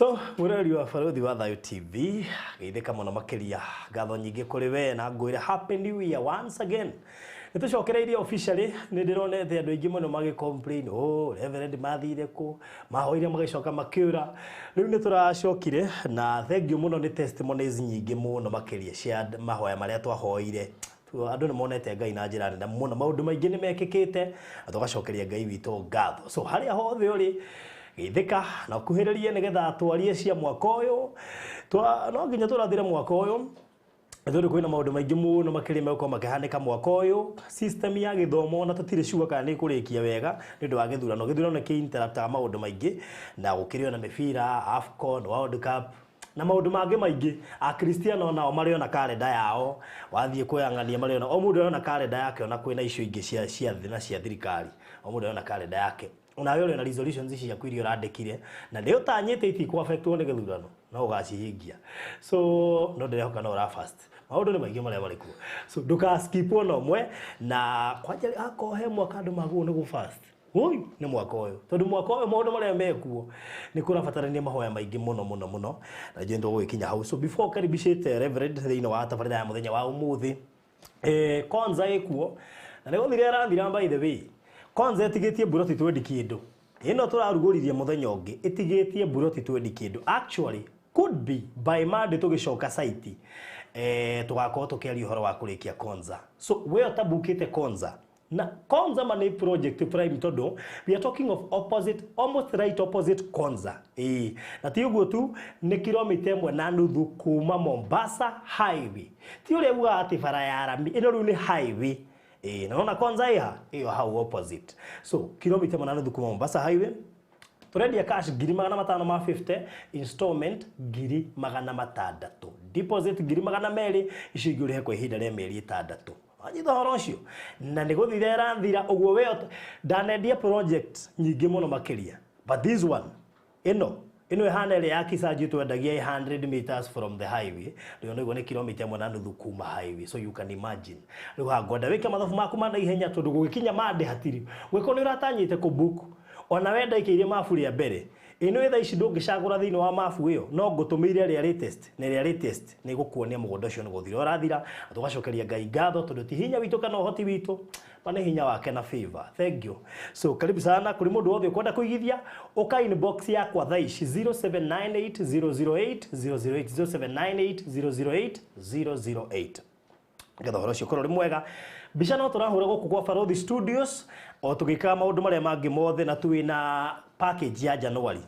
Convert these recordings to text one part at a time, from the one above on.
So mwĩroreri wa Barũthi wa Thayũ TV, geithĩka mũno makĩria, ngatho nyingĩ kũrĩ we na ngwĩre happy new year once again. Nĩ tũcokereirie officially. Nĩ ndĩronete andũ aingĩ mũno magĩ complain, "Oh, Reverend mathire kũ? Mahoire magĩcoka makĩũra." Rĩu nĩ tũracokire na thank you mũno nĩ testimonies nyingĩ mũno makĩria cia mahoya marĩa twahoire. Andũ nĩ monete Ngai na njĩra nene mũno, maũndũ maingĩ nĩ mekĩkĩte na tũgacokeria Ngai witũ ngatho. So harĩa hothe ũrĩ, geithĩka na ũkuhĩrĩrie nĩgetha twarie cia mwaka ũyũ. No nginya tũrathire mwaka ũyũ tondũ kwĩna maũndũ maingĩ mũno makĩria megũkorwo makĩhanĩka mwaka ũyũ. System ya gĩthomo na tũtirĩ sure kana nĩ ĩkũrĩkia wega nĩ ũndũ wa gĩthurano. Gĩthurano nĩ kĩ-interruptaga maũndũ maingĩ, na gũkĩrĩ ona mĩbira, AFCON, World Cup na maũndũ mangĩ maingĩ. Akristiano nao marĩ ona karenda yao, wathiĩ kwĩyang'ania marĩ ona, o mũndũ arĩ karenda yake, ona kwĩna icio ingĩ cia thĩ na cia thirikari, o mũndũ arĩ ona karenda yake. Onawe ũrĩ na resolutions ciaku iria ũrandĩkire na nĩ ũtanyĩte itikũ affectwo nĩ gĩthurano no ũgacihingia. So no ndĩrehoka no ũra fast, maũndũ nĩ maingĩ marĩa marĩ kuo, so ndũka skip ona ũmwe. Na kwanja akorwo he mwaka andũ magũrwo nĩ gũ fast, ũyũ nĩ mwaka ũyũ, tondũ mwaka ũyũ maũndũ marĩa mekuo nĩ kũrabatarania mahoya maingĩ mũno mũno mũno, na njũĩ nĩtũgũgĩkinya hau. So before karibicĩte Reverend thĩinĩ wa tabarĩra ya mũthenya wa ũmũthĩ, Konza ĩkuo na nĩ gũthira ĩrathira. By the way, Konza ĩtigĩtie mburoti 20 kĩndũ. Ĩno tũrarugũririe mũthenya ũngĩ ĩtigĩtie mburoti 20 kĩndũ. Actually could be by Monday tũgĩcoka site, tũgakorwo tũkĩaria ũhoro wa kũrĩkia Konza. So we ũtabukĩte Konza, na Konza ma nĩ project prime, tondũ we are talking of opposite, almost right opposite Konza. Ĩĩ, na ti ũguo tu, nĩ kilomita 1.5 kuma Mombasa Highway. Ti ũrĩa ugaga atĩ bara ya rami ĩno, rĩu nĩ highway. Ĩĩ, na nona Konza ĩha ĩyo hau opposite. So kilomita 1.5 kuma Mombasa Highway. Turendia cash 550,000, installment 600,000, deposit 200,000, icio ingĩ ũrĩhe kwa ihinda rĩa mĩeri 6. Wanyita ũhoro ũcio? Na nĩ gũthira ĩrathira ũguo. We ndanendia project nyingĩ mũno makĩria, but this one, ĩno ĩhana ĩrĩa ya Kisanji twendagia 100 meters from the highway. Rĩu nĩguo nĩ kilomita 1.5 kuma highway, so you can imagine. Rĩu haha ngwenda wĩke mathabu maku ma naihenya, tondũ gũgĩkinya Monday hatirĩ gwĩko nĩ ũratanyĩte kũbook. Ona wenda ikĩirie mabu rĩa mbere ĩno ĩ thaa ici, ndũngĩcagũra thĩinĩ wa mabu ĩyo, no ngũtũmĩire ĩrĩa latest, na ĩrĩa latest nĩ gũkuonia mũgũnda ũcio nĩ gũthira ũrathira. Na tũgacokeria Ngai ngatho, tondũ ti hinya witũ kana ũhoti witũ, ma nĩ hinya wake na favor. Thank you. So karibu sana kũrĩ mũndũ wothe ũkwenda kũigithia, ũka inbox yakwa thaa ici, 0798 008 008, 0798 008 008, nĩgetha ũhoro ũcio ũkorwo ũrĩ mwega. Mbica no tũrahũra gũkũ kwa Barothi Studios o tũgĩkaga maũndũ marĩa mangĩ mothe, na twĩna package ya January,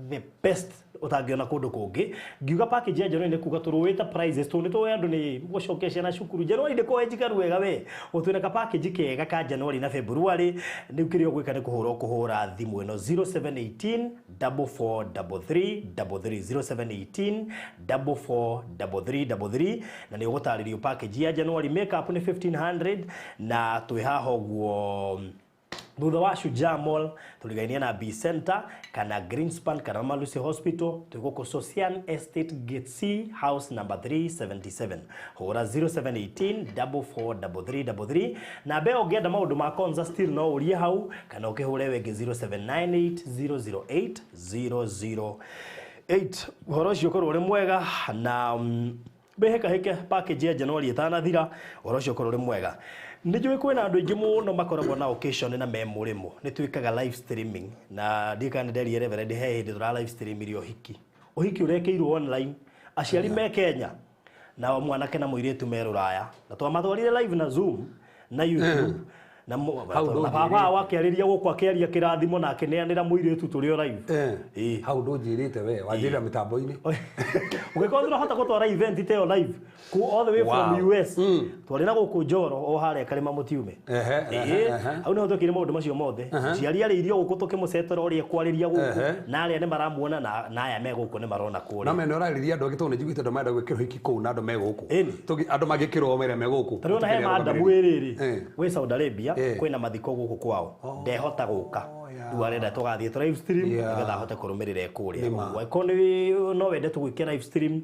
the best ũtangĩona kũndũ kũngĩ. Ngiuga package ya January nĩ kuga tũrũĩte prices, tondũ nĩ tũĩ andũ nĩ gũcokia ciana cukuru. January ndĩ njikaru wega we twĩna ka package kega ka January na February. Rĩu kĩrĩa ũgwĩka nĩ kũhũra, ũkũhũra thimũ ĩno, 0718 4433 33, 0718 443333, na nĩ ũgũtarĩrio package ya January. Makeup nĩ 1500, na twĩ haha ũguo thutha wa Shujaa Mall, tũrigainie na B Center kana Greenspan kana Mama Lucy Hospital. Twĩ gũkũ Socian Estate, Gate C, house number 377. Hũra 0718 443333. Na mbeo ũngĩenda maũndũ ma Konza still no ũrie hau, kana ũkĩhũre wengĩ 0798 008 008. Ũhoro ũcio ũkorwo ũrĩ mwega na wĩhĩkahĩke package ya January ĩtanathira. Ũhoro ũcio ũkorwo ũrĩ mwega. Nĩ njũĩ kwĩna andũ aingĩ mũno makoragwo na occasion na me mũrĩmo. Nĩ twĩkaga live streaming, na ndiũĩ kana nĩ nderire Reverend he hĩndĩ tũra live streamire ũhiki, ũhiki ũrekĩirwo online, aciari me Kenya na mwanake na mũirĩtu me Rũraya, na twamatwarire live na Zoom na YouTube na Hau na ndũnjĩrĩte. baba wao akĩarĩria gũkũ, akĩaria kĩrathimo na akĩneanĩra mũirĩtu tũrĩ o live. Ĩĩ. Hau ndũnjĩrĩte, we wanjĩrĩra mĩtambo-inĩ. Ũngĩkorwo ndũrahota gũtwara event ta ĩyo live ku all the way from US, twarĩ na gũkũ Njoro o harĩa Karĩma Mũtiume. Ehe, ehe, Ĩĩ, ehe. hau nĩho twekire maũndũ macio mothe. Ciari arĩirio gũkũ, tũkĩmũcetera ũrĩa ekwarĩria gũkũ, na arĩa nĩ maramuona na aya me gũkũ nĩ marona Na kũrĩa. mene ũrarĩria andũ angĩ, tondũ nĩ njiguĩte andũ marenda gwĩkĩrwo hiki kũu na andũ me gũkũ. Ĩni. Andũ magĩkĩrwo mere me gũkũ. Tarĩu ona he Tũkĩrĩa madamu arũgamĩrĩri. ĩrĩrĩ wĩ Saudi Arabia, kwĩna mathiko gũkũ kwao, ndehota gũka. Oh, yeah. Rĩu arenda tũgathiĩ tũ live stream nĩgetha ahote kũrũmĩrĩra kũrĩa. Ũguo angĩkorwo nĩ no wende tũgwĩke live stream,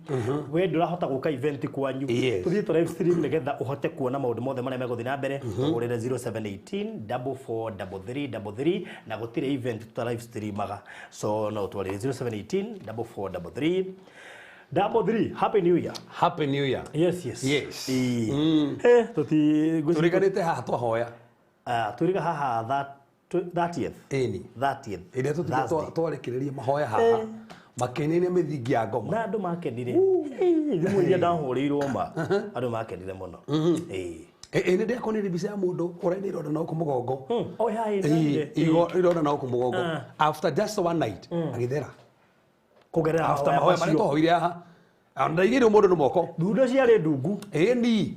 we ndũrahota gũka event kwanyu, tũthiĩ tũ live stream nĩgetha ũhote kuona maũndũ mothe marĩa megũthiĩ na mbere. Tũhũrĩre 0718 443333 na gũtirĩ event tuta live streamaga, so no ũtwarĩre 0718 4433 33. Happy New Year. Happy New Year. Yes, yes. Yes. Eh, tuti Tũriganĩte haha twahoya. Ah, tũriga haha that 30th. Ĩni. 30th. Ĩrĩa tũtige Thursday. twarĩkĩrĩria mahoya haha makĩinaina mĩthingi ya ngoma. Na andũ makenire. Thimũ iria ndahũrĩirwo ma andũ makenire mũno. Ĩĩ. Ĩ nĩ ndĩakonire mbica ya mũndũ ũraina ironda na gũkũ mũgongo. Oh, ya, ĩ, Ĩ, ndonire. ironda na gũkũ mũgongo after just one night agĩthera. Kũgerera After mahoya mahoya marĩa macio. twahoire haha, ona ndaigĩrwo mũndũ nĩ moko. Thundo ciarĩ ndungu. Ĩni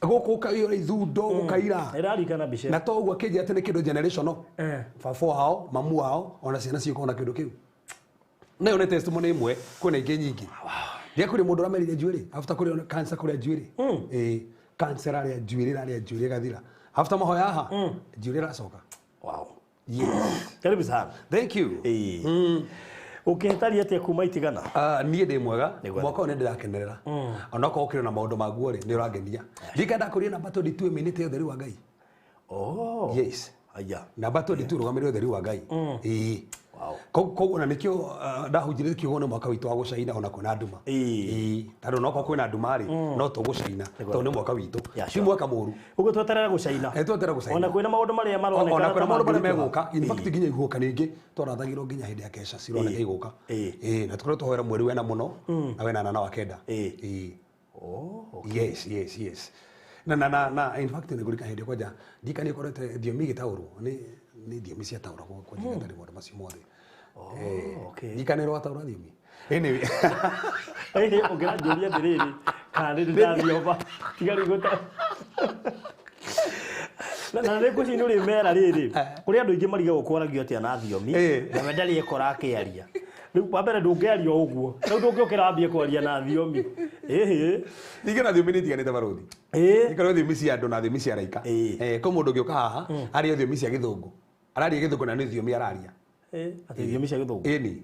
gũkũ ũkaiyũra ithundo gũkaira. Ĩrarikana mbica. Na to ũguo akĩnjĩra atĩ nĩ kĩndũ generational. Eh. Baba wao, mamu wao, ona ciana ciũka ona kĩndũ kĩu. Nayo nĩ testimony ĩmwe, kwĩna ingĩ nyingĩ. Ndiakwĩrire mũndũ ũramerire njuĩrĩ after kũrĩa cancer, kũrĩa njuĩrĩ. Ĩĩ, cancer arĩa njuĩrĩ rarĩa njuĩrĩ ĩgathira after mahoya haha, njuĩrĩ ĩracoka. Wow. Yes. Karibu sana. Thank you. Ĩĩ. Ũkĩhĩtaria atĩa kuma itigana? Ah, niĩ ndĩ mwega. Nĩguo. Mwaka ũyũ nĩ ndĩrakenerera, onokorwo ũkĩrĩ na maũndũ maguo rĩ, nĩ ũrangenia. Ndika ndakũrire namba 22 ĩmĩnĩte ũtheri wa Ngai. Oh. Yes. Aya. Namba 22 rũgamĩrĩre ũtheri wa Ngai. Ĩĩ. Wow. Koguo na nĩkĩo ndahunjire kiugo nĩ mwaka witũ wa gũcaina ona kwĩna nduma. Ĩĩ. Ĩĩ, tondũ onokorwo kwĩna nduma rĩ, no tũgũcaina tondũ nĩ mwaka witũ, Yeah, ti mwaka mũru. Ũguo tweterera gũcaina. Eh, tweterera gũcaina. Ona kwĩna maũndũ marĩa maronekana Ona ta kwĩna maũndũ marĩa mangĩritũha. megũka, in fact nginya ihuhũka ningĩ twarathagirwo nginya hĩndĩ ya kesha cironeka igũka. Ĩĩ. Ĩĩ, na tũkoretwo tũhoera mweri wena mũno na wena na wa kenda. Ĩĩ. Ĩĩ. Oh. Yes, yes, yes. Na in fact nĩ ngũrika hĩndĩ kwanja ndika nĩ ĩkorete thiomi igĩtaũrwo, nĩ thiomi ciataũragwo kwanja igatari maũndũ macio mothe. Oh, okay. Ndika nĩ rwataũra thiomi. Anyway. Ĩhĩ, ũngĩranjũria atĩrĩrĩ, kana nĩ ndĩrathioma, tiga rĩu gũta. Na nĩ ngwĩciria nĩ ũrĩmera rĩrĩ, kũrĩ andũ aingĩ marigagwo kwaragio atĩa na thiomi, na we ndarĩ ekora akĩaria. Rĩu wa mbere ndũngĩaria o ũguo, rĩu ndũngĩũkĩra wambie kwaria na thiomi. Ĩhĩ. Ningĩ na thiomi nĩ itiganĩte, barũthi. Ĩĩ. Nĩ thiomi cia andũ na thiomi cia raika. Ĩĩ. Eh, kwĩ mũndũ ũngĩũka haha arie thiomi cia gĩthũngũ. Araria gĩthũngũ na nĩ thiomi araria. Ĩĩ, atĩ thiomi cia gĩthũngũ. Ĩni.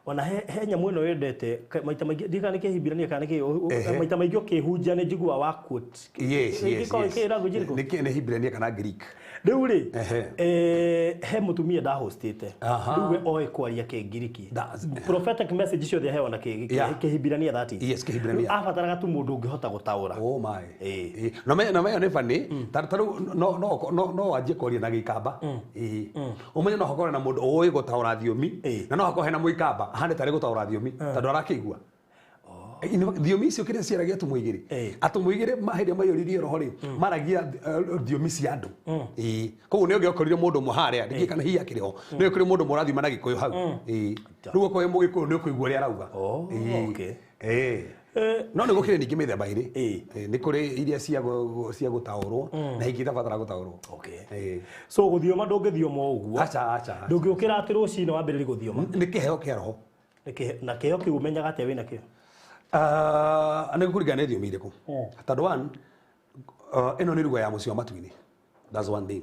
Ona he nyamũ ĩno yendete maita maingĩ ndika nĩ kĩhibirania kana nĩ kĩ Ehe. maita maingĩ ũkĩhunjia nĩ njiguaga wa quote. Yes, yes, Gĩkoragwo yes. kĩ language ĩrĩkũ? Nĩ Hibrania kana Greek. Rĩu rĩ, Ehe. he mũtumia ndahostĩte. Rĩu we oĩ kwaria kĩngiriki. Prophetic message ciothe aheagwo na kĩhibirania, that is. Yes, Kĩhibirania. Rĩu abataraga tu mũndũ ũngĩhota gũtaũra. Oh my. Ĩĩ. Ĩĩ. Na me nĩ funny. Ta rĩu no wanjie kwaria na gĩikamba. Ĩĩ. Ũmenye no hakorwo na mũndũ ũĩ gũtaũra thiomi na no hakorwo hena mũikamba ahane tarĩ gũtaũra thiomi tondũ arakĩigua. In fact, thiomi icio kĩrĩa ciaragia atũmwo igĩrĩ, atũmwo igĩrĩ hĩndĩ ĩrĩa maiyũririe roho rĩ, maragia thiomi cia andũ. Ĩĩ, koguo nĩ ũngĩokorire mũndũ ũmwe harĩa, ndikĩĩ kana hihi akĩrĩ ho, nĩ ũngĩokorire mũndũ ũmwe ũrathioma na gĩkũyũ hau. Ĩĩ, rĩu okorwo wĩ mũgĩkũyũ nĩ ũkũigua ũrĩa arauga. Oh, Ĩĩ. okay. Ĩĩ. No nĩ gũkĩrĩ ningĩ mĩthemba ĩrĩ. Ĩĩ, nĩ kũrĩ iria cia gũtaũrwo na ingĩ itabatara gũtaũrwo. Okay. Ĩĩ. So gũthioma ndũngĩthioma o ũguo. Aca, aca, aca. Ndũngĩũkĩra atĩ rũcinĩ wambĩrĩrie gũthioma. Nĩ kĩheo kĩa roho. Na kĩheo kĩu ũmenyaga atĩa wĩna kĩo? Ah, nĩ gũkũringana nĩ thiomi irĩkũ, tondũ one, ĩno nĩ ruga ya mũciĩ wa matu-inĩ. That's one thing.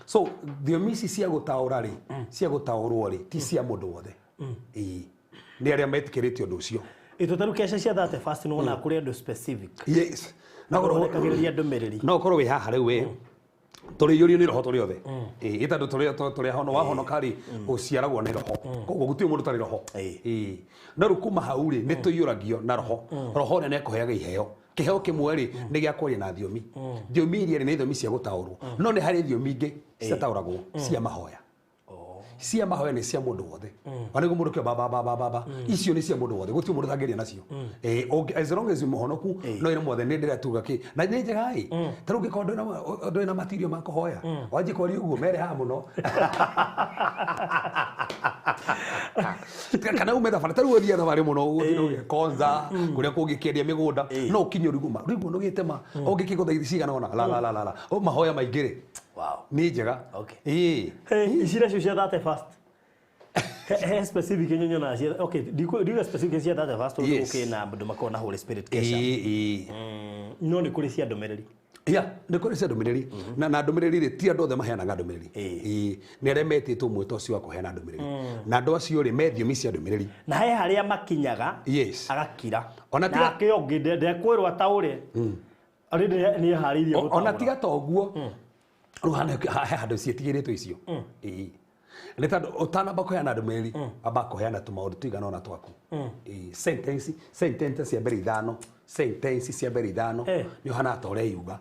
So thiomi ici cia gũtaũra rĩ, cia gũtaũrwo rĩ, ti cia mũndũ wothe. Ĩĩ, nĩ arĩa metĩkĩrĩte ũndũ ũcio. Ĩtũ tarĩu kesha cia 30 first nĩ wonaga kũrĩ andũ specific. Yes, no ũkorwo Ũrekagĩrĩria ndũmĩrĩri. no ũkorwo wĩ haha rĩu we tũrĩiyũrio nĩ roho tũrĩ othe. Ĩĩ, tondũ tũrĩ ahono wahonoka rĩ, ũciaragwo nĩ roho, koguo gũtirĩ mũndũ ũtarĩ roho. Ĩĩ, no rĩu kuma hau rĩ, nĩ tũiyũragio na roho. Roho ũrĩa nĩ akũheaga iheo. Kĩheo kĩmwe rĩ, nĩ gĩa kwaria na thiomi. Thiomi iria rĩ, nĩ thiomi cia gũtaũrwo, no nĩ harĩ thiomi ingĩ citataũragwo cia mahoya. Cia mahoya nĩ cia mũndũ wothe. Ona nĩguo mũndũ kĩo ba ba ba ba ba, icio nĩ cia mũndũ wothe, gũtirĩ mũndũ ũtangĩaria nacio. As long as wĩ mũhonoku, no ĩra mothe nĩ ndĩratuga kĩ na nĩ njega ĩ. Ta rĩu ũngĩkorwo ndũrĩ na matirio ma kũhoya, wanjie kwaria ũguo mere haha mũno kana ume thabarĩ, ta rĩu ũthiĩ thabarĩ mũno ũgũthiĩ konza kũrĩa kũngĩ kĩendia mĩgũnda, no ũkinye ũrigwo ma rĩu ũnogĩte ma ũngĩkĩgũtha cigana ũna la la la la la. O mahoya maingĩ rĩ, nĩ njega. Okay. Ĩĩ. Hey, ici nacio cia 30 first. He specific nyonaga cia, okay, ndiuga specific cia 30 first, tondũ gũkĩ na andũ makoragwo na Holy Spirit kesha. Ĩĩ, ĩĩ. No nĩ kũrĩ cia ndũmĩrĩri. Ya nĩ kũrĩ cia ndũmĩrĩri na ndũmĩrĩri rĩ ti andũ othe maheanaga ndũmĩrĩri. Ĩĩ, nĩ arĩa metĩtwo mwĩto ũcio wa kũheana ndũmĩrĩri, na andũ acio rĩ me thiomi cia ndũmĩrĩri na he harĩa makinyaga Yes. agakira. Ona tiga- Nake ũngĩ ndekwĩrwo ataũre arĩ nĩ eharĩirie Ona gũtaũra. tiga ta ũguo rĩu he handũ ciĩtigĩrĩtwo icio. Ĩĩ, nĩ tondũ ũtanamba kũheana ndũmĩrĩri amba kũheana tũmaũndũ tũigana ũna twaku. Ĩĩ, sentence cia mbere ithano, sentence cia mbere ithano nĩ ũhana ta ũreyuga.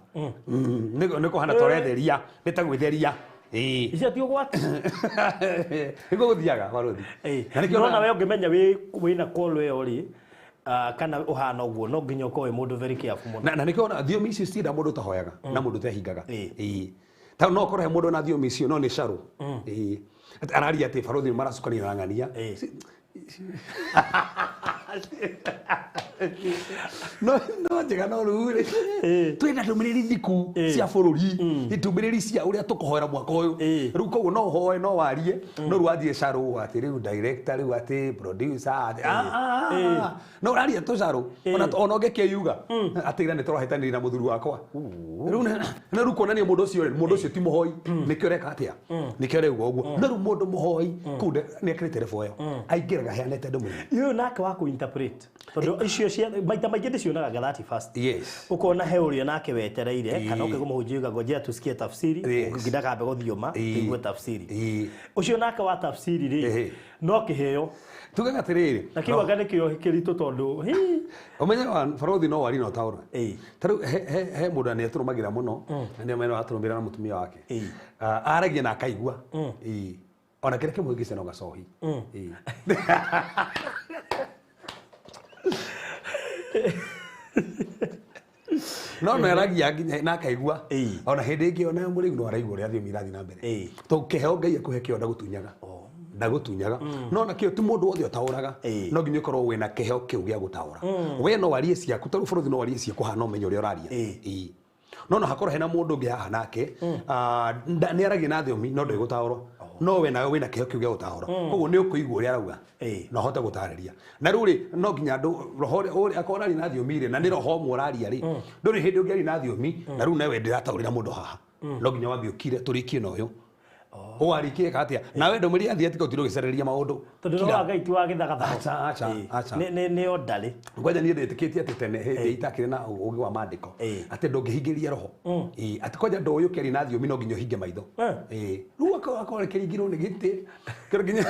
Nĩ kũhana ta ũretheria, nĩ ta gwĩtheria. Ĩĩ. Icio ti ũgwati. Nĩguo gũthiaga barũthi. Na nĩkĩo Nona we ũngĩmenya wĩna call ĩyo rĩ, kana ũhana ũguo no nginya ũkorwo wĩ mũndũ very careful mũno. Na nĩkĩo ona thiomi icio cienda mũndũ ũtahoyaga na mũndũ ũtehingaga. Ĩĩ. Ĩĩ. Ta no ũkorwo he mũndũ na thiomi icio no nĩ carũ. Ĩĩ. Atĩ araria atĩ barũthi nĩ maracukania na ng'ania. Ĩĩ. No njega no rĩu rĩ Ĩĩ. twĩna ndũmĩrĩri thiku Ĩĩ. cia bũrũri, ndũmĩrĩri cia ũrĩa tũkũhoera mwaka ũyũ. Ĩĩ. Rĩu koguo no ũhoe no warie no rĩu wanjie carũ atĩ rĩu director rĩu atĩ producer atĩ Ĩĩ. no ũraria tũcarũ ona ũngĩkĩyuga atĩ ira nĩ tũrahĩtanĩria na mũthuri wakwa rĩu na rĩu kuonania mũndũ ũcio rĩ, mũndũ ũcio ti mũhoi nĩkĩo ũreka atĩa nĩkĩo ũrauga ũguo. No rĩu mũndũ mũhoi kũu nĩ ekĩrĩte rebo ĩyo aingĩraga aheanĩte ndũmĩrĩri. Ũyũ nake wa kũ-interpret tondũ icio cia maita maingĩ ndĩcionaga thirty first. Yes. Ukona he ũrĩa nake wetereire Ĩĩ. kana ũkĩgũ mũhunjia uga ngojea tusikie tafsiri, Yes. nginya kambe gũthioma Ĩĩ. tuigue tafsiri. Ĩĩ. Ũcio nake wa tafsiri rĩ Ĩhĩ. no kĩheo Tugaga atĩrĩrĩ, na kĩu anga nĩkĩo kĩritũ tondũ hĩ, ũmenye wa barũthi no wari no taũra. Ĩĩ. Ta rĩu he mũndũ na nĩatũrũmagĩra mũno na nĩo mena atũrũmĩra na mũtumia wake. Ĩĩ. Aragia na akaigua. Ĩĩ. Ona kĩrĩa kĩmũhĩngĩca no gacohi. Ĩĩ. No aragia nginya na akaigua. Ĩĩ. Ona hĩndĩ ĩngĩ ona mũrĩu no araigua ũrĩa thiomi irathiĩ na mbere. Ĩĩ. Tondũ kĩheo Ngai akũhe kĩo ndagũtunyaga. Ndagũtunyaga. No nakĩo ti mũndũ wothe ũtaũraga. Ĩĩ. No nginya ũkorwo wĩna kĩheo kĩu gĩa gũtaũra. We no warie ciaku tarĩu bũrũri no warie ciaku haha no ũmenye ũrĩa ũraria. Ĩĩ. Ĩĩ. No hakorwo hena mũndũ ũngĩ haha nake nĩ aragia na thiomi no ndegũtaũrwo. No we nawe wĩna kĩheo kĩu gĩa gũtaũra. Koguo nĩ ũkũigua ũrĩa arauga. Ĩĩ. Na ũhote gũtarĩria. Na rĩu rĩ no nginya andũ roho ũrĩa akorwo araria na thiomi rĩ na nĩ roho ũmwe ũraria rĩ ndũrĩ hĩndĩ ũngĩaria na thiomi na rĩu nawe ndĩrataũrĩra mũndũ haha. No nginya wambe ũkire tũrĩkie na ũyũ. Ũwarĩkie atĩa nawe ndũmĩrĩri yathiĩ tiga ũtinde ũgĩcarĩria maũndũ. Tondũ roho wa Ngai ti wa gĩthagathago. Aca, aca, aca. Nĩ orderly. Kwanja niĩ ndĩtĩkĩtie atĩ tene hĩndĩ itakĩrĩ na ũgĩ wa maandĩko atĩ ndũngĩhingĩria roho. Ĩĩ, atĩ kwanja ndũĩ ũkĩaria na thiomi no nginya ũhinge maitho. Ĩĩ. Rĩu akorwo kĩringirwo nĩ gĩtĩ kĩro nginya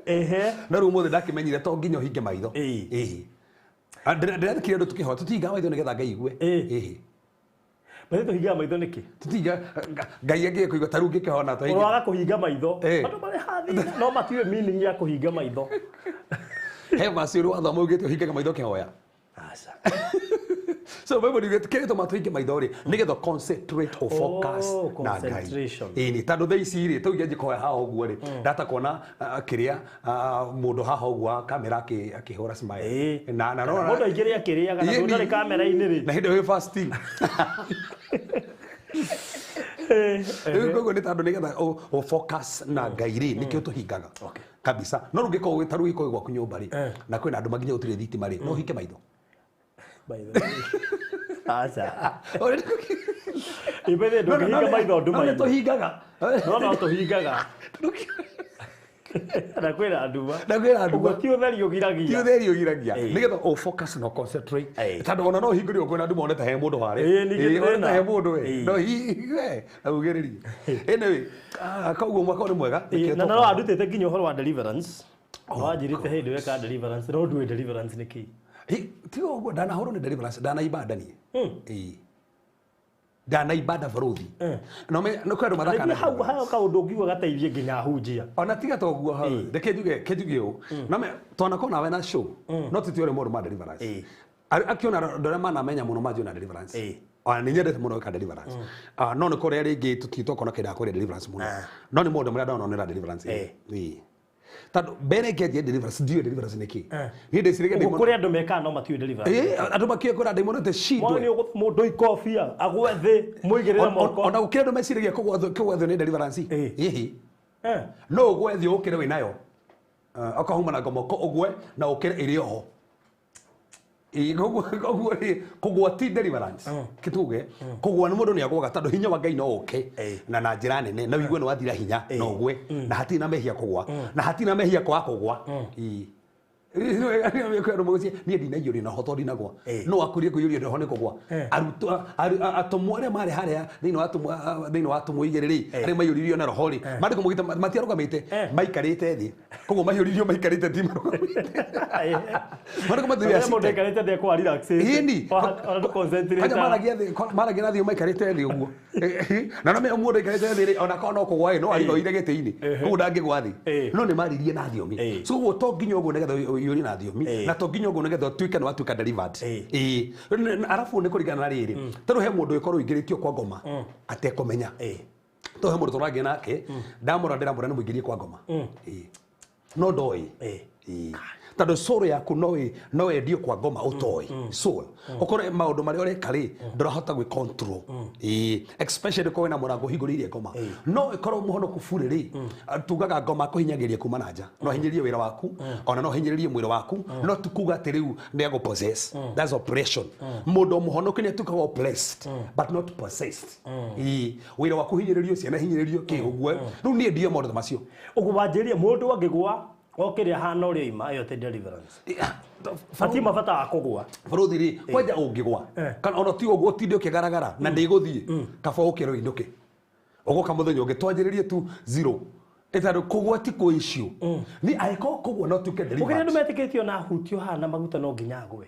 Ehe. No rĩu ũmũthĩ ndakĩmenyire to nginya ũhinge maitho. Ĩĩ. Ĩĩ. Ndĩrathikĩrĩria andũ tũkĩhoya tũtihingaga maitho nĩgetha Ngai aigue. Ĩĩ. Ĩĩ. Maitho tũhingaga maitho nĩkĩ? Tũtihinga Ngai angĩe kũigua ta rĩu ngĩkĩhona tũhinge. Ũroaga kũhinga maitho. Ĩĩ. Andũ marĩ hathina no matiũĩ meaning ya kũhinga maitho. He verse ũrĩ wathoma ugĩte ũhingaga maitho ũkĩhoya. Aca. So Bible yugĩte kĩrĩa gĩtũmaga tũhinge maitho rĩ nĩgetha concentrate or focus Oh, na Ngai. concentration. Ĩĩ nĩ tondũ thaa ici rĩ tũngĩanjia kũhoya haha ũguo rĩ ndahota kuona kĩrĩa mũndũ haha ũguo wa kamera akĩhũra smile. Ĩĩ. Na Kana mũndũ aingĩre akĩrĩaga na Ĩĩ, ndũnarĩ kamera-inĩ rĩ. Na hĩndĩ ĩyo wĩ fasting. Rĩu koguo nĩ tondũ nĩgetha ũ focus na Ngai rĩ nĩkĩo tũhingaga. Okay. Kabisa. No rĩu ũngĩkorwo ta rĩu ũngĩkorwo gwaku nyũmba rĩ na kwĩna andũ maginya gũtirĩ thitima rĩ no ũhinge maitho. By the way. Aca. Ĩ by the way, ndũngĩhinga maitho No nĩ nduma-inĩ. tũhingaga. No tũhingaga. Na kwĩna nduma. Na kwĩna nduma. Ũguo ti ũtheri ũgiragia. Ti ũtheri ũgiragia. Ĩĩ. Nĩgetha ũ focus na concentrate. Ĩĩ. Tondũ ona no ũhingũre ũguo na nduma one ta he mũndũ harĩa. Ĩĩ, ningĩ Ĩĩ, one ta he ndĩna. mũndũ we. Ĩĩ. No hihi na ugĩrĩrie. Anyway, koguo mwaka ũyũ nĩ mwega. Ĩĩ, Nĩkĩo na no tũkoraga. andutĩte nginya ũhoro wa deliverance. Wanjĩrĩte hĩndĩ weka deliverance no ndũĩ deliverance nĩ kĩĩ. Ĩ, tiga ũguo ndanahũrwo nĩ deliverance ndanaimba nda niĩ. Ĩĩ. Ndanaimba nda barũthi. No no kwĩ andũ mathakaga na Nĩguo hau deliverance. hau kaũndũ ũngiuga gateithie nginya ahunjia. Ona tiga ta ũguo hau reke njuge ũũ no twanakorwo nawe na show no tũtiũĩ ũrĩa maũndũ ma deliverance. Ĩĩ. Akiona andũ arĩa manamenya mũno manjũĩ na deliverance. Ĩĩ. Ona nĩ nyendete mũno gwĩka deliverance. No nĩ kũrĩa rĩngĩ tũtitokona kĩndũ kũrĩa deliverance mũno. No nĩ maũndũ marĩa ndononera deliverance. Ĩĩ. Ĩĩ. Tondũ mbere ngĩanjia deliverance ndiũĩ deliverance nĩ kĩĩ. Niĩ ndĩciragia Ũguo ndaimono- kũrĩ andũ mekaga no matiũĩ deliverance. Ĩĩ, andũ makĩũĩ kwĩra ndaimono te Mwana cindwe. nĩ ũgũtũ mũndũ ikobia agwe thĩ mũigĩrĩre moko. Ona gũkĩra andũ meciragia kũgwa thĩ nĩ deliverance. Ĩĩ. Ĩhĩ. Eh. No ũgwe thĩ ũkĩre wĩnayo. Ũkahuma na moko ũgwe na ũkĩre ĩrĩ oho. Koguo rĩ kũgwa ti deliverance kituge kũgwa nĩ mũndũ nĩ agwaga tondũ hinya wa Ngai no ũke na njĩra nene na ũigue nĩ wathira hinya no ũgwe na hatirĩ na mehia kũgwa na hatirĩ na mehia kwaga kũgwa. Niĩ ndinaiyũrio na roho ndinagwa no akurie kũiyũrio roho nĩ kũgwa. Arutwo atũmwo arĩa marĩ harĩa thĩinĩ wa atũmwo thĩinĩ wa atũmwo igĩrĩ rĩ arĩa maiyũririo na roho rĩ maandĩko maugĩte matiarũgamĩte maikarĩte thĩ koguo maiyũririo maikarĩte ti marũgamĩte. Maandĩko mathuri Mũndũ aikarĩte thĩ akwa relax. Ĩni. Ona ndũ concentrate. Kwanja maragia na thĩ maikarĩte thĩ ũguo. Na no mũndũ aikarĩte thĩ rĩ ona korwo no kũgwa ĩ no arigoire gĩtĩ-inĩ koguo ndangĩgwa thĩ no nĩ maririe na thiomi. So ũguo to nginya ũguo nĩgetha ũiyũrie na thiomi na to nginya ũguo nĩgetha ũtuĩke nĩ watuĩka delivered. Arabu nĩ kũringana na rĩrĩ tondũ he mũndũ ĩkorwo ũingĩrĩtio kwa ngoma atekũmenya. Tondũ he mũndũ tũragia nake ndamũra ndĩramũra nĩ mũingĩrie kwa ngoma no ndoĩ. Tondũ soul yaku no endio kwa ngoma ũtoĩ soul ũkorwo maũndũ marĩa ũreka rĩ ndũrahota gwĩ control especially korwo wĩna mũrango ũhingũrĩirie ngoma no ĩkorwo mũhonoku burĩ rĩ tugaga ngoma kũhinyagĩria kuma na nja no ahinyĩrĩrie wĩra waku ona no ahinyĩrĩrie mwĩrĩ waku no ti kuga atĩ rĩu nĩ agũ possess. That's oppression. Mũndũ mũhonoku nĩ atuĩkaga oppressed but not possessed. Wĩra waku hinyĩrĩrio ciana hinyĩrĩrio kĩ ũguo rĩu niĩ ndiyo maũndũ ta macio. Ũguo wanjĩrĩria mũndũ angĩgwa okĩrĩa hana ũrĩa oima ĩyo ti deliverance. Hatirĩ mabata wa kũgwa. Bũrũthi rĩ kwanja ũngĩgwa kana ona ti ũguo ũtinde ũkĩgaragara na ndĩgũthiĩ kaba ũkĩre ũinũke ũgoka mũthenya ũngĩ twanjĩrĩrie tu zero ĩtandũ kũgwa ti kwĩ issue ni angĩkorwo kũgwa no tuĩke Ũkĩrĩa andũ delivered. metĩkĩtio na hutio hana maguta no nginya agwe.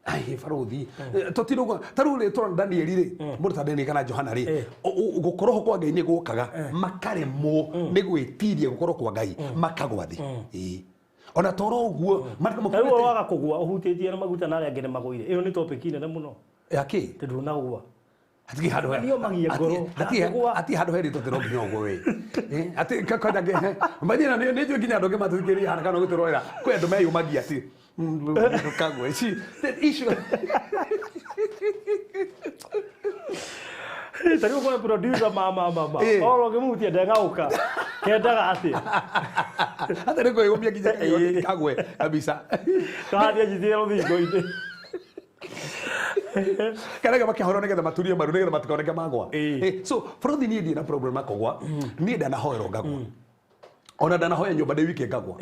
Ai barothi tũtirũga ta rĩu rĩ tũrona Danieli rĩ mũndũ ta Danieli kana Johana rĩ gũkorwo ho kwa Ngai nĩ gũkaga makaremwo nĩ gwĩtiria gũkorwo kwa Ngai makagwa thĩ. Ona toro ũguo Ta rĩu waga kũgwa ũhutĩtie na maguta na arĩa angĩ nĩ magũire. Ĩyo nĩ topic nene mũno. Yakĩ? Tondũ ndũnagũa. Hatirĩ handũ he Niyo magia ngoro. hatirĩ handũ herĩtwo atĩ no nginya ũguo we. Atĩ kwanja manyina nĩ njũĩ nginya andũ angĩ matũthikĩrĩria haha kana gũtũrorera kwĩ andũ meyũmagia atĩ ndũkagwe icio Ta rĩu kwĩ producer ma Oro ũngĩmũhutia ndeng'aũka. Kendaga atĩa? Hata nĩ kwĩyũmia nginya kagwe kabisa. Kahathiĩ anjitĩre rũthingo-inĩ. Kana makĩhorwo nĩgetha maturie maru nĩgetha matikoneke magwa. So bũrũthi niĩ ndirĩ na problem na kũgwa niĩ ndanahoerwo ngagwa ona ndanahoya nyũmba ndĩ wiki ngagwa.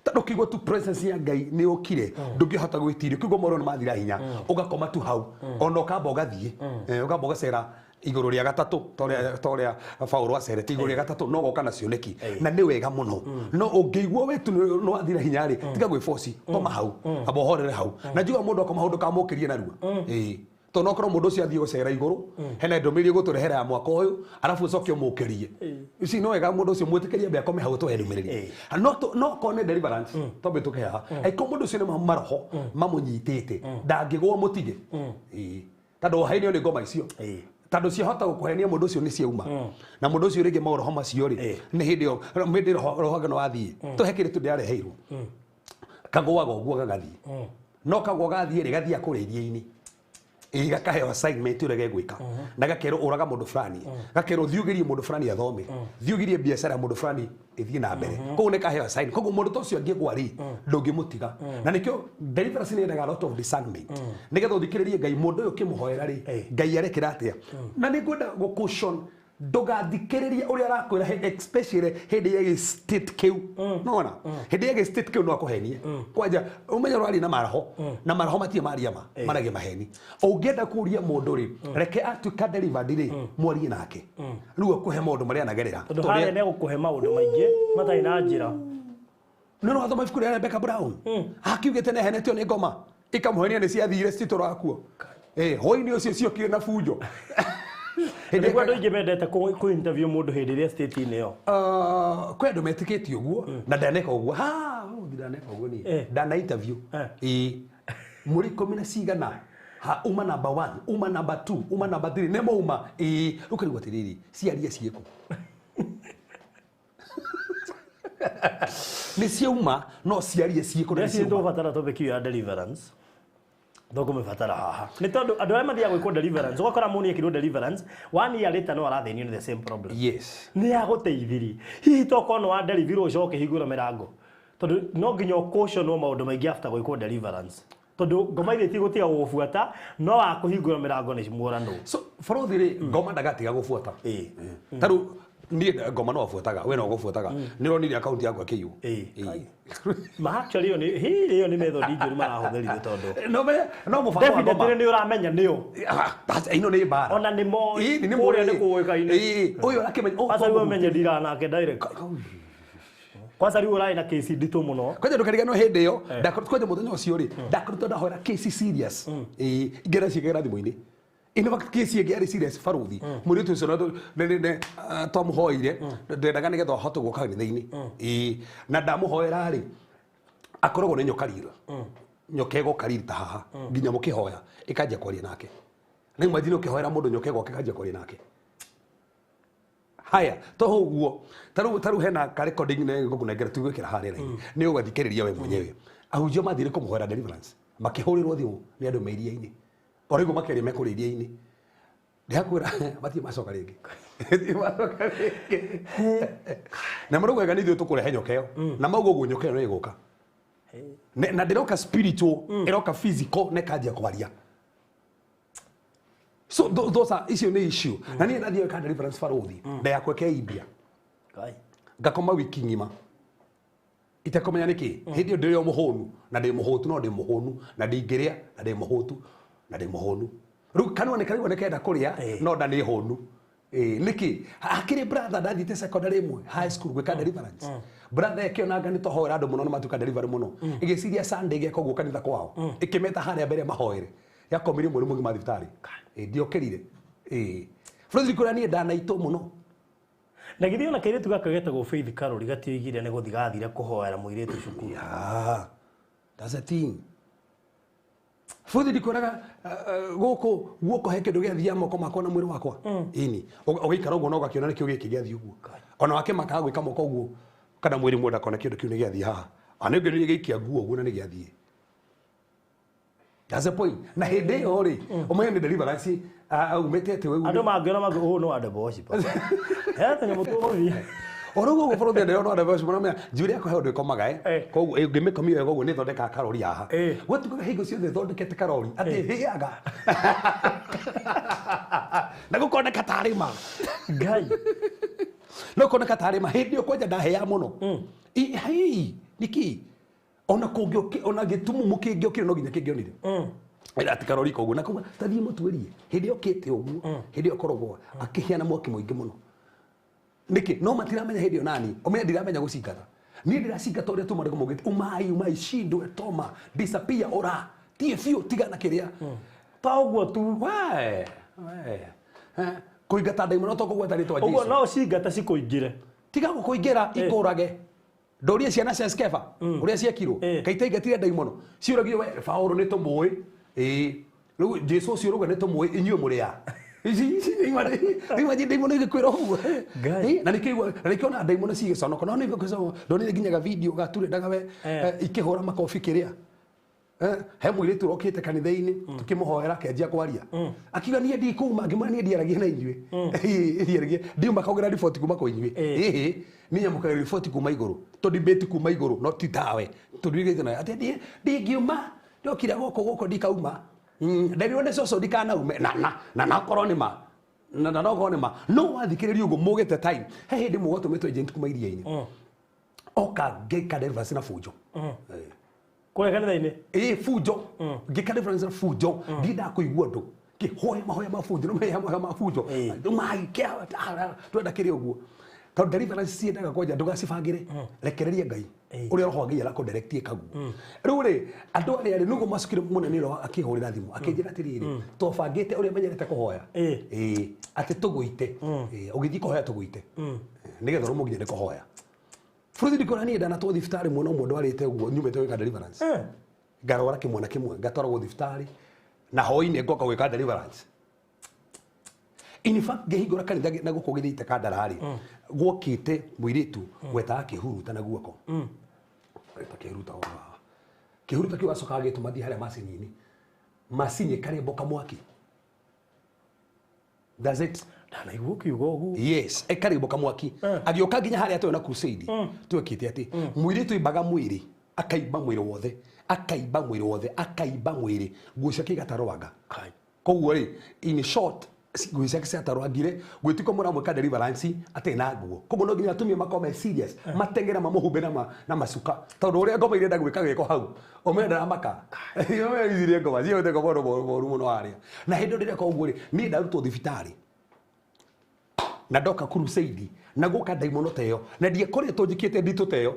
Tondũ ũkĩigua tu presence ya Ngai nĩ yũkire ndũngĩhota gwĩtiria ũkĩigua moro nĩ mathira hinya ũgakoma tu hau ona ũkamba ũgathiĩ ũkamba ũgacera igũrũ rĩa gatatũ ta ũrĩa Paũlũ acerete igũrũ rĩa gatatũ no ũgoka na cioneki na nĩ wega mũno no ũngĩigua we tu nĩ wathira hinya rĩ tiga gwĩboci koma hau amba ũhorere hau na njuga mũndũ akoma hau ndũkamũkĩrie narua. Tondũ no korwo mũndũ ũcio athiĩ gũcera igũrũ hena ndũmĩrĩri ĩgũtũrehera ya mwaka ũyũ arabu ũcoke ũmũkĩrie ici no wega mũndũ ũcio mwĩtĩkĩrie ambe akome hau ũtũhe ndũmĩrĩri no korwo nĩ deliverance twambe tũke haha angĩkorwo mũndũ ũcio nĩ maroho mamũnyitĩte ndangĩgũa mũtige tondũ ũhenio nĩ ngoma icio tondũ ciahota gũkũhenia mũndũ ũcio nĩ ciauma na mũndũ ũcio rĩngĩ maroho macio rĩ nĩ hĩndĩ ĩyo hĩndĩ roho no wathiĩ tũhe kĩrĩ tu ndĩareheirwo kagũaga ũguo gagathiĩ no kagũa gathiĩ rĩ gathiĩ kũrĩa iria-inĩ gakaheo assignment ũrĩa gegwĩka na gakerwo ũraga mũndũ fulani gakerwo thiĩ ũgerie mũndũ fulani athome thiĩ ũgirie biacara ya mũndũ fulani ĩthiĩ na mbere koguo nĩ kaheo assignment koguo mũndũ ta ũcio angĩgwa rĩ ndũngĩmũtiga na nĩkĩo deliverance nĩ yendaga a lot of discernment nĩgetha ũthikĩrĩrie Ngai mũndũ ũyũ ũkĩmũhoera rĩ Ngai arekĩra atĩa na nĩ ngwenda gũ-caution ndũgathikĩrĩrie ũrĩa arakwĩra especially hĩndĩ ya gĩ state kĩu nona hĩndĩ ya gĩ state kĩu no akũhenie kwanja ũmenye ũraria na maroho na maroho matirĩ maria ma maragia maheni ũngĩenda kũria mũndũ rĩ reke atuĩka delivered rĩ mwarie nake rĩu akũhe maũndũ marĩa anagerera Tondũ harĩa nĩ egũkũhe maũndũ maingĩ matarĩ na njĩra. Nĩ ũrathoma ibuku rĩa Rebecca Brown akiugĩte nĩ ahenetio nĩ ngoma ikamũhenia nĩ ciathire citũraga kuo hwaĩ-inĩ ũcio ciokire na bunjo. Nĩguo andũ aingĩ mendete kũ interview mũndũ hĩndĩ ĩrĩa state-inĩ ĩyo. Kwĩ andũ metĩkĩtie ũguo na ndaneka ũguo ha ndaneka ũguo niĩ ndana interview mũrĩ ikũmi na cigana ha uma number 1 uma number 2 uma number 3 nĩ mauma ũkarigwo atĩrĩrĩ ciaria ciĩkũ nĩ ciauma no ciarie ciĩkũ na nĩ Ndeciria ciauma. tũgũbatara topic ĩyo ya deliverance. Tũkũmĩbatara haha nĩ tondũ andũ arĩa mathiaga gwĩkwo deliverance ũgakora mũndũ nĩekirwo deliverance one year later no arathĩnio nĩ the same problem. Yes. Nĩ agũteithirie hihi tokorwo nĩ wa deliverwo ũcoke hingũra mĩrango tondũ no nginya ũcautionwo maũndũ maingĩ after gwĩkwo deliverance. Tondu ngoma iria itigũtiga gũgũbuata no wa kũhingũra mĩrango nĩ mũrano. So bũrũthi rĩ, ngoma ndagatiga gũbuata. Ta rĩu niĩ ngoma no abuataga, we no gũbuataga. Nĩ ũronire akaunti yakwa ĩkĩiywo. Ma actually ĩyo nĩ hĩ ĩyo nĩ method njũru marahũthĩrire tondũ No me no mũbango wa ngoma. Definitely nĩ ũramenya nĩo. Ĩno nĩ mbara. Ona nĩ moĩ. Nĩ kũrĩa nĩ kũĩkaine. Ũyũ arakĩmenya. Kwanza rĩu ũmenye ndira nake direct. Kwanza rĩu ũrarĩ na case nditũ mũno. Kwanja ndũkariganĩrwo hĩndĩ ĩyo, ndakoretwo kwanja mũthenya ũcio rĩ, ndakoretwo ndahoera case serious. Ingĩra ciĩkĩra thimũ-inĩ. In fact case ĩngĩ yarĩ serious baruthi. Mũirĩtu ũcio twamũhoire, ndendaga nĩgetha ahote gũka kanitha-inĩ. Na ndamũhoera rĩ, akoragwo nĩ nyoka rira. Nyoka ĩgoka riri ta haha, nginya mũkĩhoya, ĩkanjia kwaria nake. Na imagine ũkĩhoera mũndũ nyoka ĩgoka ĩkanjia kwaria nake. Haya, to ũguo, ta rĩu hena ka recording nĩ ngũkũnengera tugwĩkĩra harĩa raini. Nĩ ũgathikĩrĩria we mwenyewe. Ahunjia mathire kũmũhoera deliverance, makĩhũrĩrwo thimũ nĩ andũ me iria-inĩ. O rĩu makĩaria me kũrĩa iria-inĩ. Ndĩrakwĩra matirĩ macoka rĩngĩ. Matirĩ macoka rĩngĩ. Na maraugaga nĩ ithuĩ tũkũrehe nyoka ĩyo. Na mauga ũguo nyoka ĩyo nĩ ĩgũka. Na ndĩroka spiritual, ĩroka physical na ĩkanjia kwaria. So those are icio nĩ issue. Na niĩ ndathiĩ gwĩka deliverance baruthi, nda yakwa ĩkeimbia. Ngakoma wiki ng'ima. Itekũmenya nĩkĩ. Hĩndĩ ĩyo ndĩrĩ o mũhũnu, na ndĩ mũhũtu, no ndĩ mũhũnu, na ndingĩrĩa, na ndĩ mũhũtu, na ndĩ mũhũnu. Rĩu kanua nĩ karaigua nĩ kenda kũrĩa, no nda nĩ hũnu. Nĩkĩ? Hakĩrĩ brother ndathiĩte secondary ĩmwe, high school gwĩka deliverance. Brother ĩkĩonanga nĩ tũhoera andũ mũno na matuĩka delivery mũno. Ĩgĩciria Sunday ĩgeka ũguo kanitha kwao. Ĩkĩmeta harĩa mbere mahoere. Yakomire mweri mũgima thibitarĩ. Ndiokĩrire. Bũrũri kũrĩa niĩ ndanaitwo mũno. Na githĩ ona kairĩtu gaka getagwo Faith Karori gatioigire nĩ gũthiĩ gathire kũhoera mũirĩtu cukuru. Yeah, that's a thing. Bũrũri ndikwĩraga gũkũ guoko he kĩndũ gĩathiaga moko makwa na mwĩrĩ wakwa. Ĩni. Ũgĩikara ũguo na ũgakĩona nĩkĩo gĩkĩ gĩathiĩ ũguo. Ona wakĩmakaga gwĩka moko ũguo kana mwĩrĩ mũndũ akona kĩndũ kĩu nĩ gĩathiĩ haha. Ona nĩ gĩikia nguo ũguo na nĩ gĩathiĩ. That's the point. Na hĩndĩ ĩyo rĩ, ũmenye nĩ deliverance aumĩte atĩ wewe. Andũ mangĩona mangĩ ũũ no andũ worship. Tũnyamũ tũgũthiĩ. O rĩu gũkũ bũrũri ndĩrona andũ worship maramenya njuĩrĩ yakwa he ũndũ ĩkomaga koguo ngĩmĩkomia wega ũguo nĩ ĩthondekaga karori haha. Gwatuĩkaga hingo ciothe ĩthondekete karori atĩ hĩaga. Na gũkoneka tarĩ ma. Ngai. No gũkoneka tarĩ ma hĩndĩ ĩyo kwanja ndahĩaga mũno. Hei, nĩkĩ? Ona kũngĩũkĩ ona gĩtumumu kĩngĩokire no nginya kĩngĩonire. Ĩra atĩ karori koguo na kuga tathiĩ mũtuĩrie hĩndĩ ĩyo okĩte ũguo hĩndĩ ĩyo akoragwo akĩhĩa na mwaki mũingĩ mũno. Nĩkĩ? No matiramenya hĩndĩ ĩyo nani ũmenye ndiramenya gũcingata. Niĩ ndĩracingata ũrĩa tu marĩgo maugĩte umai umai shindwe toma disappear ora tie biũ tigana kĩrĩa. Ta ũguo tu. We kũingata ndaimono to kũgweta rĩtwa Jesũ. Ũguo no cingata cikũingĩre. Tiga gũkũingĩra ikũrage. Ndorie ciana cia Skeva ũrĩa ciekirwo kaita ingatire ndaimono ciũragio we Paũlũ nĩ tũmũĩ rĩu Jesũ ũcio ũrauga nĩ tũmũĩ inyuĩ mũrĩ a ici imagine ndaimono igĩkwĩra ũguo. Na nĩkĩo ona ndaimono cigĩconoka no nĩ ndonire nginyaga video gature ndagawe ikĩhũra makobi kĩrĩa. He mũirĩtu ũrokĩte kanitha-inĩ tũkĩmũhoera akĩanjia kwaria. Akiuga niĩ ndikuma ngĩmwĩra niĩ ndiaragia na inyuĩ. Ndiaragia ndiuma kaugĩra riboti kuma kwĩ inyuĩ. Niĩ nyamũkagĩra riboti kuma igũrũ. Tũ debate kuma igũrũ no ti tawe. Tũnduĩkĩte nayo atĩ ndingiuma ndokire gũkũ gũkũ ndikauma. Nderirwo nĩ cũcũ ndikanaume na nakorwo nĩ ma. Na nokorwo nĩ ma. No wathikĩrĩria ũguo mũgĩte time. He hĩndĩ mũgũtũmĩtwo agent kuma iria-inĩ. Oka ngĩka deliverance na bunjo. Kũrĩa kanitha-inĩ? Bunjo. Ngĩka deliverance na bunjo. Ndiendaga kũigua ũndũ. Ngĩhoya mahoya ma bunjo, no mahoya ma bunjo. Twenda kĩrĩa ũguo. Tondũ deliverance ciendaga kwanja ndũgacibangĩre. Rekereria Ngai. Ũrĩa roho wa Ngai arakũdirectie kaguo. Rĩu rĩ, andũ arĩa rĩ, nĩguo macukire mũnene ũrĩa akĩhũrĩra thimũ, akĩnjĩra atĩrĩrĩ, twabangĩte ũrĩa menyerete kũhoya. Atĩ tũgũite. Ũgĩthiĩ kũhoya tũgũite. Nĩgetha ũrũmwo nginya nĩ kũhoya. Bũrũri ndikora niĩ ndanatwo thibitarĩ mwena ũmwe ndwarĩte ũguo nyumĩte gwĩka deliverance. Ngarwara kĩmwana kĩmwe ngatwaragwo thibitarĩ na hwaĩ-inĩ ngoka gwĩka deliverance. In fact ngĩhingũra kanitha na gũkũ gĩthiĩte Kandara-rĩ, gwokĩte mũirĩtu wetaga kĩhuruta na guoko. Weta kĩhuruta o haha. Kĩhuruta kĩu acokaga gĩtũma thiĩ harĩa macini-inĩ. Macini ĩkarembũka mwaki. That's it. Ndanaigua ũkiuga ũguo. Yes, ĩkarembũka mwaki. Agĩũka nginya harĩa twĩ na crusade. Twekĩte atĩ mũirĩtu imbaga mwĩrĩ. Akaimba mwĩrĩ wothe, akaimba mwĩrĩ wothe, akaimba mwĩrĩ, nguo ciake igatarwanga. Koguo rĩ, in short, nguo ciake ciatarwangire, gwĩtuĩka mũramwĩka deliverance atarĩ na nguo. Koguo no nginya atumia makorwo me serious, mateng'ere mamũhumbe na macuka, tondũ ũrĩa ngoma irenda gwĩka gĩko hau, ũmenye ndaramaka. Ũmenye icirie ngoma, ciĩte ngoma ũndũ moru mũno harĩa. Na hĩndĩ ĩyo ndĩreka ũguo rĩ, niĩ ndarutwo thibitarĩ na ndoka crusade na gũka ndaimono ta ĩyo, na ndiakoretwo njĩkĩte nditũ ta ĩyo.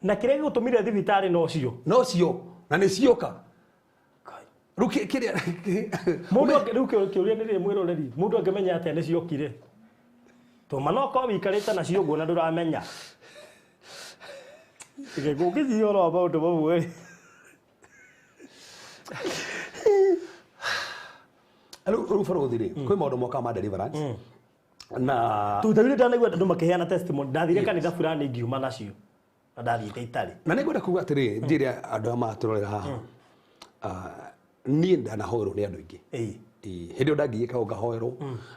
Na kĩrĩa gĩgũtũmire thibitarĩ nocio? Nocio, na nĩ cioka. Rĩu kĩrĩa Mũndũ rĩu kĩũria nĩ rĩrĩ mwĩroreri, mũndũ angĩmenya atĩa nĩ ciokire? Tondũ no korwo wĩikarĩte nacio ũguo na ndũramenya. Gũgĩthiĩ ũhoro wa maũndũ mamwe. Rĩu bũrũri rĩ, kwĩ maũndũ mokaga ma deliverance. Na Tũthaire ndanaigua andũ makĩheana testimony, ndathire kanitha fulani ngiuma nacio. Na ndathiĩte itarĩ. Na nĩngwenda kuga atĩrĩrĩ, njĩre andũ aya matũrorera haha. Niĩ ndanahoerwo nĩ andũ aingĩ. Hĩndĩ ĩyo ndangĩika ngahoerwo.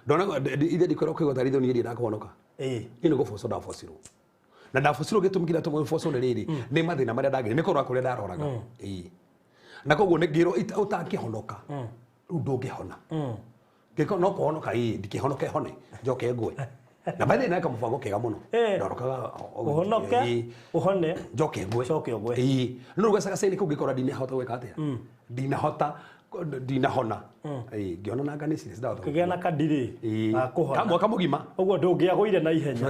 Ndona ithe ndikwĩra kũigua tarĩ niĩ ndakũhonoka. Niĩ nĩ gũbocwo ndabocirwo. Na ndabocirwo gĩtũmi kĩrĩa tũmwe bocwo nĩ rĩrĩ, nĩ mathĩna marĩa ndagĩire, nĩ kũrora kũrĩa ndaroraga. Na koguo nĩ ngĩrwo ũtangĩhonoka, rĩu ndũngĩhona. Ngĩko no kũhonoka, ndikĩhonoke hone, njoke ngwe. Na by the way, neka mũbango kega mũno. Ndorokaga Ũhonoke, ũhone, njoke ngwe. Njoke ũgwe. No rĩu gacagaca-inĩ kau ngĩkora ndinahota gwĩka atĩa? Ndinahota, ndinahona. Ngĩona nanga nĩ serious, ndahota Kĩgĩa na kadiri ga kũhona. Ka mwaka mũgima. Ũguo ndũngĩagũire na ihenya.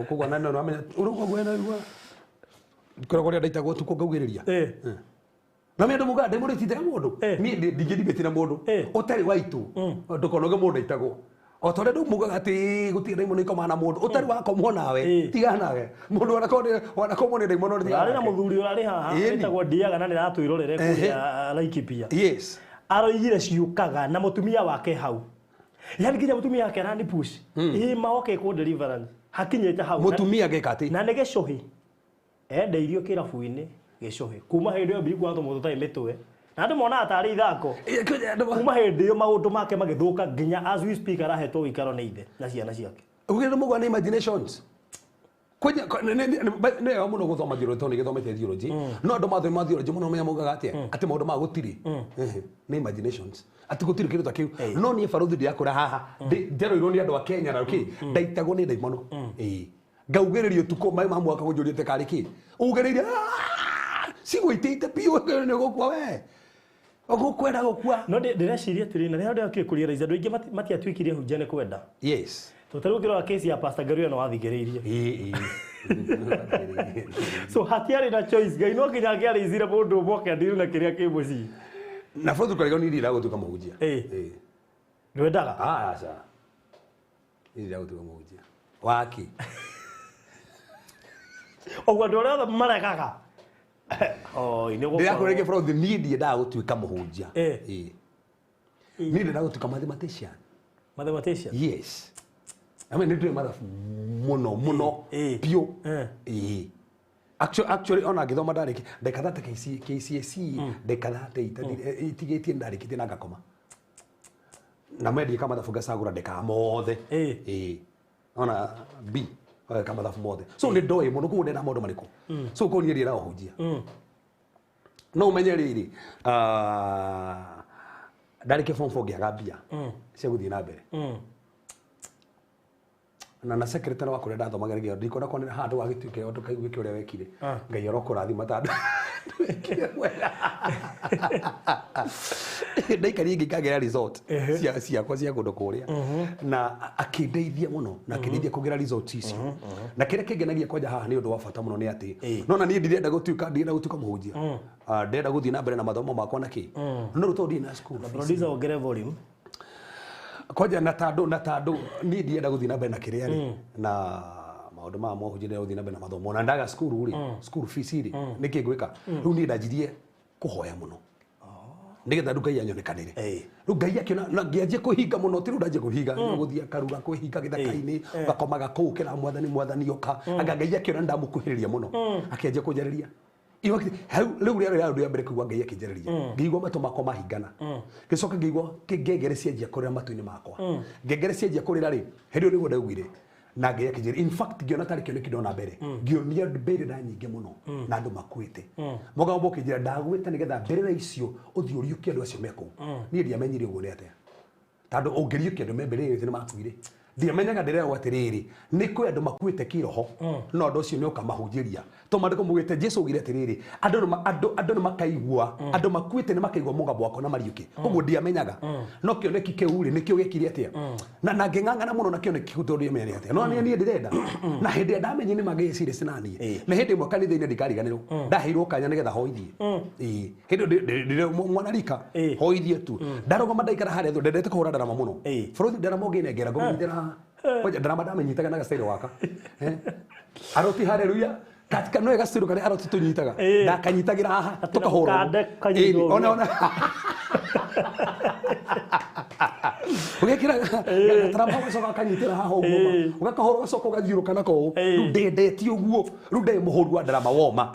Ũkũgwa na no amenya, ũrũgwa gwe na igua. Ngoragwo rĩa ndaitagwo ũtukũ ngaugĩrĩria. Na mimi ndo muga ndimũrĩtite na mũndũ. Niĩ ndingĩndibĩti na mũndũ. Ũtarĩ wa itu. Ndũkonoge mũndũ aitagwo. O ta ũrĩa andũ mugaga atĩ gũtirĩ ndaimono ikomaga na mũndũ. Ũtarĩ wakomwo nawe, tiga nawe. Mũndũ wanakomwo nĩ ndaimono nĩ tiga Ũrarĩ na nake. mũthuri ũrarĩ haha, wĩtagwo Ndiaga na nĩratwĩrorere kũrĩa Laikipia. Aroigire ciũkaga na mũtumia wake hau. Yaani nginya mũtumia wake arani push. Maoke kũ deliverance. Hakinyĩte hau. Mũtumia ageka atĩ? Na nĩ gĩcũhĩ. Endeirio kĩrabu-inĩ gĩcũhĩ. Kuma hĩndĩ ĩyo mbirikwa tũmũndũ tũtarĩ mĩtwe. Na andũ monaga tarĩ ithako. Kuma hĩndĩ ĩyo maũndũ make magĩthũka nginya as we speak arahetwo ũikaro nĩ ithe na ciana ciake. Ũgĩrĩ mũgwa nĩ imaginations. Kwenya, nĩ wega mũno gũthoma theology tondũ nĩ gĩthomete theology. No andũ mathoma theology mũno menya maugaga atĩa? Atĩ maũndũ ma gũtirĩ. Nĩ imaginations. Atĩ gũtirĩ kĩndũ ta kĩu. No niĩ barothi ndĩrakũra haha. Njeroirwo nĩ andũ a Kenya na kĩ? Ndaitagwo nĩ ndaimono. Ngaugĩrĩrio ũtukũ, maĩ ma mwaka kũnjũrĩte karĩ kĩ? Ugĩrĩire, cigũitĩte biũ, nĩ ũgũkua we. Ũgũkwenda gũkua. No ndĩreciria atĩrĩrĩ, na rĩrĩa ndĩrakire kũrealize andũ aingĩ matiatuĩkire hunjia nĩ kwenda. Tondũ ta rĩu ũngĩrora case ya Pastor Ngaruiya no wathingĩrĩirie. So hatiarĩ na choice, Ngai no nginya angĩarĩithire mũndũ ũmwe oke andirũ na kĩrĩa kĩ mũciĩ. Na bũrũri ũkarigwo nĩ iria gũtuĩka mũhunjia. Ndwendaga? Aca. Nĩ iria gũtuĩka mũhunjia. Waki. Ũguo andũ arĩa othe maregaga. Oi, nĩ ũgũkorwo. Ndĩrakwĩra rĩngĩ bũrũri, niĩ ndiendaga gũtuĩka mũhunjia. Niĩ ndendaga gũtuĩka mathematician. Mathematician? Yes. I mean, nĩ ndũĩ mathabu mũno, mũno, biũ. Actually, ona ngĩthoma ndarĩkia, ndeka thate KCSE, ndeka thate itigĩtie ndarĩkĩtie na ngakoma. Na mendiĩ mathabu ngacagũra ndekaga mothe. Ona B, ka mathabu mothe. So nĩ ndoĩ mũno, koguo ndenda maũndũ marĩkũ. So koguo niĩ ndiendaga kũhunjia. No ũmenye rĩrĩ, ndarĩkia form 4 ngĩaga mbia cia gũthiĩ na mbere. Na secretary wa kũrĩa ndathomagĩra ngĩona ndikwenda kuonera handũ wagĩtuĩke ũndũ kaiguĩke ũrĩa wekire. Ngai arokũrathima ta ndwekire wega. Ndaikarire ngĩkagĩra result ciakwa cia kũndũ kũrĩa. Na akĩndeithia mũno, na akĩndeithia kũgĩra result icio. Na kĩrĩa kĩngenagia kwanja haha nĩ ũndũ wa bata mũno nĩ atĩ, no na niĩ ndirenda gũtuĩka, ndirenda gũtuĩka mũhunjia. Ndĩrenda gũthiĩ na mbere na mathomo makwa na kĩ. No rĩu tondũ ndirĩ na school fees. Producer ongere volume. Kwanja na tandũ, na tandũ, niĩ ndirenda gũthiĩ na mbere na kĩrĩa rĩ, na maũndũ maya mohunjia ndĩrenda gũthiĩ na mbere na mathomo. Na ndaga cukuru rĩ, school fees rĩ, nĩkĩ ngwĩka? Rĩu niĩ ndanjirie kũhoya mũno. Nĩgetha rĩu Ngai anyonekanĩre. Rĩu Ngai akĩona, na ngĩanjia kwĩhinga mũno, ti rĩu ndanjia kwĩhinga, gũthiĩ akaruga, kwĩhinga gĩthaka-inĩ, ũgakomaga kũu, ũkera mwathani, mwathani oka. Anga Ngai akĩona nĩndamũkuhĩrĩria mũno. Akĩanjia kũnjarĩria. Iwa kĩ-, hau, rĩu rĩarĩ rĩa ũndũ wa mbere kũigua Ngai akĩnjarĩria. Ngĩigua matũ makwa mahingana. Ngĩcoka ngĩigua ngengere cianjia kũrĩra matũ-inĩ makwa. Ngengere cianjia kũrĩra rĩ, hĩndĩ ĩyo nĩguo ndaiguire. Na Ngai akĩnjĩra, in fact ngĩona tarĩ kĩoneki ndona mbere, ngĩonia mbĩrĩra nyingĩ mũno na andũ makuĩte. Mũgambo ũkĩnjĩra ndagwĩta nĩgetha mbĩrĩra icio ũthiĩ ũriũkie andũ acio me kũu. Niĩ ndiamenyire ũguo nĩ atĩa, tondũ ũngĩriũkia andũ me mbĩrĩra nĩ makuire. Ndiamenyaga ndĩrerwo atĩrĩrĩ, nĩ kwĩ andũ makuĩte kĩroho, no andũ acio nĩ ũkamahunjĩria. To maandĩko maugĩte, Jesu augire atĩrĩrĩ, andũ nĩ makaigua, andũ makuĩte nĩ makaigua mũgambo wakwa na mariũke. Koguo ndiamenyaga, no kĩoneki kĩu rĩ, nĩkĩo gĩekire atĩa, na ngĩng'ang'ana mũno na kĩoneki kĩu tondũ ndiamenya nĩ atĩa, no niĩ ndĩrenda. Na hĩndĩ ĩrĩa ndamenyire nĩ magĩciria sinaniĩ, na hĩndĩ ĩmwe kanitha-inĩ ndikariganĩrwo, ndaheirwo kanya nĩgetha hoithie. Ĩĩ, hĩndĩ ĩyo ndĩ mwana rika, hoithie tu, ndarũgama, ndaikara harĩa thĩ, ndendete kũhũra ndarama mũno. Bũrũri ndarama ũngĩnengera ngũmĩnyitĩra haha. Kwanja ndarama ndamenyitaga na gacairo gaka. Aroti haleluya katika no gaciro karĩa aroti tũnyitaga, ndakanyitagĩra haha tũkahũrwo. Mũkanda kanyitwo. Ĩni, ona ũgekĩra gatarama ũgacoka ũkanyitĩra haha ũguo ma. Ũgakahũra, ũgacoka ũgathiũrũka nako ũũ. Rĩu ndendete ũguo, rĩu ndĩ mũhũri wa ndarama woma.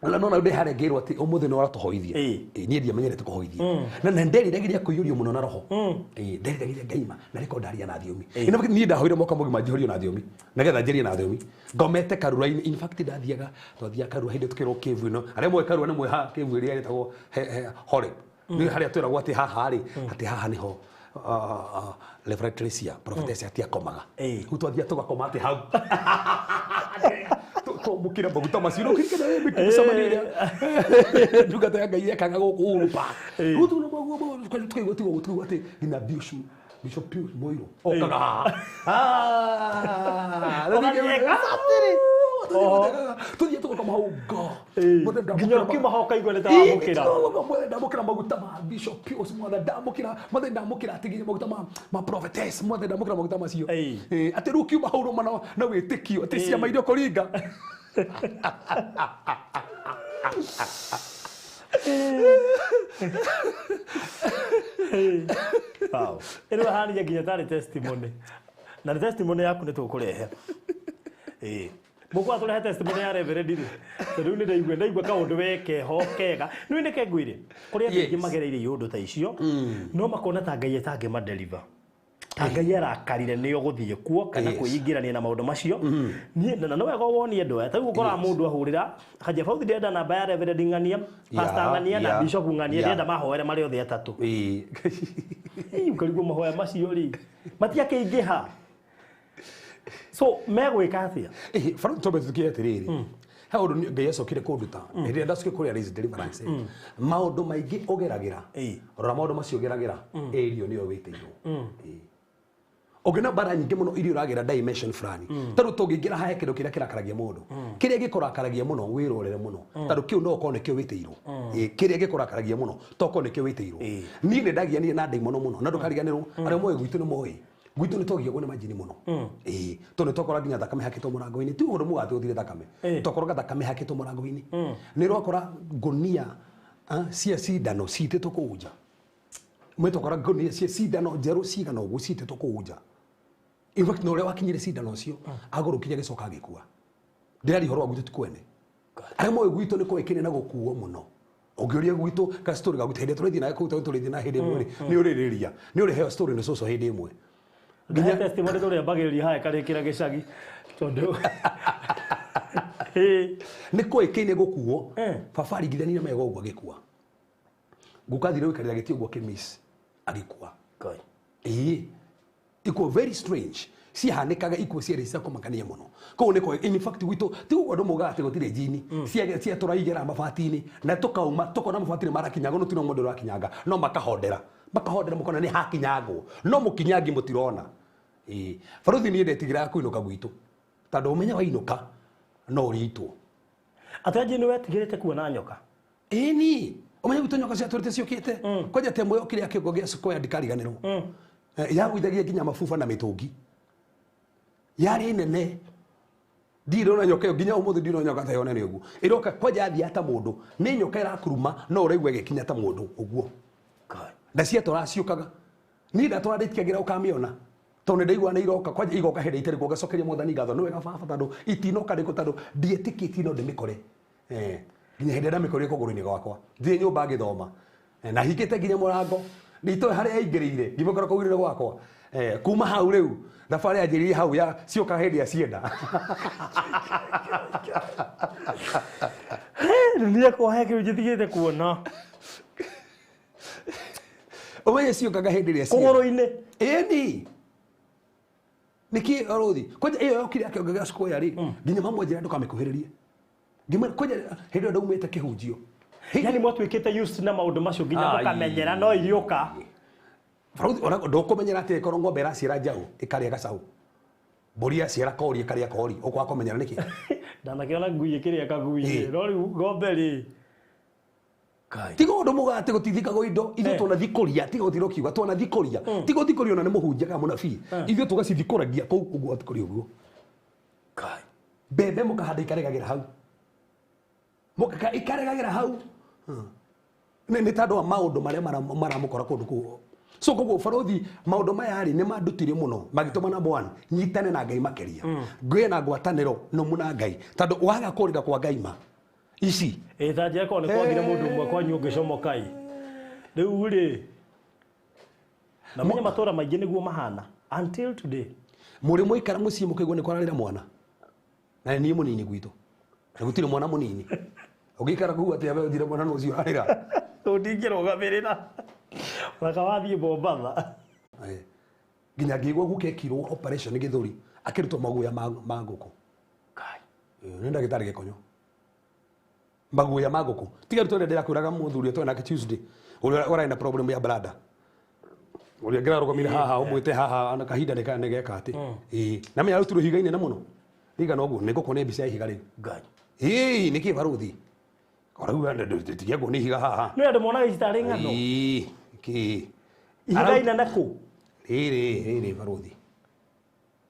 Na no ndĩ harĩa ngĩrwo atĩ ũmũthĩ nĩ ũratũhoithia. Ĩĩ, niĩ ndiamenyerete kũhoithia na nderiragĩria kũiyũrio mũno na roho. Ĩĩ, nderiragĩria ngaima na rĩko ndaria na thiomi. Ĩno niĩ ndahoire mwaka mũgima njihorio na thiomi nĩgetha njarie na thiomi ngomete karura-inĩ. In fact ndathiaga, twathiaga karura hĩndĩ tũkĩrwo kĩvu ĩno, arĩa moĩ karura nĩ moĩ ha kĩvu ĩrĩa ĩtagwo Horeb, nĩ harĩa twĩragwo atĩ haha rĩ, atĩ haha nĩho Reverend Tricia prophetess ati akomaga. Rĩu twathiaga tũgakoma atĩ hau twamũkĩra maguta macio, no kĩrikana mĩcemanio ĩrĩa ndungata ya Ngai yekaga gũkũ Uhuru Park. Rĩu tũkaigua tiga ũguo, tũkaigua atĩ nginya Bishop Pius Muiru okaga haha. Ah, tũthiĩ tũgakoma hau ngo. Nginya ũkiuma ho ũkaigua nĩ ta wamũkĩra. Mwathe ndamũkĩra maguta ma Bishop Pius, mwathe ndamũkĩra, mwathe ndamũkĩra atĩ nginya maguta ma prophetess, mwathe ndamũkĩra maguta macio. Atĩ rĩu ũkiuma hau rũma na wĩtĩkio atĩ ciama iria ũkũringa. Wow. Ĩno ĩhanagia nginya tarĩ testimony. Na nĩ testimony yaku nĩ tũkũrehe. Ĩĩ. Mũkwa tũrehe testimony ya Reverend rĩ. Tondũ rĩu nĩ ndaigua kaũndũ we keho kega. Nĩ nĩke ngwĩre. Kũrĩ andũ aingĩ magereire iũndũ ta icio, no makona ta Ngai atangĩmadeliver. Ta Ngai arakarire nĩo gũthiĩ kuo kana kwĩingĩrania na maũndũ macio. Niĩ na no wega wonie andũ aya. Ta rĩu ũkoraga mũndũ ahũrĩra Haja Fauzi, ndĩrenda namba ya Reverend Ng'ania, Pastor Ng'ania na Bishop Ng'ania, ndĩrenda mahoere marĩ othe atatũ. Ĩ, ũkarigwo mahoya macio rĩ matiakĩingĩha, so megwĩka atĩa? Ĩhĩ, Farao, twambe tũtukie atĩrĩrĩ, he ũndũ Ngai acokire kũnduta hĩndĩ ĩrĩa ndacokire kũrĩa raise deliverance. Maũndũ maingĩ ũgeragĩra, rora maũndũ macio ũgeragĩra, ĩrio nĩyo wĩtĩirwo. Ĩĩ. Ũngĩona mbara nyingĩ mũno iria ũragera dimension fulani, tondũ tũngĩingĩra hahe kĩndũ kĩrĩa kĩrakaragia mũndũ, kĩrĩa gĩkũrakaragia mũno wĩrorere mũno, tondũ kĩu no ũkorwo nĩkĩo wĩtĩirwo. Ĩĩ, kĩrĩa gĩkũrakaragia mũno to ũkorwo nĩkĩo wĩtĩirwo. Niĩ nĩ ndagianire na ndaimono mũno, na ndũkariganĩrwo, arĩa moĩ gwitũ nĩ moĩ gwitũ nĩ twagiagwo nĩ majini mũno. Ĩĩ, tondũ nĩ twakora nginya thakame hakĩtwo mũrango-inĩ. Ti ũndũ mũgate ũthire thakame, twakoraga thakame hakĩtwo mũrango-inĩ, nĩ ũrakora ngũnia cia cindano citĩtwo kũu nja. Mwetokora ngũnia cia cindano njerũ cigana ũguo citĩtwo kũu nja. In fact, na ũrĩa wakinyire cindano ũcio agũrũkire, agĩcoka agĩkua. Ndĩraria ũhoro wa gwitũ, ti kwene. Arĩa moĩ gwitũ nĩ kũĩkĩne na gũkuo mũno. Ũngĩũria gwitũ ka story ga gwitũ hĩndĩ ĩrĩa tũrĩthiĩ nawe kũu, tondũ tũrĩthiĩ na hĩndĩ ĩmwe rĩ, nĩ ũrĩrĩria, nĩ ũrĩheo story nĩ cũcũ hĩndĩ ĩmwe. Nginya testimony tũrĩambagĩrĩria haha ĩkarĩkĩra gĩcagi tondũ Ĩĩ. Nĩ kũĩkĩine gũkuo. Baba aringithanirie magego ũguo agĩkua, guka athire gũikarĩra gĩtĩ ũguo akĩmiss, agĩkua. Ngai. Ĩĩ, ikuo very strange ciahanĩkaga, ikuo ciarĩ cia kũmakania mũno. Koguo nĩ kwa in fact gwitũ ti ũguo andũ maugaga atĩ gũtirĩ njini cia tũraigĩra mabati-inĩ na tũkauma tũkona mabati nĩ marakinyangwo, no tino mũndũ ũrakinyanga, no makahondera makahondera, mũkona nĩ hakinyangwo no mũkinyangi mũtirona. Ĩĩ, baruthi, niĩ ndetigĩraga kũinũka gwitũ tondũ ũmenye wainũka no ũrĩitwo. Atĩ anjĩ nĩ wetigĩrĩte kuona nyoka? Ĩni, ũmenye gwitũ nyoka ciatũrĩte ciũkĩte kwanja temo yokire kĩongo gĩa square, ndikariganĩrwo. Yagũithagia nginya mabuba na mĩtũngi, yarĩ nene. Ndirona nyoka ĩyo nginya ũmũthĩ, ndirona nyoka ta ĩyo nene ũguo ĩroka kwanja yathiaga ta mũndũ. Nĩ nyoka ĩrakuruma no ũraigua ĩgĩkinya ta mũndũ ũguo. Ngai. Na ciatũra ciũkaga, niĩ ndatũra ndĩtikagĩra ũkamĩona tondũ nĩ ndaigua nĩ iroka kwanja, igoka hĩndĩ itarĩ kuo, ngacokeria Mwathani ngatho, nĩ wega baba tondũ itinoka rĩko, tondũ ndiĩtĩkĩtie no ndĩmĩkore. Nginya hĩndĩ ĩrĩa ndamĩkorire kũgũrũ-inĩ gwakwa thiĩ nyũmba ngĩthoma. Na hingĩte nginya mũrango, nditoĩ harĩa yaingĩrĩire, ngĩmĩkora kũgũrũ-inĩ gwakwa. Kuma hau rĩu thabarĩ yanjĩrĩirie hau ya cioka hĩndĩ ya cienda. Niĩ kwa he kĩu njĩtigĩte kuona. Ũmenye ciokaga hĩndĩ ĩrĩa cienda. Kũgũrũ-inĩ. Ĩni. Nĩkĩ orothi? Kwanja ĩyo yokire akĩonga gĩa square rĩ, nginya mamwanjĩra ndũkamĩkuhĩrĩrie. Ngĩmwĩra kwanja hĩndĩ ĩyo ndaumĩte kĩhunjio. Yani mwatuĩkĩte used na maũndũ macio nginya Ai. mũkamenyera no iriũka. Barũthi ona ndũkũmenyera atĩ ĩkorwo ng'ombe ĩraciara njaũ ĩkarĩa gacaũ. Mbũri yaciara kori ĩkarĩa kori. Ũkwaga kũmenyera nĩkĩ? Ndanakĩona ngui ĩkĩrĩa kagui. Ĩ. No rĩu ng'ombe rĩ. Kai. Tiga ũndũ mũgate gũtithikagwo indo ithuĩ twanathikũria tiga gũtira ũkiuga twanathikũria tiga ũthikũria ona nĩ mũhunjia kana mũnabii ithuĩ tũgacithikũragia kũu ũguo athikũria ũguo. Kai. Mbembe mũkahanda ikaregagĩra hau. Mũkaka ikaregagĩra hau. Nĩ tondũ wa maũndũ marĩa maramũkora kũndũ kũu. So koguo barothi maũndũ maya rĩ nĩ mandutire mũno magĩtũma number one nyitane na Ngai makĩria. Ngĩe na ngwatanĩro nũmu na Ngai tondũ waga kũrĩra kwa Ngai ma ici. Ĩ ta njĩra korwo nĩ kwagire mũndũ ũmwe kwanyu ũngĩcomoka ĩ. Rĩu rĩ na menye matũra maingĩ nĩguo mahana until today. Mũrĩ mwaikara mũciĩ mũkaigua nĩ kwararĩra mwana. Na nĩ niĩ mũnini gwitũ. Na gũtirĩ mwana mũnini. Ũngĩikara kũu atĩa we ũnjĩre mwana nũ ũcio ũrarĩra. Ũndingĩrũgamĩrĩra. Mũraka wathiĩ Mombatha. Nginya ngĩigua guka ekirwo operation gĩthũri akĩrutwo maguoya ma ngũkũ. Kai. Nĩ ndagĩtarĩ gĩkonyo. Maguoya ma ngũkũ. Tiga rĩu twende ndĩrakwĩraga mũthuri ũrĩa twarĩ nake Tuesday ũrĩa ũrarĩ na problem ya bladder. Ũrĩa ngĩrarũgamire haha ũmwĩte haha na kahinda nĩ geka atĩ. Ĩĩ. Na menya arutirwo ihiga inene mũno. Rigana ũguo nĩ ngũkũ nĩ mbica ya ihiga rĩu. Ngai. Ĩĩ nĩkĩ baruthi? Orauga ndĩtigĩagwo nĩ ihiga haha. Nĩ andũ monaga ici tarĩ ng'ano. Ĩĩ kĩ. Ihiga inene kũ? Rĩrĩ rĩrĩ baruthi.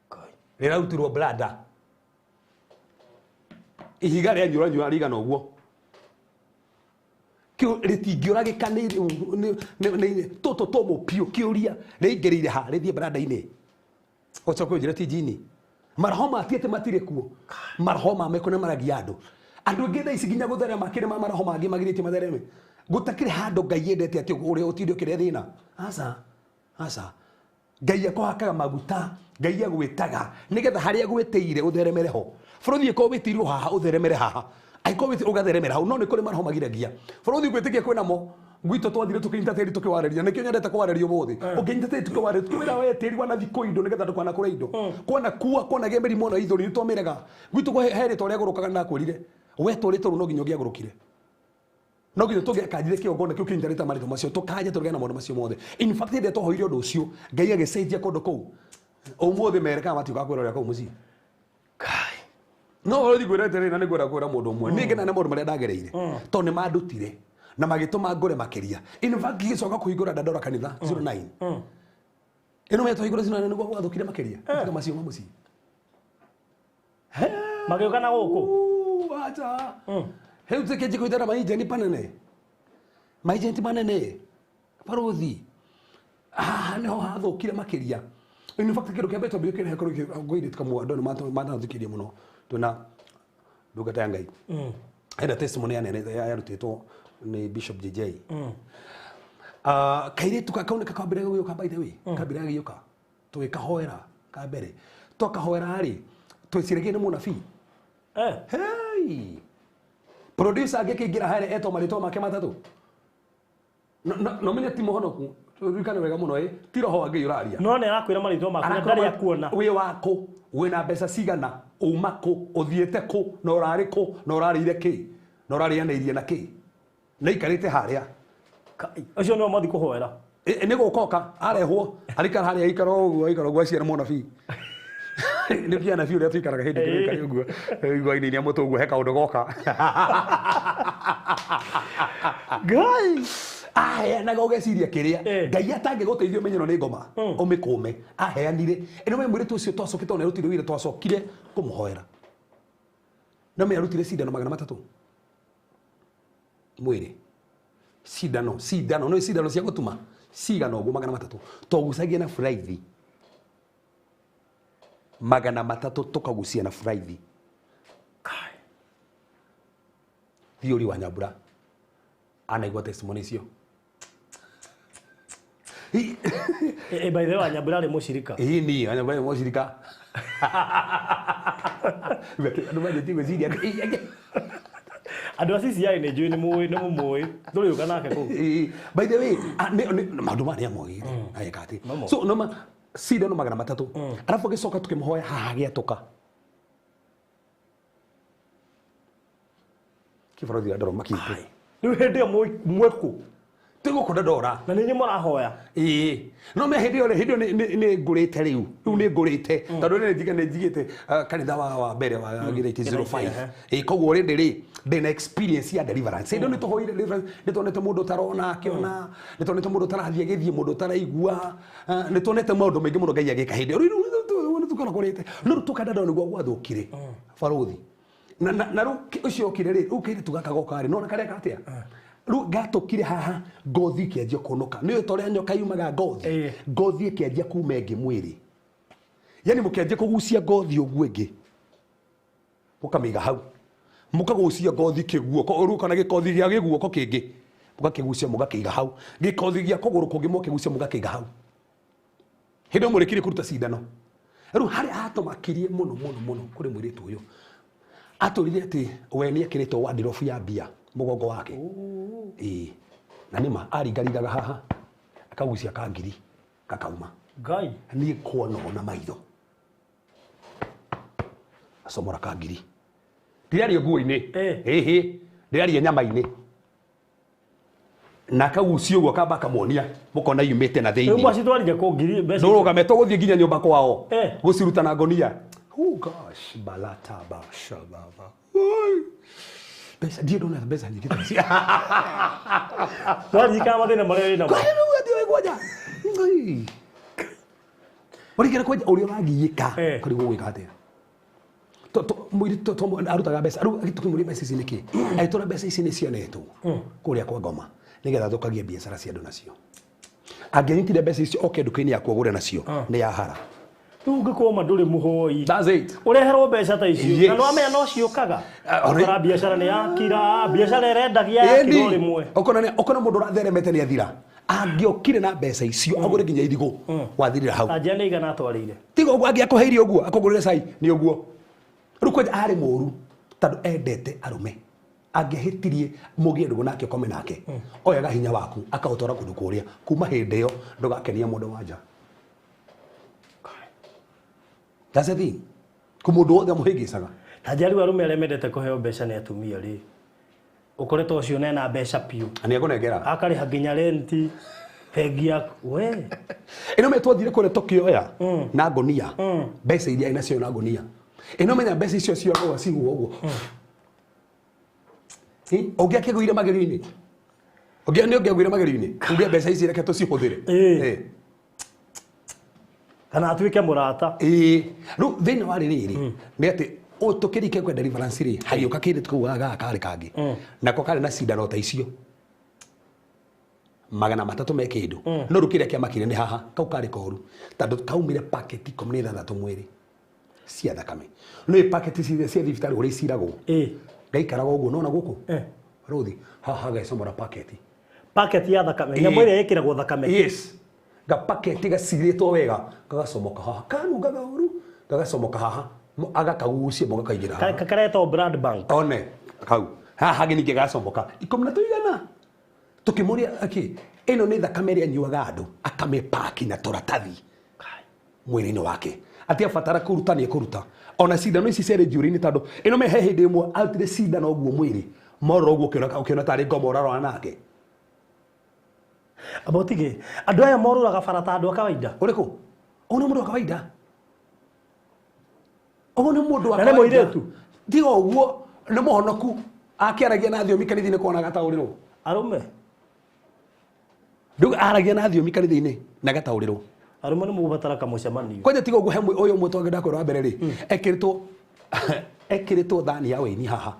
Kai. Rĩrarutirwo bladder. Ihiga rĩa nyura rigana ũguo. Kĩu rĩtingĩũragĩka nĩ tũtũ tũmũ piũ kĩũria rĩingĩrĩire ha rĩthiĩ bladder-inĩ. Ũcoke ũnjĩre ti njini. Maroho ma ti atĩ matirĩ kuo. Maroho ma meko nĩ maragia andũ. Andũ aingĩ thaa ici nginya gũtherema kĩrĩ ma maroho mangĩ magirĩtie mathereme. Gũtakĩrĩ handũ Ngai endete atĩ ũrĩa ũtinde ũkĩrĩa thĩna. Aca. Aca. Ngai akũhakaga maguta, Ngai agwĩtaga nĩgetha harĩa agwĩtĩire ũtheremere ho. Bũrũri ĩkorwo wĩtĩirwo haha ũtheremere haha. Angĩkorwo wĩtĩirwo ũgatheremera hau no nĩ kũrĩ maroho magiragia. Bũrũri gwĩtĩkia kwĩna mo. Gwitũ twathire tũkĩnyita tĩri tũkĩwarĩria. Nĩkĩo nyendete kwarĩria ũmũthĩ. Ũngĩnyita tĩri tũkĩwarĩria tũkĩwĩra we tĩri wanathi kũ indo nĩgetha ndũkanakũre indo. Kwana kua kwana gĩa mĩrimũ ona ithũri nĩ twamĩrega. Gwitũ kwa he rĩtwa rĩagũrũkaga nĩ ndakwĩrire. We tũrĩtwa rũu no nginya ũngĩagũrũkire. No nginya tũngĩakanjire kĩgongona kĩu kĩnyitanĩte marĩtwa macio tũkanje tũregane na maũndũ macio mothe. In fact hĩndĩ ĩrĩa twahoire ũndũ ũcio Ngai agĩcenjia kũndũ kũu. Ũmũthĩ mere kana matiũkaga kwĩrorera kũu mũciĩ. Kai. No ũrĩ ngwĩra atĩrĩrĩ na nĩ ngwenda kwĩra mũndũ ũmwe. Niĩ ngenaga nĩ maũndũ marĩa ndagereire. Tondũ nĩ mandutire na magĩtũma ngũre makĩria. In fact ngĩgĩcoka kũhingũra ndandora kanitha 09. Ĩno metwo hingũra 09 nĩguo gwathũkire makĩria. Tiga macio ma mũciĩ. Magĩũka na gũkũ. Acha. Rĩu tũkĩanjia kũhithana maijenti manene. Maijenti manene. Barothi. Haha nĩho hathũkire makĩria. In fact kĩndũ kĩa mbere twambire kĩrehe korwo ngũirĩtu kamwe andũ nĩ manathikĩria mũno. Twĩna ndungata ya Ngai. Hena testimony ya nene yarutĩtwo nĩ Bishop JJ. Kairĩtu kau nĩ kambĩrĩria gũgĩũka by the way. Kambĩrĩria gũgĩũka. Tũgĩkahoera ka mbere. Twakahoera rĩ, tweciragia nĩ mũnabii. Hey! Producer angĩkĩingĩra harĩa etwo marĩtwa make matatũ. No menye ti mũhonoku. Ririkane wega mũno ĩ, ti roho wa Ngai ũraria. No nĩ arakwĩra marĩtwa maku na ndarĩ akuona. Wĩ wakũ, wĩna mbeca cigana, uma kũ, ũthiĩte kũ, na ũrarĩ kũ, na ũrarĩire kĩ, na ũrarĩanĩirie na kĩ. Na ikarĩte harĩa. Ũcio nĩwe mwathi kũhoera. Nĩ gũkoka, arehwo, arikara harĩa aikara ũguo, aikara ũguo aciara mũnabii. Nĩ kĩa anabii ũrĩa tũikaraga hĩndĩ ĩrĩa tũikare ũguo. Ũguo ainainia mũtwe ũguo he kaũndũ goka. Ngai! Aheanaga ũgeciria kĩrĩa. Ngai atangĩgũteithia ũmenye ĩno nĩ ngoma, ũmĩkũme. Aheanire. Ĩno we mũirĩtu ũcio twacokete ona arutire wĩra twacokire kũmũhoera. No me arutire cindano 300. Mwĩrĩ. Cindano, cindano, no cindano cia gũtuma. Cigana ũguo 300. Twagucagia na buraithi. 300 tũkagucia na buraithi. Kai. Thiũri wa Nyambura. Anaigua testimony icio. By the way, Nyambura arĩ mũcirika. Ĩĩ niĩ Wanyambura arĩ mũcirika. Andũ manjĩtie gwĩciria atĩ Andũ a CCI nĩ njũĩ nĩ mũĩ nĩ mũmũĩ. Ndũrĩũka nake kũu. By the way, maũndũ maya nĩ amogĩire agĩka atĩ. So no cindano 300. Arabu agĩcoka tũkĩmũhoya haha gĩatũka. Kĩborothi ndoro makĩte. Rĩu hĩndĩ ĩyo mwĩkũ? Twĩ gũkũ Dandora. Na nĩ inyuĩ mũrahoya. Ĩĩ. No me hĩndĩ ĩyo hĩndĩ ĩyo nĩ ngũrĩte rĩu. Rĩu nĩ ngũrĩte. Tondũ nĩ njigĩte kanitha wa mbere wa Gĩraiti 05. Ĩĩ koguo already rĩ ndĩna experience ya deliverance. Hĩndĩ ĩyo nĩ tũhoire deliverance, nĩ tuonete mũndũ ũtarona akĩona, nĩ tuonete mũndũ ũtarathiĩ agĩthiĩ, mũndũ ũtaraigua, nĩ tuonete maũndũ maingĩ mũno Ngai agĩka hĩndĩ ĩyo. Rĩu nĩ tũkora kũrĩte. No rĩu tũka Dandora nĩguo gwathũkire. Barũthi. Na rĩu ũcio okire rĩ, rĩu kairĩtu gaka goka rĩ, nona kareka atĩa? Rĩu gatũkire haha ngothi ĩkĩanjia kũnũka. Nĩ ũĩ ta ũrĩa nyoka yumaga ngothi. Ngothi ĩkĩanjia kuma ĩngĩ mwĩrĩ. Yaani mũkĩanjia kũgucia ngothi ũguo ĩngĩ. Mũkamĩiga hau. Mũkagucia ngothi kĩguoko, rĩu kana gĩkothi gĩa gĩguoko kĩngĩ. Mũgakĩgucia mũgakĩiga hau. Gĩkothi gĩa kũgũrũ kũngĩ mũgakĩgucia mũgakĩiga hau. Hĩndĩ ĩyo mũrĩkirie kũruta cindano. Rĩu harĩa atũmakirie mũno mũno mũno kũrĩ mũirĩtu ũyũ. Atũrire atĩ we nĩ ekĩrĩtwo wardrobe ya mbia mũgongo wake. Ĩĩ. Na nĩma aringaringaga haha akagucia ka ngiri gakauma. Ngai. Niĩ kuona na maitho. Acomora ka ngiri. Ndĩraria nguo-inĩ. Ĩhĩ. Ndĩraria nyama-inĩ. Na akagucia ũguo akamba akamuonia mũkona yumĩte na thĩinĩ. Rĩu mwacitwarire kũ ngiri mbeca? Ndũrũgame tũgũthiĩ nginya nyũmba kwao. Gũciruta na ngonia. Oh gosh, balata basha baba. Mbeca ndiĩ ndona mbeca nyingĩ ta ici. Waririkana mathĩna marĩa wĩ namo. Kwani rĩu atĩ kwanja. Ngai. Ũrigana kwanja ũrĩa ũragiĩka kũrigwo gwĩka atĩa. Mũirĩtu arutaga mbeca rĩu agĩtũkĩmũria mbeca ici nĩkĩ? Agĩtwĩra mbeca ici nĩ cionetwo kũrĩa kwa ngoma nĩgetha thũkagie biacara cia andũ nacio. Angĩanyitire mbeca icio oke nduka-inĩ yaku agũre nacio nĩ yahara. Rĩu ũngĩkorwo ma ndũrĩ mũhoi. That's it. Ũreherwo mbeca ta icio. Na nĩwamenya no ciũkaga. Ũkora biacara nĩ yakira, biacara ĩrendagia yakira o rĩmwe. Ũkona mũndũ ũratheremete nĩ athira. Angĩokire na mbeca icio agũre nginya irigũ wathirĩra hau. Anjia nĩ igana atwarĩire. Tiga ũguo angĩakũheire ũguo akũgũrĩre cai nĩ ũguo. Rĩu kwanja arĩ mũru tondũ endete arũme. Angĩahĩtirie mũgĩe ndũgũ nake ũkome nake. Oyaga hinya waku akaũtwara kũndũ kũrĩa. Kuma hĩndĩ ĩyo ndũgakenia mũndũ wa nja. That's the thing. Kũmũndũ wothe amũhĩngĩcaga. Ta njia rĩu arũme arĩa mendete kũheo mbeca nĩ atumia rĩ. Ũkoretwo ũcio nena mbeca biũ. Na nĩekũnengera. Akarĩha nginya renti, bengi yaku. We. Ĩno me twathire kũrĩa tũkĩoya na ngonia. Mbeca iria ĩnacio na ngonia. Ĩno menya mbeca icio cioyagwo cigwo ũguo. Ũngĩakĩgũire magerio-inĩ. Nĩ ũngĩagũire magerio-inĩ. Uge mbeca ici reke tũcihũthĩre. Kana atuĩke mũrata. Ĩĩ. Rĩu thĩna warĩ rĩrĩ nĩ atĩ tũkĩrĩkia kwenda deliverance rĩ hagĩũka kĩirĩtu kau gaka karĩ kangĩ. Nako karĩ na cindano ta icio. 300 me kĩndũ. No rĩu kĩrĩa kĩamakire nĩ haha kau karĩ koru. Tondũ kaumire paketi 16 mwĩrĩ cia thakame. Nĩ paketi cia thibitarĩ ũrĩa iciragwo. Ngaikaraga ũguo nona gũkũ. Rũthi haha gecomora paketi. Paketi ya thakame. Nyamũ ĩrĩa ĩkĩragwo thakame. Yes. Gapaketi gacirĩtwo wega gagacomoka haha kanungaga ũru gagacomoka haha agakagucia mũgakaingĩra haha. Karetwo blood bank. One kau haha hangĩ ningĩ gacomoka 13. Tũkĩmũria akĩ ĩno nĩ thakame ĩrĩa anyuaga andũ akamĩpaki na tũratathi mwĩrĩ-inĩ wake. Atĩ abatara kũruta nĩ ekũruta. Ona cindano ici ciarĩ njũrĩ-inĩ tondũ ĩno me he hĩndĩ ĩmwe arutire cindano ũguo mwĩrĩ mororo ũguo ũkĩona tarĩ ngoma ũrarora nake. Abotige andũ aya morũraga bara ta andũ a kawaida. Ũrĩkũ? Ũyũ nĩ mũndũ wa kawaida. Ũyũ nĩ mũndũ wa Na nĩ kawaida. mũirĩtu. Tiga ũguo nĩ mũhonoku akĩaragia na thiomi kanitha-inĩ kuona gataũrĩrwo. Arũme. Ndauga aragia na thiomi kanitha-inĩ na gataũrĩrwo. Arũme nĩ mũgũbatara kamũcemanio. Kwanja tiga ũguo he ũyũ ũmwe twangĩenda kwĩra wa mbere rĩ, ekĩrĩtwo thani ya wĩini haha.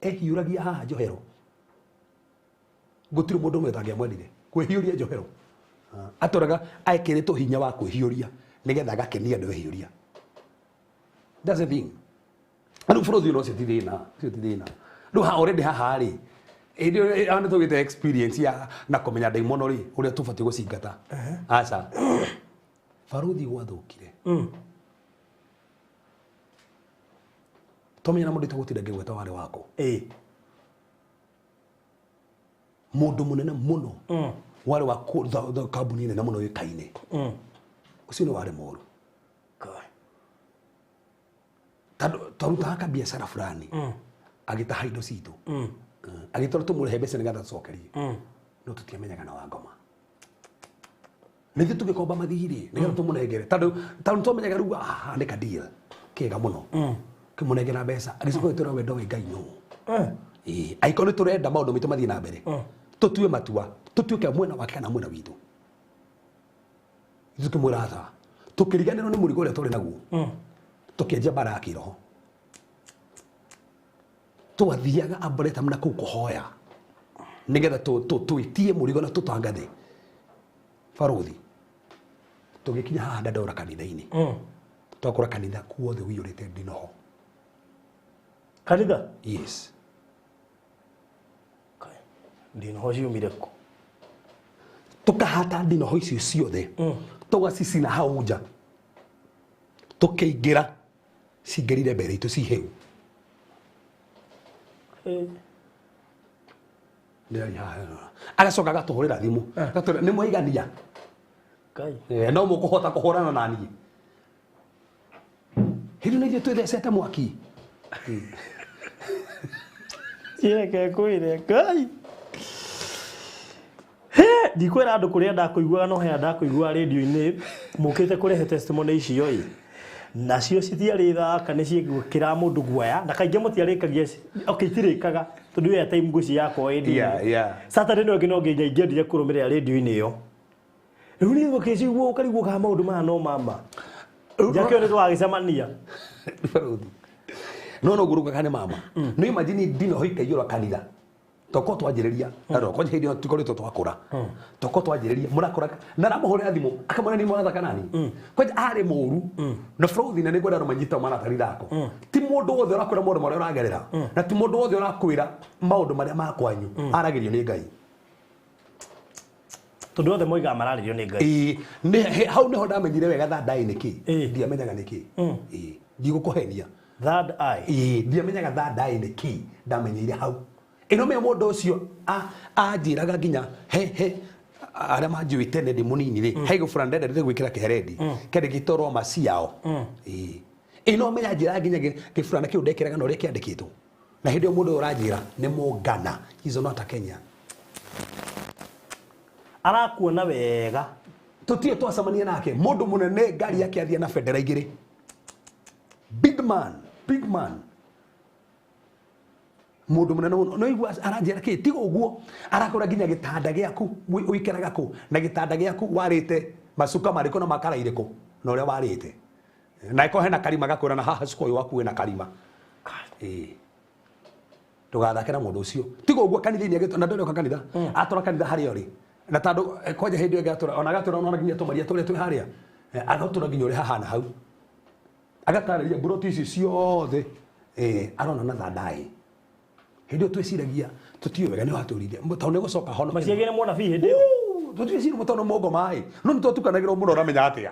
Ehiũragia haha njohero. Gũtirĩ mũndũ ũmwe ũtangĩamwendire. Kwĩhiũria njohero. Atũraga ekĩrĩtwo hinya wa kwĩhiũria nĩgetha agakenia andũ ehiũria. That's the thing. Rĩu bũrũri ũyũ ũcio ti thĩna, ũcio ti thĩna. Rĩu already haha rĩ, Ĩndĩ ĩyo nĩ tũgĩte experience ya na kũmenya ndaimono rĩ ũrĩa tũbatiĩ gũcingata. Aca. Baruthi gwathũkire. Twamenya na mũndũ tũgũtinda ngĩgweta warĩ wako. Mũndũ mũnene mũno. Warĩ wa kambuni nene mũno yũĩkaine. Ũcio nĩ warĩ mũru. Twarutaga kabiacara fulani. Agĩtaha indo citũ. Agĩtwara tũmũrĩhe mbeca nĩgetha tũcokerie. No tũtiamenyaga na wa ngoma. Nĩthuĩ tũgĩkomba mathirĩ nĩgetha tũmũnengere. Tondũ tũmenyaga rĩu haha nĩ ka deal kega mũno. Kĩmũnengera mbeca. Agĩcoka agĩtwĩra we ndoĩ Ngai nũ. Angĩkorwo nĩ tũrenda maũndũ maitũ mathiĩ na mbere. Tũtue matua. Tũtuĩke mwena wake kana mwena witũ. Ithuĩ tũkĩmwĩra aca. Tũkĩriganĩrwo nĩ mũrigo ũrĩa tũrĩ naguo. Tũkĩanjia mbara ya kĩroho. Twathiaga Arboretum na kũu kũhoya. Nĩgetha tũitie mũrigo na tũtangathe. Baruthi. Tũgĩkinya haha Dandora kanitha-inĩ. Twakora kanitha kuothe ũiyũrĩte ndinoho. Kanitha? Yes. Ndinoho ciumire kũ? Tũkahata ndinoho icio ciothe. Tũgacicina hau nja. Tũkĩingĩra cingĩrire mbere itũ cihĩu. Agacoka agatũhũrĩra thimũ. Agatwĩra nĩ mwaigania. No mũkũhota kũhũrana na niĩ. Hĩndĩ nĩ ithuĩ twĩthecete mwaki. Reke ngwĩre Ngai. Ndikwĩra andũ kũrĩa ndakũiguaga no he ndakũiguaga rĩndiũ-inĩ mũkĩte kũrehe testimony icio ĩ. Nacio citiarĩ thaka nĩ ciĩkĩraga mũndũ guoya na kaingĩ mũtiarĩkagia okay itirĩkaga tondũ ĩyo time ngũci yakwa ĩndĩ. Yeah. Saturday no ĩngĩ no nginya ingĩendire kũrũmĩrĩra rĩndiũ-inĩ ĩyo. Rĩu niĩ ngũkĩciguo ũkarigwo kana maũndũ maya no mama. Njakĩo nĩ twagĩcemania. Baruthi. No no guruka nĩ mama. Nĩ imagine ndinoho ikaiyũra kanitha. Toko twanjĩrĩria na roko hĩndĩ ĩyo tũkoretwo twakũra. Toko twanjĩrĩria mũrakũra na ramũhũrĩra thimũ akamwĩra nĩ mwathaka nani. Kwanja arĩ mũru na Baruthi na nĩngwenda andũ manyite maratari thako. Ti mũndũ wothe ũrakwĩra maũndũ marĩa ũragerera na ti mũndũ wothe ũrakwĩra maũndũ marĩa ma kwanyu aragĩrio nĩ Ngai. Tondũ othe moigaga mararĩrio nĩ Ngai. Hau nĩho ndamenyire wega third eye nĩ kĩ. Ndiamenyaga nĩ kĩ. Ndigũkũhenia. Third eye. Ndiamenyaga third eye nĩ kĩ. Ndamenyeire hau. Ĩno me mũndũ ũcio anjĩraga nginya he arĩa manjũĩ tene ndĩ mũnini rĩ he gĩbura ndendete gwĩkĩra kĩherendi kĩandĩkĩtwo Roma ciao. Ĩno menya njĩraga nginya gĩburana kĩu ndekĩraga na ũrĩa kĩandĩkĩtwo. Na hĩndĩ ĩyo mũndũ ũyũ ũranjĩra nĩ Mũngana. He's not a Kenyan. Arakuona wega. Tũtirĩ twacemania nake. Mũndũ mũnene ngari yake athiĩ na bendera igĩrĩ. Big man, big man. Mũndũ mũnene mũno. No igua aranjĩra kĩ tiga ũguo arakora nginya gĩtanda gĩaku ũikaraga kũ na gĩtanda gĩaku warĩte macuka marĩkũ na makara irĩkũ na ũrĩa warĩte. Na ĩkorwo hena karima gakwĩra na haha cuka ũyũ waku wĩna karima. Ndũgathake na mũndũ ũcio. Tiga ũguo kanitha-inĩ agĩtũ na ndũrĩ kanitha. Atwara kanitha harĩa ũrĩ. Na tondũ kwanja hĩndĩ ĩyo ĩngĩ atwara ona agatwara ona nginya tũmaria tũrĩa twĩ harĩa. Agatwara nginya ũrĩa hahana hau. Agatarĩria mburoti ici ciothe. Arona na thandai. Hĩndĩ ĩyo twĩciragia tũtiũĩ wega nĩ watũrire. Tondũ nĩ gũcoka hono. Maciagĩre mũnabii hĩndĩ ĩyo. Tũtiĩciragia tondũ mũngoma ĩ. No nĩ twatukanagĩrwo mũno ũramenya atĩa.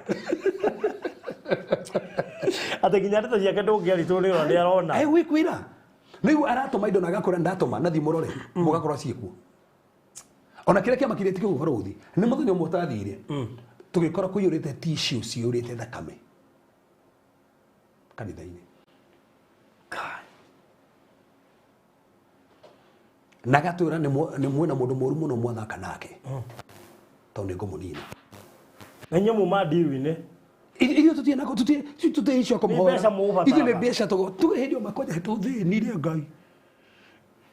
Atĩ nginya ndeto ciake ndũngĩaritwo nĩ ũrĩa arona. Gwĩkwĩra. Rĩu aratũma indo na agakũra ndatũma na thiĩ mũrore mũgakora ciĩkuo. Ona kĩrĩa kĩamakire ti kĩu Baruthi nĩ mũthenya ũmwe ũtathire tũgĩkora kũiyũrĩte tissue ciyũrĩte thakame kanitha-inĩ. Na agatwĩra nĩ mwĩna mũndũ mũru mũno mwathaka nake tondũ nĩ ngũmũnina. Na inyuĩ muma ndiru-inĩ. Ithuĩ tũtirĩ nako, tũtirĩ icio kũmũhoera. Nĩ mbeca mũbataraga. Ithuĩ nĩ mbeca tuge hĩndĩ ĩyo makwanja tũthĩnire Ngai.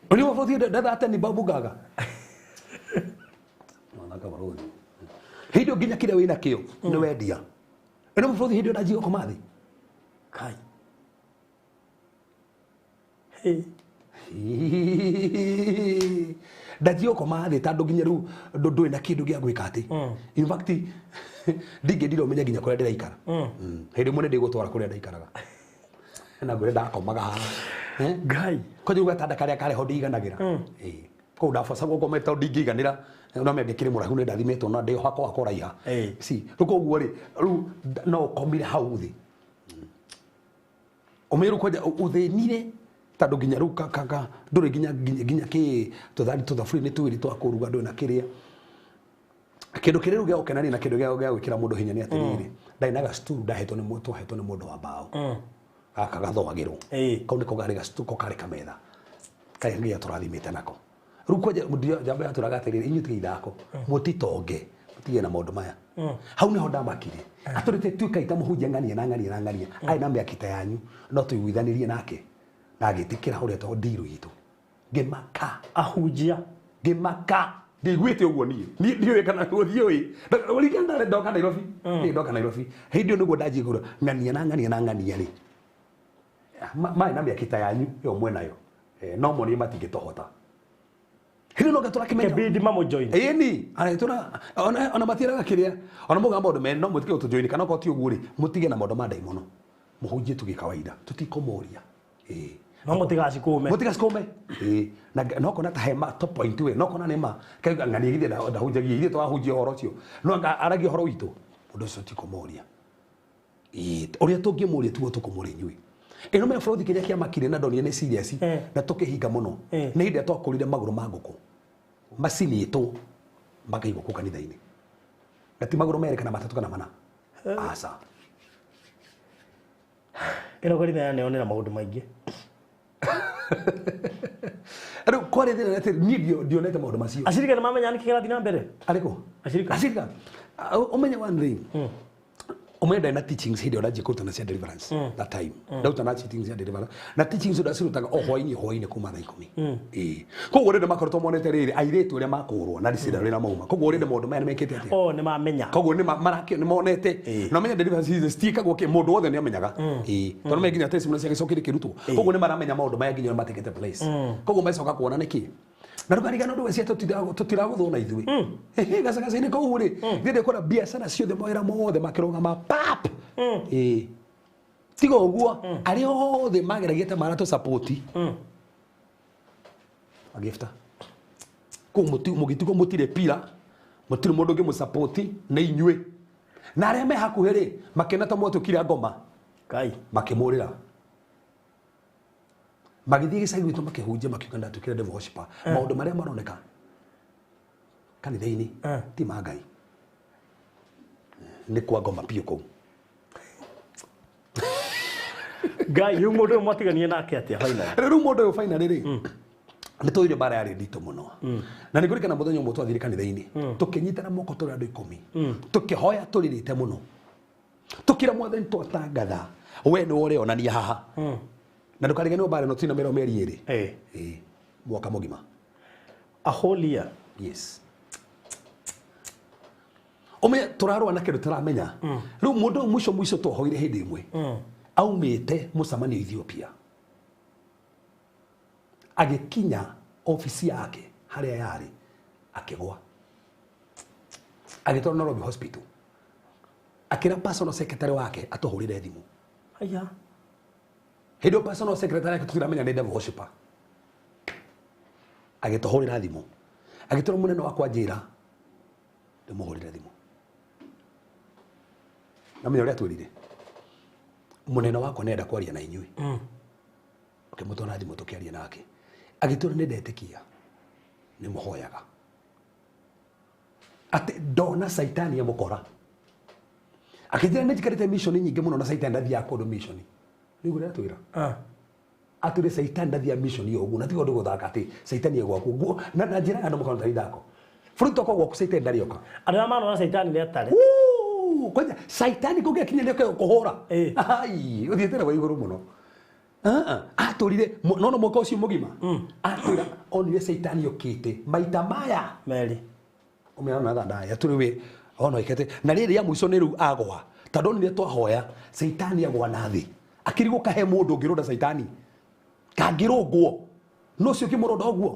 Ũrĩa wabothire ndathate ni babu gaga. Mwanaka Baruthi. Hĩndĩ ĩyo nginya kĩrĩa wĩna kĩo nĩ wendia. Ĩno Baruthi hĩndĩ ĩyo ndanjia gũkoma thĩ. Kai. Ndanjia gũkoma thĩ tondũ nginya rĩu ndũrĩ na kĩndũ gĩa gwĩka atĩ. In fact ndingĩendire ũmenye nginya kũrĩa ndĩraikara. Hĩndĩ ĩmwe nĩ ndĩgũtwara kũrĩa ndaikaraga. Na ngwĩre ndakomaga haha. Ngai. Kwanja rĩu gatanda karĩa karĩ ho ndiiganagĩra. Kũu ndabacagwo ngomete tondũ ndingĩiganĩra no mengĩkĩrĩ mũraihu nĩ ndathimĩtwo na ndĩ hakwa kũraiha. Si rĩu koguo rĩ rĩu no ũkomire hau thĩ ũmenye rĩu kwanja ũthĩnire tondũ nginya rĩu ka ndũrĩ nginya kĩ tũthani tũthaburia nĩ twĩrĩ twa kũruga ndũrĩ na kĩrĩa kĩndũ kĩrĩa rĩu gĩa gũkenania na kĩndũ gĩa gwĩkĩra mũndũ hinya nĩ atĩrĩrĩ ndarĩ na gacuturu ndahetwo nĩ twahetwo nĩ mũndũ wa mbaũ gaka gathogagĩrwo kau nĩko karĩ gacuturu ko karĩ kametha karĩa nginya tũrathimĩte nako rĩu kwanja njamba yatũraga atĩrĩrĩ inyuĩ tiga ithako mũtitonge mũtige na maũndũ maya hau nĩho ndamakire atũrĩte tuĩkai ta mũhunjia ng'ania na ng'ania na ng'ania arĩ na mĩakita yanyu no tũiguithanĩrie nake na agĩtĩkĩra ũrĩa to ndiru itũ ngĩmaka ahunjia ngĩmaka ndiguĩte ũguo niĩ ndiũĩ kana ndiũĩ ũringana ndoka Nairobi niĩ ndoka Nairobi hĩndĩ ĩyo nĩguo ndanjie kũrora ng'ania na ng'ania na ng'ania rĩ marĩ na mĩakita yanyu ĩyo mwenayo no monie matingĩtũhota hĩndĩ no ngatũra kĩmenya kĩbindi mamũjoin ĩni aretũra ona matiĩraga kĩrĩa ona mũga maũndũ me no mũtige gũtũjoin kana okorwo ti ũguo rĩ mũtige na maũndũ ma ndaimono mũhunjie tuge kawaida tũtikũmũria no mũtigacikũme mũtigacikũme na no kona ta hema top point we no kona nĩ ma ng'ania githĩ ndahunjagia ithuĩ tũrahunjia ũhoro ũcio no aragia ũhoro witũ mũndũ ũcio tũtikũmũria ũrĩa tũngĩmũria tiguo tũkũmũria inyuĩ ĩno mena bũrũri kĩrĩa kĩamakire na ndonire nĩ serious na tũkĩhinga mũno nĩ hĩndĩ ĩrĩa twakũrire magũrũ ma ngũkũ macinĩtwo makaigwo kũu kanitha-inĩ na ti magũrũ merĩ kana matatũ kana mana aca ĩno kanitha yaneyonera maũndũ maingĩ rĩu kwarĩ thĩna atĩ niĩ ndionete maũndũ macio acirika nĩ mamenya nĩkĩ kĩrathiĩ na mbere arĩkũ acirika ũmenye one thing ũmenye ndarĩ na teachings hĩndĩ ĩyo ndanjia kũrutana cia deliverance that time ndarutana teachings cia deliverance na teachings ndacirutaga o hwaĩ-inĩ kuma thaa 10 ĩĩ koguo rĩndĩ makoretwo monete rĩrĩ airĩtu arĩa makũrwo na ricida rĩrĩa mauma koguo rĩndĩ maũndũ maya nĩmekĩte atĩa o nĩ mamenya koguo nĩ marakĩo nĩ monete na ũmenye deliverance citiĩkagwo kĩ mũndũ wothe nĩ amenyaga ĩĩ tondũ me nginya testimony ciagĩcokire kĩrutwo koguo nĩ maramenya maũndũ maya nginya matekete place koguo macoka kuona nĩkĩ na ndũkarigana ũndũ wecia tũtiragũthwo na ithuĩ gacagaca-inĩ kau rĩ niĩ ndĩkora biacara ciothe mawĩra mothe makĩrũgama pap ĩĩ tiga ũguo arĩa othe mageragia ta maratũsapoti magĩbuta kũu mũgĩtigwo mũtirĩ pira mũtirĩ mũndũ ũngĩmũsapoti nĩ inyuĩ na arĩa me hakuhĩ rĩ makĩona ta mwatũkire ngoma Ngai makĩmũrĩra magĩthiĩ gĩcagi gwitũ makĩhunjia makiuga ndatuĩkire devil worshiper maũndũ marĩa maroneka kanitha-inĩ ti ma Ngai nĩ kwa ngoma biũ kũu Ngai rĩu mũndũ ũyũ mwatiganie nake atĩa finally rĩu mũndũ ũyũ finally rĩ nĩ tũire mbara yarĩ nditũ mũno na nĩ ngũririkana mũthenya ũmwe twathire kanitha-inĩ tũkĩnyitana moko tũrĩ andũ 10 tũkĩhoya tũrĩrĩte mũno tũkĩra mwathani twatangatha we nĩwe ũrĩonania haha na ndũkariganĩrwo mbara ĩno tina mĩero mĩeri ĩrĩ ĩĩ mwaka mũgima a whole year yes ũmenye tũrarũa na kĩndũ tũramenya rĩu mũndũ ũyũ mũico mũico twahoire hĩndĩ ĩmwe aumĩte mũcemanio Ethiopia agĩkinya ofici yake harĩa yarĩ akĩgwa agĩtwarwo Nairobi Hospital akĩra personal secretary wake atũhũrĩre thimũ aya hĩndĩ ĩyo personal secretary yake tũtiramenya nĩ devil worshiper agĩtũhũrĩra thimũ agĩtwĩra mũnene wakwa njĩra ndĩmũhũrĩre thimũ na menya ũrĩa atwĩrire mũnene wakwa nĩenda kwaria na inyuĩ ũkĩmũtwara thimũ tũkĩaria nake agĩtwĩra nĩ ndetĩkia nĩ mũhoyaga atĩ ndona caitani amũkora akĩnjĩra nĩ njikarĩte mission nyingĩ mũno na caitani ndathiaga kũndũ mission nĩguo ũrĩa atwĩra atwĩre caitani ndathiaga mission ĩyo ũguo na tiga ũndũ gũthaka atĩ caitani e gwaku ũguo na njĩra ya andũ makona tarĩ ithako bũrũri tokorwo gwaku caitani ndarĩoka andũ arĩa manona caitani nĩ atarĩ kwanja caitani kũngĩakinya nĩoke kũhũra ai ũthiĩte na wa igũrũ mũno atũrire no mwaka ũcio mũgima atwĩra onire caitani okĩte maita maya merĩ ũmenya na thandaya tũrĩ we ona ikete na rĩrĩ ya mũico nĩ rĩu agwa tondũ onire twahoya caitani agwa na thĩ akĩrigwo kahe mũndũ ũngĩrũnda caitani kangĩrũngwo no ũcio ũkĩmũrũnda ũguo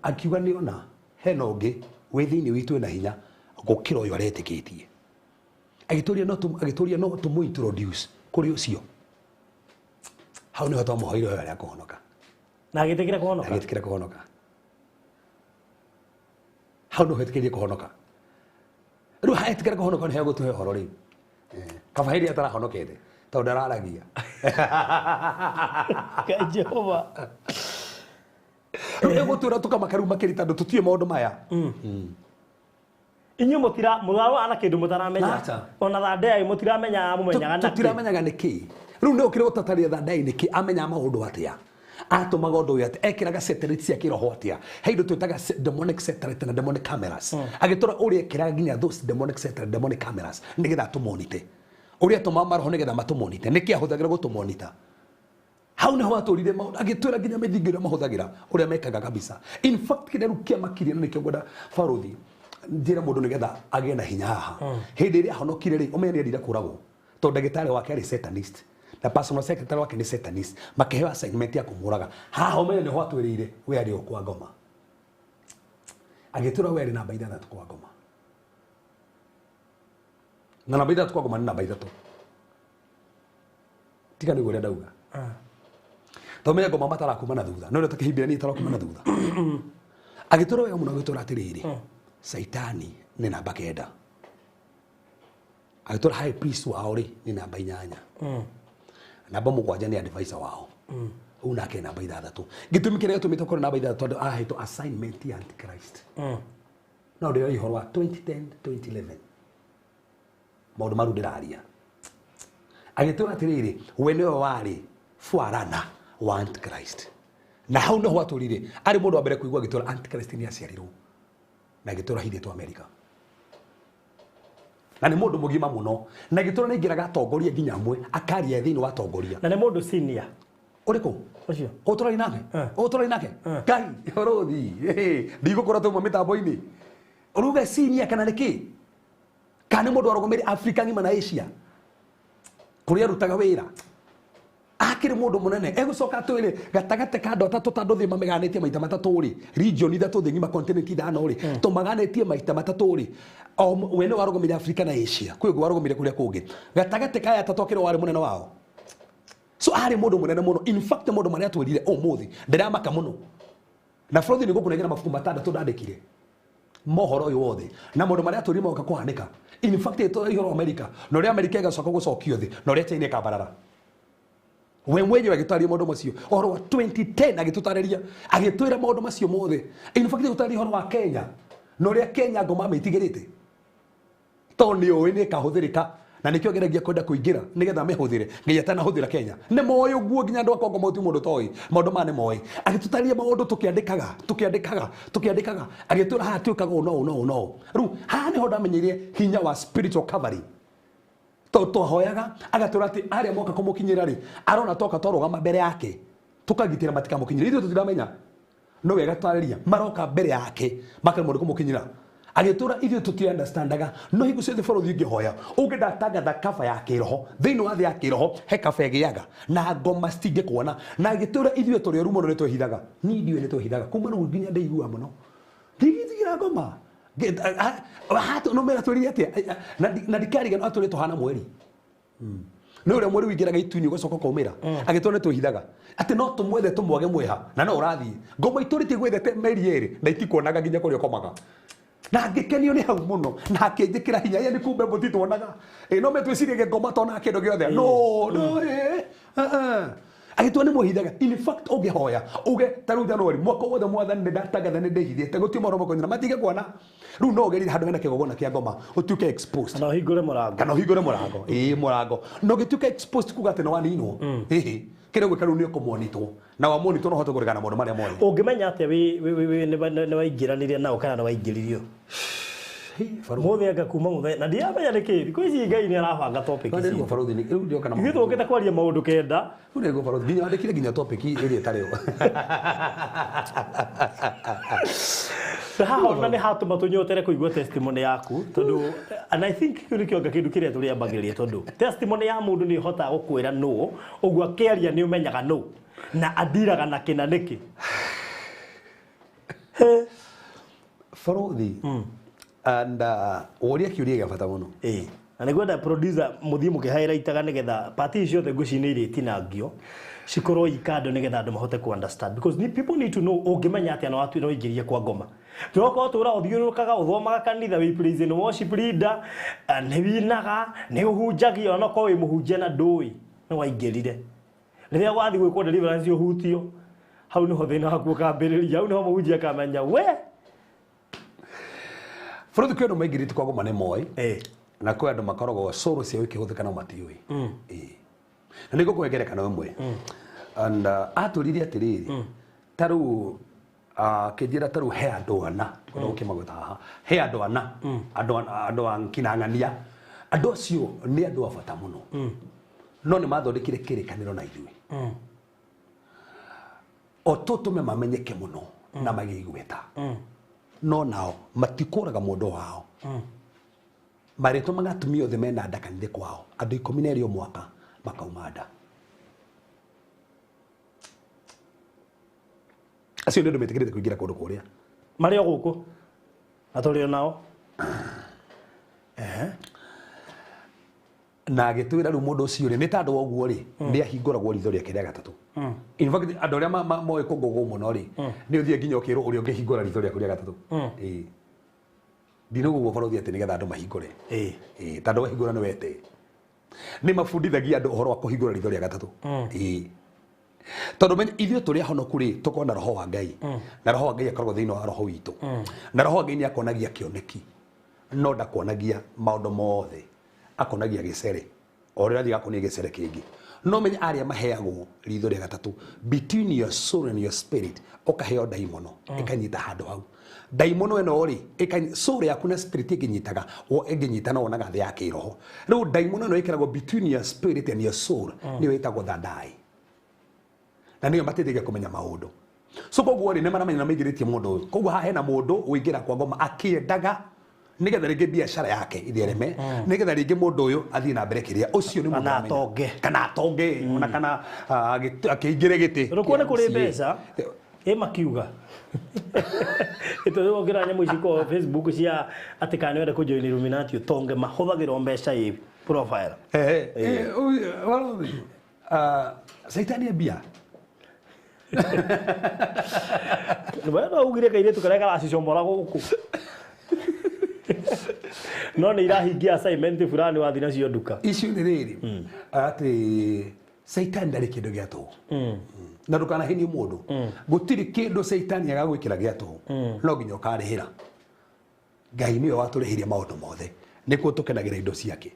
akiuga nĩona hena ũngĩ wĩ thĩinĩ witũ wĩna hinya gũkĩra ũyũ aretĩkĩtie agĩtũria no tũmũ introduce kũrĩ ũcio hau nĩho twamũhoire ũyũ arĩa kũhonoka na agĩtĩkĩra kũhonoka agĩtĩkĩra kũhonoka Hau no hetĩkĩrie kũhonoka. Rĩu hetĩkĩra kũhonoka nĩ hegũtũhe ũhoro rĩu. Kaba hĩndĩ atarahonokete tondũ ndararagia. Ngai Jehova. Rĩu egũtwĩra tũkamaka rĩu makĩria tondũ tũtiũĩ maũndũ maya. Inyuĩ mũtira mũrarũa na kĩndũ mũtaramenya. Acha. Ona thandai mũtiramenya mũmenyaga nakĩ. Tũtiramenyaga nĩkĩ. Rĩu nĩ ũkĩrĩ gũtataria thandai nĩkĩ amenyaga maũndũ atĩa. Atũmaga ũndũ ũyũ atĩa, ekĩraga satellite cia kĩroho atĩa. He indo twĩtaga demonic satellite na demonic cameras. Agĩtũra ũrĩa ekĩraga nginya those demonic satellite, demonic cameras nĩgetha atũmonite. Ũrĩa atũmaga maroho nĩgetha matũmonite. Nĩkĩ ahũthagĩra gũtũmonita? Hau nĩho atũrire maũndũ agĩtwĩra nginya mĩthingi ĩrĩa mahũthagĩra ũrĩa mekaga kabisa. In fact kĩrĩa rĩu kĩamakirie na nĩkĩo ngwenda barothi njĩre mũndũ nĩgetha agĩe na hinya haha. Hĩndĩ ĩrĩa ahonokire rĩ, ũmenye nĩendire kũragwo tondũ ndagĩtarĩ wake arĩ satanist na personal secretary wake nĩ satanist, makĩheo assignment ya kũmũraga. Haha ũmenye nĩho atwĩrĩire we arĩ o kwa ngoma. Agĩtwĩra we arĩ namba 6 kwa ngoma. Na namba 6 kwa ngoma nĩ namba 3. Tiga nĩguo ũrĩa ndauga. Tondũ menye ngoma matarakuma na thutha. No ũrĩa takĩhimbĩra niĩ itarakuma na thutha. Agĩtwĩra wega mũno agĩtwĩra atĩrĩrĩ, Saitani nĩ namba 9. Agĩtwĩra high priest wao rĩ nĩ namba 8. Namba 7 nĩ advisor wao. Ũu nake namba 6. Gĩtũmi kĩrĩa gĩtũmĩte ũkorwo namba 6 tondũ ahetwo assignment ya Antichrist. No ndĩroria ũhoro wa 2010, 2011. Maũndũ maru ndĩraria. Agĩtwĩra atĩrĩrĩ, we nĩwe warĩ forerunner wa Antichrist. Na hau nĩho atũrire. Arĩ mũndũ wa mbere kũigua agĩtwĩra Antichrist nĩ aciarirwo. Na agĩtwĩra hithĩtwo Amerika. Na nĩ mũndũ mũgima mũno. Na agĩtwĩra nĩ aingĩraga atongoria nginya amwe, akaria thĩinĩ wa atongoria. Na nĩ mũndũ senior. Ũrĩkũ? Ũcio. Ũtũrari nake? Ũtũrari nake? Ngai, ũrũthi. Ndigũkũra tũmwe mĩtambo-inĩ. Ũruge senior kana nĩ kĩ? Kana nĩ mũndũ warũgamĩrĩire Afrika ng'ima na Asia? Kũrĩa arutaga wĩra. Akĩrĩ mũndũ mũnene. Egũcoka atwĩre gatagatĩ ka andũ atatũ tondũ thĩ mameganĩtie maita matatũ rĩ, region 3 thĩ ng'ima continent 5 rĩ, tũmaganĩtie maita matatũ rĩ. O we nĩ warũgamĩrĩire Afrika na Asia, kwĩ ũngĩ warũgamĩrĩire kũrĩa kũngĩ. Gatagatĩ ka aya atatũ akĩrĩ warĩ mũnene wao. So arĩ mũndũ mũnene mũno. In fact mũndũ marĩa atwĩrire ũmũthĩ ndĩramaka mũno. Na bũrũri nĩ gũkũnengera mabuku 6 ndandĩkire. Mohoro ũyũ wothe. Na maũndũ marĩa atwĩrire moka kũhanĩka. In fact ĩtũra ihoro Amerika. Na ũrĩa Amerika ĩgacoka gũcokio thĩ, na ũrĩa China ĩkambarara. We mwenyewe agĩtarĩria maũndũ macio. Ũhoro wa 2010 agĩtũtarĩria, agĩtwĩra maũndũ macio mothe. In fact agĩtũtarĩria ũhoro wa Kenya. Na ũrĩa Kenya ngoma mĩtigĩrĩte. Tondũ nĩ ũĩ nĩ ĩkahũthĩrĩka. Na nĩkĩo ageragia kwenda kũingĩra nĩgetha amĩhũthĩre nginya atanahũthĩra Kenya. Nĩ moĩ ũguo nginya andũ a Kongo moti mũndũ toĩ. Maũndũ maya nĩ moĩ. Agĩtũtarĩria maũndũ tũkĩandĩkaga, tũkĩandĩkaga, tũkĩandĩkaga. Agĩtwĩra haha twĩkaga ũũ na ũũ na ũũ na ũũ. Rĩu haha nĩho ndamenyeire hinya wa spiritual covering. Tondũ twahoyaga agatwĩra atĩ arĩa moka kũmũkinyĩra rĩ, arona toka twarũgama mbere yake tũkagitĩra matikamũkinyĩre. Ithuĩ tũtiramenya. No we agatarĩria maroka mbere yake makaremwo nĩ kũmũkinyĩra. Agĩtwĩra ithuĩ tũti understandaga. No hingo ciothe bũrũri ũngĩhoya, ũngĩndatangatha cover ya kĩroho, thĩinĩ wa thĩ ya kĩroho he cover ĩgĩaga na ngoma citingĩkuona. Na agĩtwĩra ithuĩ tũrĩ oru mũno nĩ twĩhithaga. Niĩ ndiũĩ nĩ twĩhithaga. Kuma rĩu nginya ndĩiguaga mũno. Ndigĩtigĩra ngoma. No mera twĩrire atĩa? Na ndikariganĩrwo atwĩrire tũhana mweri. Nĩ ũrĩa mweri ũingĩraga itu-inĩ ũgacoka ũkaumĩra. Agĩtwĩra nĩ twĩhithaga. Atĩ no tũmwethe tũmwage mweha na no ũrathiĩ. Ngoma itũrĩtie gwethete mĩeri ĩrĩ na itikuonaga nginya kũrĩa ũkomaga. Na ngĩkenio nĩ hau mũno na akĩnjĩkĩra hinya. Ĩĩ nĩ kumbe mũtituonaga. Ĩĩ no metwĩcirie ngoma tonaga kĩndũ gĩothe. No, no, ĩĩ. Agĩtwĩra nĩ mwĩhithaga. In fact ũngĩhoya uge ta rĩu January mwaka wothe mwathani nĩ ndatangatha nĩ ndĩhithĩte gũtirĩ mohoro makoniĩ na matige kuona. Rĩu no ũgerire handũ hena kĩgongona kĩa ngoma ũtuĩke exposed. Kana ũhingũre mũrango. Kana ũhingũre mũrango. Ĩĩ mũrango. Na ũgĩtuĩka exposed kuga atĩ nĩ waninwo. Ĩhĩ. Kĩrĩa ũgwĩka rĩu nĩ ũkũmonitwo. Na wamonitwo no ũhote kũregana na maũndũ marĩa moĩ. Ũngĩmenya atĩa nĩ waingĩranire nao kana nĩ waingĩririo? Mũthĩ anga kuma mũthenya. Na ndiramenya nĩkĩ. Thikũ ici Ngai nĩ arabanga topic ici. Nĩguo barothi nĩ, rĩu ndioka na Ithuĩ tũkĩte kwaria maũndũ 9. Rĩu nĩguo barothi. Nginya wandĩkire nginya topic ĩrĩa ĩtarĩ ho. Na haha ona nĩ hatũma tũnyotere kũigua testimony yaku tondũ and I think kĩu nĩkĩo anga kĩndũ kĩrĩa tũrĩambagĩrĩria tondũ testimony ya mũndũ nĩ ĩhotaga gũkwĩra nũ, ũguo akĩaria nĩ ũmenyaga nũ na andiraga na kĩna nĩkĩ. Barothi. And ũria kĩũria gĩa bata mũno. Na nĩngwenda producer mũthiĩ mũkĩhairaitaga nĩgetha party ciothe ngwĩciria nĩ irĩtinangio cikorwo ikando nĩgetha andũ mahote ku understand because people need to know ũngĩmenya atĩa no ũingĩrie kwa ngoma. Tũrokorwo tũra ũthiũrũrũkaga ũthomaga kanitha wĩ praise and worship leader nĩ winaga nĩ ũhunjagia ona korwo wĩ mũhunjia na ndũĩ nĩ waingĩrire. Rĩrĩa wathiĩ gwĩkwo deliverance ũhutio hau nĩho thĩna waku ũkambĩrĩria hau nĩho mũhunjia akamenya we bũrũri kwĩ andũ maingĩrĩte kwa ngoma nĩ moĩ na kwĩ andũ makoragwo cũrũ ciao ikĩhũthĩka no matiũĩ. Na nĩ ngũkũhe ngerekano ĩmwe and atũririe atĩrĩrĩ ta rĩu akĩnjĩra ta rĩu he andũ ana kwenda gũkĩmagweta haha he andũ ana andũ a kinang'ania andũ acio nĩ andũ a bata mũno no nĩ mathondekire kĩrĩkanĩro na ithuĩ o tũtũme mamenyeke mũno na magĩe igweta no nao matikũraga mũndũ wao marĩtũmaga atumia othe mena nda kanitha kwao andũ 12 o mwaka makauma nda acio nĩ andũ metĩkĩrĩte kũingĩra kũndũ kũrĩa marĩ o gũkũ na tũrĩ o nao na agĩtwĩra rĩu mũndũ ũcio rĩ nĩ tandũ wa ũguo rĩ nĩ ahingũragwo ritho rĩake rĩa gatatũ. In fact andũ arĩa moĩ kũngũgũ mũno rĩ nĩ ũthiĩ nginya ũkĩrwo ũrĩa ũngĩhingũra ritho rĩaku rĩa gatatũ. Ndinauga ũguo barothi atĩ nĩgetha andũ mahingũre tondũ wahingũra nĩ wete nĩ mabundithagia andũ ũhoro wa kũhingũra ritho rĩa gatatũ. Tondũ menya ithuĩ tũrĩ ahonoku rĩ tũkoragwo na roho wa Ngai na roho wa Ngai akoragwo thĩinĩ wa roho witũ na roho wa Ngai nĩ akonagia kĩoneki no ndakuonagia maũndũ mothe akonagia gĩcere o rĩrĩa athiĩ gakonia gĩcere kĩngĩ no menya arĩa maheagwo ritho rĩa gatatũ between your soul and your spirit ũkaheo ndaimono ĩkanyita handũ hau ndaimono ĩno rĩ soul yaku na spirit ĩngĩnyitaga ĩngĩnyitana wonaga thĩ ya kĩroho rĩu ndaimono ĩno ĩkĩragwo between your spirit and your soul nĩyo ĩtagwo thandai na nĩyo mateithagia kũmenya maũndũ so koguo rĩ nĩ maramenya na maingĩrĩtie mũndũ ũyũ koguo haha hena mũndũ ũingĩra kwa ngoma akĩendaga nigetha rĩngĩ biacara yake ithereme nigetha rĩngĩ mũndũ ũyũ athiĩ na mbere kĩrĩa ũcio nĩ mũndũ atonge kana atonge ona kana akĩingĩre gĩtĩ rũkuo nĩ kũrĩ mbeca ĩ makiuga ĩtũgĩra nyamũ ici kwa Facebook cia atĩ kana nĩwenda kũjoin Illuminati ũtonge mahũthagĩrwo mbeca ĩ profile Caitani mbia we no ugire kairĩtu karĩa karacicomora gũkũ no nĩ irahingia assignment fulani wathi nacio nduka icio nĩ rĩrĩ atĩ Caitani ndarĩ kĩndũ gĩa tũhũ na ndũkanahenio mũndũ gũtirĩ kĩndũ Caitani agagwĩkĩra gĩa tũhũ no nginya ũkarĩhĩra Ngai nĩwe watũrĩhĩria maũndũ mothe nĩkuo tũkenagĩra indo ciake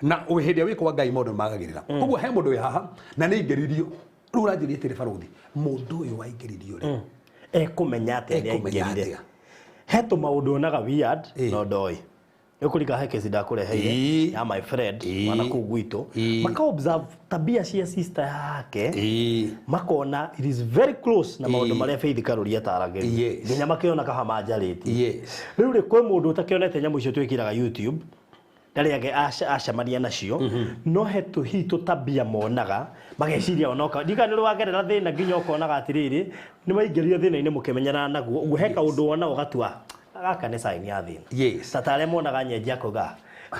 na hĩndĩ ĩrĩa wĩ kwa Ngai maũndũ nĩmagagĩrĩra koguo he mũndũ wĩ haha na nĩ aingĩririo rĩu ũranjĩria atĩrĩ barothi mũndũ ũyũ waingĩririo rĩ ekũmenya atĩa nĩ aingĩrire he tũmaũndũ onaga weird no ndoĩ nĩũkũrika he kesi ndakũreheire ya my friend mwana kũu gwitũ maka observe tabia cia sister yake makona it is very close na maũndũ marĩa Faith Karũri ataragĩria nginya makĩona kaha manjarĩtie rĩu rĩ kwĩ mũndũ ũtakĩonete nyamũ icio twĩkĩraga YouTube ndarĩ age acemania nacio no he tũhi tũtabia monaga mageciria onoka ndika nĩ wagerera thĩna nginya ũkonaga atĩrĩrĩ nĩ waingĩrire thĩna-inĩ mũkĩmenyana naguo ũguo he kaũndũ wona ũgatua gaka nĩ sign ya thĩna ta tarĩa monaga nyenje akoiga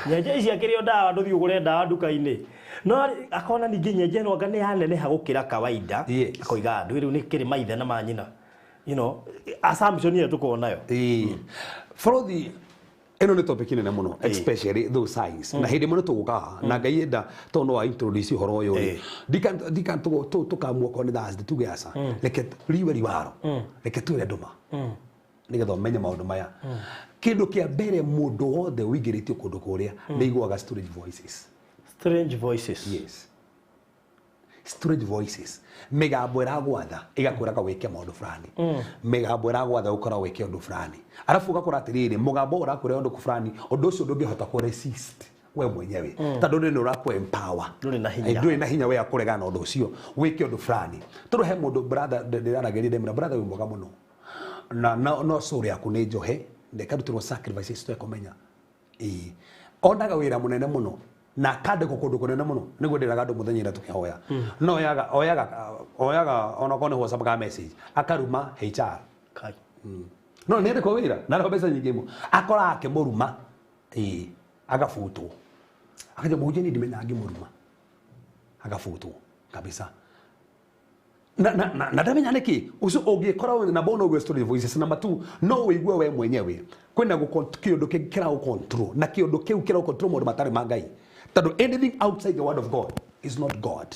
nyenje ici akĩrĩ o ndawa ndũthiĩ ũgũre ndawa nduka-inĩ no akona ningĩ nyenje ĩno anga nĩ yaneneha gũkĩra kawaida akoiga andũ rĩu nĩ kĩrĩ maithe na manyina you know assumption ĩyo tũkoragwo nayo bũrũthi ĩno nĩ topic nene mũno especially those signs na hĩndĩ ĩmwe nĩ tũgũka na Ngai enda tondũ no wa introduce ũhoro ũyũ rĩ ndika tũkamua okorwo nĩ Thursday tuge aca reke riwe riwaro reke twĩre andũ ma nĩgetha ũmenye maũndũ maya kĩndũ kĩa mbere mũndũ wothe ũingĩrĩtio kũndũ kũrĩa nĩ aiguaga strange voices. Strange voices. Yes, strange voices mĩgambo ĩragwatha ĩgakwĩraga wĩke maũndũ fulani mĩgambo ĩragwatha ũkora wĩke ũndũ fulani arabu ũgakora atĩrĩrĩ mũgambo ũrakwĩra ũndũ fulani ũndũ ũcio ndũngĩhota kũ resist we mwenyewe tondũ ndũrĩ ũrakũ empower ndũrĩ na hinya ndũrĩ na hinya we ya kũregana na ũndũ ũcio wĩke ũndũ fulani tondũ he mũndũ brother ndĩraragĩria ndĩmwĩra brother wĩ mwega mũno na no soul yaku nĩ njohe ndĩkarutĩrwo sacrifices tũekũmenya ĩĩ onaga wĩra mũnene mũno na akandĩkwo kũndũ kũnene mũno nĩguo ndĩraga andũ mũthenya ĩrĩa tũkĩhoya no oyaga oyaga oyaga onakorwo nĩ WhatsApp ka message akaruma HR Kai. No nĩ andĩkwo wĩra na arĩhwo mbeca nyingĩ mũno akoraga akĩmũruma ĩĩ agabutwo Akaja mũhunjia niĩ ndimenya angĩmũruma. Agabutwo kabisa. Na ndamenya nĩkĩ ũcio ũngĩkora na bona ũguo story voices number 2 no ũigue we mwenyewe kwĩna kĩũndũ kĩngĩ kĩraũ na kĩũndũ kĩu kĩraũ control maũndũ matarĩ ma Ngai tondũ anything outside the word of God is not God.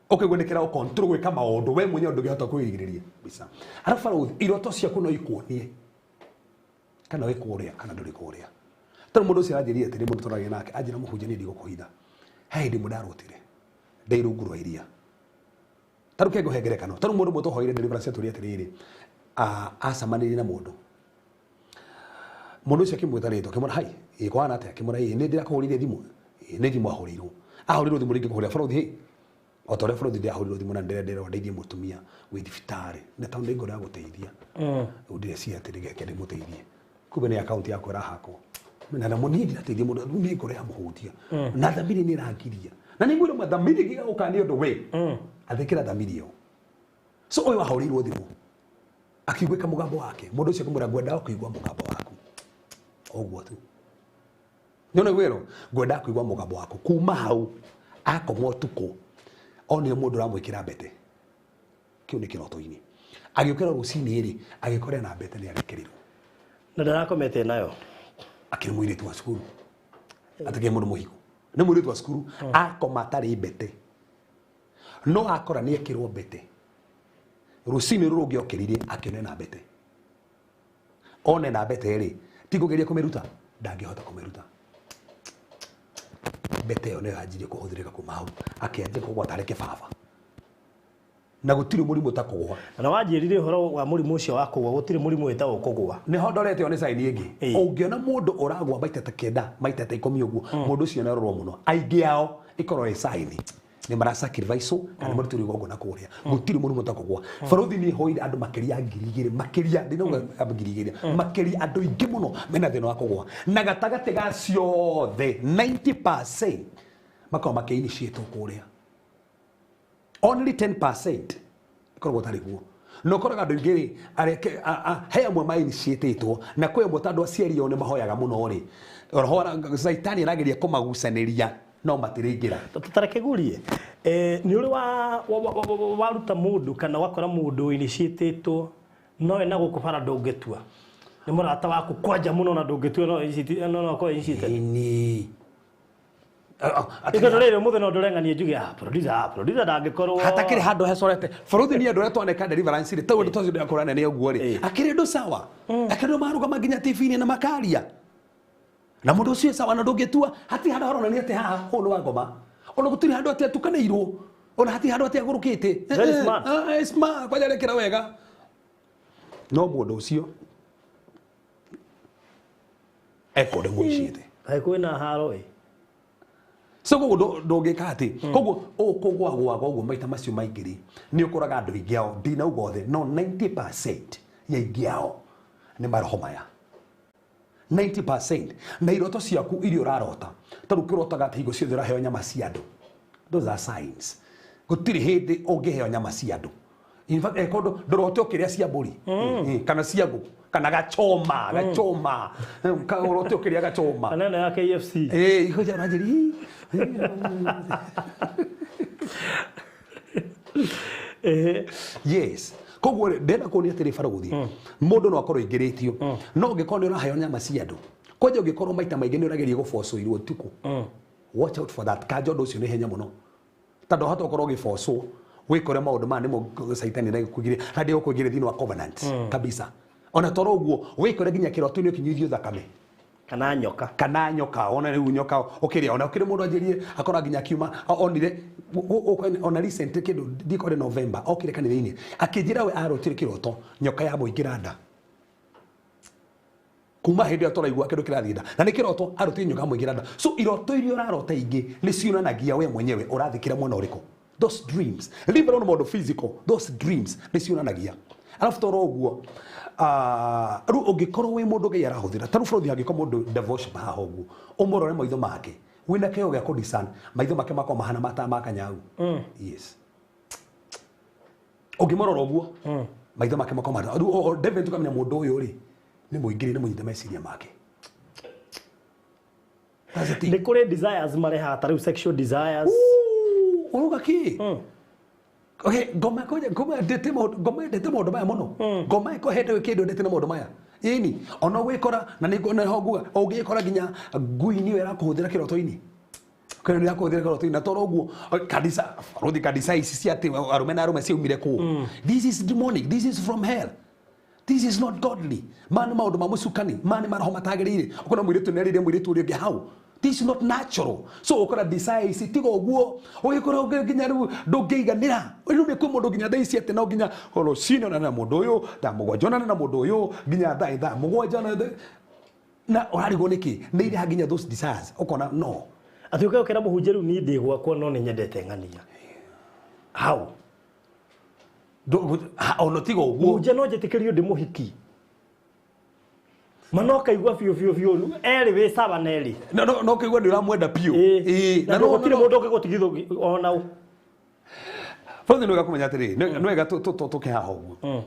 Ũkaigua nĩ kĩraũ control gwĩka maũndũ we mwenyewe ndũngĩhota kwĩgirĩrĩria kabisa. Arabu iroto ciaku no ikuonie kana wĩ kũrĩa kana ndũrĩ kũrĩa. Tondũ mũndũ ũcio aranjĩrire atĩrĩ mũndũ tũragia nake anjĩra mũhunjia niĩ ndigũkũhitha he hĩndĩ ĩmwe ndarotire ndĩ rungu rwa iria. Taru ke ngũhe ngerekano taru mũndũ ũmwe tũhoire deliverance atũria atĩrĩrĩ acemanirie na mũndũ mũndũ ũcio akĩmwĩta rĩtwa akĩmwĩra hai ĩ kwana atĩa akĩmwĩra ĩ nĩ ndĩrakũhũrĩire thimũ nĩ thimũ ahũrĩirwo ahũrĩirwo thimũ rĩngĩ kũhũrĩra bũrũthi hĩ o ta ũrĩa bũrũthi ndĩrahũrĩirwo thimũ na ndĩrenda ndeithie mũtumia wĩ thibitarĩ na tondũ nĩ ngoro ya gũteithia rĩu ndĩreciria atĩ reke ndĩmũteithie kumbe nĩ akaunti yakwa ĩrahakwo na niĩ ndirateithia mũndũ rĩu nĩ ngoro ya mũhutia na thamiri nĩ ĩrangiria na nĩ ngwĩra thamiri ĩngĩgagũka nĩ ũndũ we athĩkĩra thamiri ĩyo. So ũyũ ahũrĩirwo thimũ akĩiguĩka mũgambo wake mũndũ ũcio akĩmwĩra ngwendaga kũigua mũgambo waku ũguo tu nĩona gwĩrwo ngwendaga kũigua mũgambo waku kuma hau akoma ũtukũ onire mũndũ ũramwĩkĩra mbete kĩu nĩ kĩroto-inĩ agĩũkĩra rũcinĩ rĩ agĩkora na mbete nĩ arekĩrĩrwo na ndarakomete nayo akĩrĩ mũirĩtu wa cukuru atakĩrĩ mũndũ mũhiku nĩ mũirĩtu wa cukuru akoma atarĩ mbete no akora nĩ ekĩrwo mbete rũcinĩ rũrũ ũngĩ okĩrire akĩone na mbete one na mbete rĩ ti kũgeria kũmĩruta ndangĩhota kũmĩruta mbete ĩyo nĩyo yanjirie kũhũthĩrĩka kuma hau akĩanjia kũgwa tarĩ kĩbaba na gũtirĩ mũrimũ ta kũgwa na wanjĩrire ũhoro wa mũrimũ ũcio wa kũgwa gũtirĩ mũrimũ wĩtagwo kũgwa nĩho ndorete ĩyo nĩ sign ĩngĩ ũngĩona mũndũ ũragwa maita ta 9 maita ta 10 ũguo mũndũ ũcio nĩarorwo mũno aingĩ ao ĩkorwo ĩ sign nĩ mara sacrifice kana marutĩrwo igongona kũrĩa gũtirĩ mũrimũ ta kũgwa bũrũri nĩ hoire andũ makĩria 2000 makĩria ndinauga 2000 makĩria andũ aingĩ mũno mena thĩna wa kũgwa na gatagatĩ ga ciothe 90% makorwo makĩinitiatwo kũrĩa only 10% ikoragwo tarĩ guo no koraga andũ aingĩ rĩ he amwe mainitiatĩtwo na kwĩ amwe tondũ aciari ao nĩ mahoyaga mũno rĩ roho Saitani arageria kũmagucanĩria no matirĩingĩra. Tareke ngurie nĩ ũrĩ waruta mũndũ kana wakora mũndũ initiatĩtwo no ena gũkũ bara ndũngĩtua nĩ mũrata waku kwanja mũno na ndũngĩtua no no akorwo initiated Ĩni. Ĩtondũ rĩrĩ ũmũthĩ no ndũreng'anie njuge producer ndangĩkorwo hatakĩrĩ handũ hecorete bũrũthi nĩ andũ arĩa twaneka deliverance rĩ tau andũ twacio ndĩrakũra nene ũguo rĩ akĩrĩ andũ sawa akĩrĩ andũ marũgama nginya TV-inĩ na makaria na mũndũ ũcio sawa na ndũngĩtua hatirĩ handũ haronania atĩ haha ũyũ nĩ wa ngoma ona gũtirĩ handũ atĩ atukanĩirwo ona hatirĩ handũ atĩ agũrũkĩte. Very smart. Smart kwanja arekĩra wega no mũndũ ũcio ekũndũ mũicĩte kaĩ kwĩna haro ĩ. So koguo ndũngĩka atĩ koguo ũkũgwagwaga ũguo maita macio maingĩ rĩ nĩ ũkoraga andũ aingĩ ao ndinauga othe no 90% ya aingĩ ao nĩ maroho maya 90% na iroto ciaku iria ũrarota tondũ ũkĩrotaga atĩ hingo ciothe ũraheo nyama cia andũ those are signs gũtirĩ hĩndĩ ũngĩheo nyama cia andũ in fact kondo ndũrote ũkĩrĩa cia mbũri kana cia ngũkũ kana gachoma gachoma ũrote ũkĩrĩa gachoma kana ĩno ya KFC ihoja ũranjĩria yes koguo ndĩrenda kuonia atĩrĩ barũthi mũndũ no akorwo aingĩrĩtio no ũngĩkorwo nĩ ũraheo nyama cia andũ kwanja ũngĩkorwo maita maingĩ nĩ ũrageria gũbocwo irio ũtukũ watch out for that kanja ũndũ ũcio nĩ ihenya mũno tondũ wahota gũkorwo ũgĩbocwo wĩkore maũndũ maya nĩmo Saitani aragũkũingĩria na ndĩgũkũingĩria thĩinĩ wa covenant kabisa ona toro ũguo wĩkore nginya kĩroto-inĩ ũkĩnyuithio thakame kana nyoka kana nyoka ona rĩu nyoka ũkĩrĩa ona ũkĩrĩ mũndũ anjĩrire akora nginya akiuma onire ona recent kĩndũ ndikore November okire kanitha-inĩ akĩnjĩra we arotire kĩroto nyoka ya mũingĩra nda kuma hĩndĩ ĩyo tũraigua kĩndũ kĩrathiĩ nda na nĩ kĩroto arotire nyoka ya mũingĩra nda so iroto iria ũrarota ingĩ nĩ cionanagia we mwenyewe ũrathĩkĩra mwena ũrĩkũ those dreams leave alone maũndũ physical those dreams nĩ cionanagia alafu toro ũguo rĩu ũngĩkorwo wĩ mũndũ Ngai arahũthĩra ta rĩu bũrũri angĩkorwo mũndũ devotion haha ũguo ũmũrore maitho make wĩna kĩo gĩa kũdiscern maitho make makorwo mahana mata ma kanyau yes ũngĩmũrora ũguo maitho make makorwo mahana rĩu David tũkamenya mũndũ ũyũ rĩ nĩ mũingĩri nĩ mũnyite meciria make That's the thing. Nĩ kũrĩ desires marehaga ta rĩu sexual desires. Uruga ki. Okay, ngoma koja ngoma ndete maundu, ngoma ndete maundu maya muno. Ngoma iko hende kindu ndete na maundu maya. Ĩni ona gwikora na nĩ na ho nguga ũngĩkora nginya ngui-inĩ ĩyo ĩrakũhũthĩra kĩroto-inĩ, kĩrĩa ĩrakũhũthĩra kĩroto-inĩ, na toro ũguo kanitha barothi kanitha ici cia atĩ arũme na arũme ciaumire kũ? This is demonic, this is from hell, this is not godly. Maya nĩ maũndũ ma mũcukani, maya nĩ maroho matagĩrĩire. Ũkona mũirĩtu nĩ arĩire mũirĩtu ũrĩa ũngĩ hau. This is not natural. So ũkora desire ici tiga ũguo ũgĩkora ũngĩ nginya rĩu ndũngĩiganĩra. Rĩu nĩ kwĩ mũndũ nginya thaa ici atĩ no nginya rũcinĩ onane na mũndũ ũyũ, thaa 7 onane na mũndũ ũyũ, nginya thaa 7 na ũrarigwo nĩkĩ? Nĩ ireha nginya those desires. Ũkona no. Atĩ ũke ũkĩra mũhunjia rĩu niĩ ndĩ gwakwa no nĩ nyendete ng'ania. How? Ona tiga ũguo. Mũhunjia no njĩtĩkĩrio ndĩ mũhiki. Mano kaigua biũ biũ biũ erĩ wĩ sawa na erĩ. No no no kaigua nĩ ũramwenda biũ. Ĩĩ. Na gũtirĩ mũndũ ũngĩgũtigithũ ona ũ. Bothe nĩ wega kũmenya atĩrĩrĩ, nĩ wega tũke haha ũguo.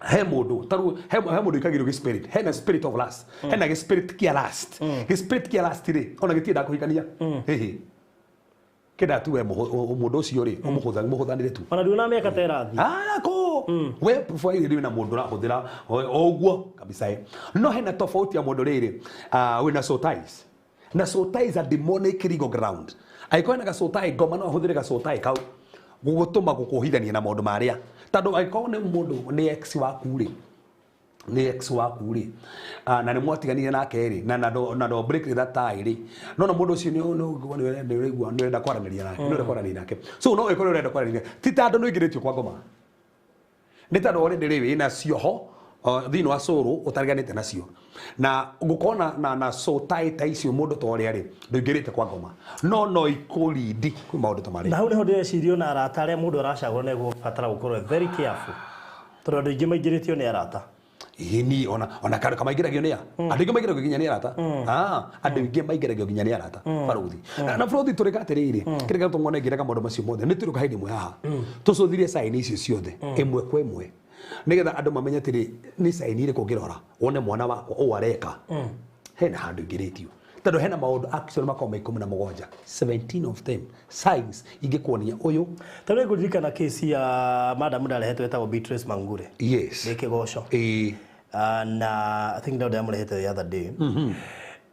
He mũndũ tarĩu he mũndũ ĩkagĩrwo gĩ spirit, hena spirit of lust, hena gĩ spirit kĩa lust. Gĩ spirit kĩa lust rĩ, ona gĩtiendaga kũhikania. Hihi. Kĩendaga tu we mũndũ ũcio rĩ, ũmũhũthanĩre tu. Ona nduona mĩaka ta ĩrathiĩ. Ah, ko. We profile rĩ na mũndũ ũrahũthĩra o ũguo kabisa. No hena tofauti ya mũndũ rĩrĩ, wĩna soul ties. Na soul ties are demonic legal ground. Angĩkorwo hena ga soul tie, ngoma no ahũthĩre ga soul tie kau gũgũtũma gũkũhithania na maũndũ marĩa. Tondũ angĩkorwo nĩ mũndũ nĩ ex waku rĩ, nĩ ex waku rĩ, na nĩ mwatiganire nake rĩ, na na break that tie rĩ, no na mũndũ ũcio nĩ nĩ ũrenda kwaranĩria nake, nĩ ũrenda kwaranĩria nake. So no ĩkorwo ũrenda kwaranĩria, ti tondũ nĩ ũingĩrĩtio kwa ngoma, nĩ tondũ already rĩ wĩna cioho thĩinĩ wa cũrũ ũtariganĩte nacio. Na gũkorwo na soul tie ta icio mũndũ ta ũrĩa rĩ, ndũingĩrĩte kwa ngoma, no no ikũrindi kwĩ maũndũ ta marĩa. Na hau nĩho ndĩreciria ona arata arĩa mũndũ aracagũra nĩ egũbatara gũkorwo very careful, tondũ andũ aingĩ maingĩrĩtio nĩ arata. Ĩni ona kandũ kamaingĩragio nĩ a andũ aingĩ maingĩragio nginya nĩ arata. Andũ aingĩ maingĩragio nginya nĩ arata barothi. Na barothi tũrĩka atĩrĩrĩ, kĩrĩa gĩtũmaga ngĩrega maũndũ macio mothe nĩ tũrĩka hĩndĩ ĩmwe haha tũcũthirie sign icio ciothe ĩmwe kwa ĩmwe, nĩgetha andũ mamenye atĩrĩ nĩ sign ĩrĩkũ ũngĩrora wone mwana wakwa ũũ areka hena handũ ingĩrĩtio. Tondũ hena maũndũ actually makoragwo ma 17, 17 of them signs ingĩkuonia ũyũ. Tondũ ngũririkana case ya madam ndarehetwo ĩtagwo Beatrice Mangure. Yes. Nĩ kĩgoco. Ĩĩ. Na I think ndamũrehete the other day.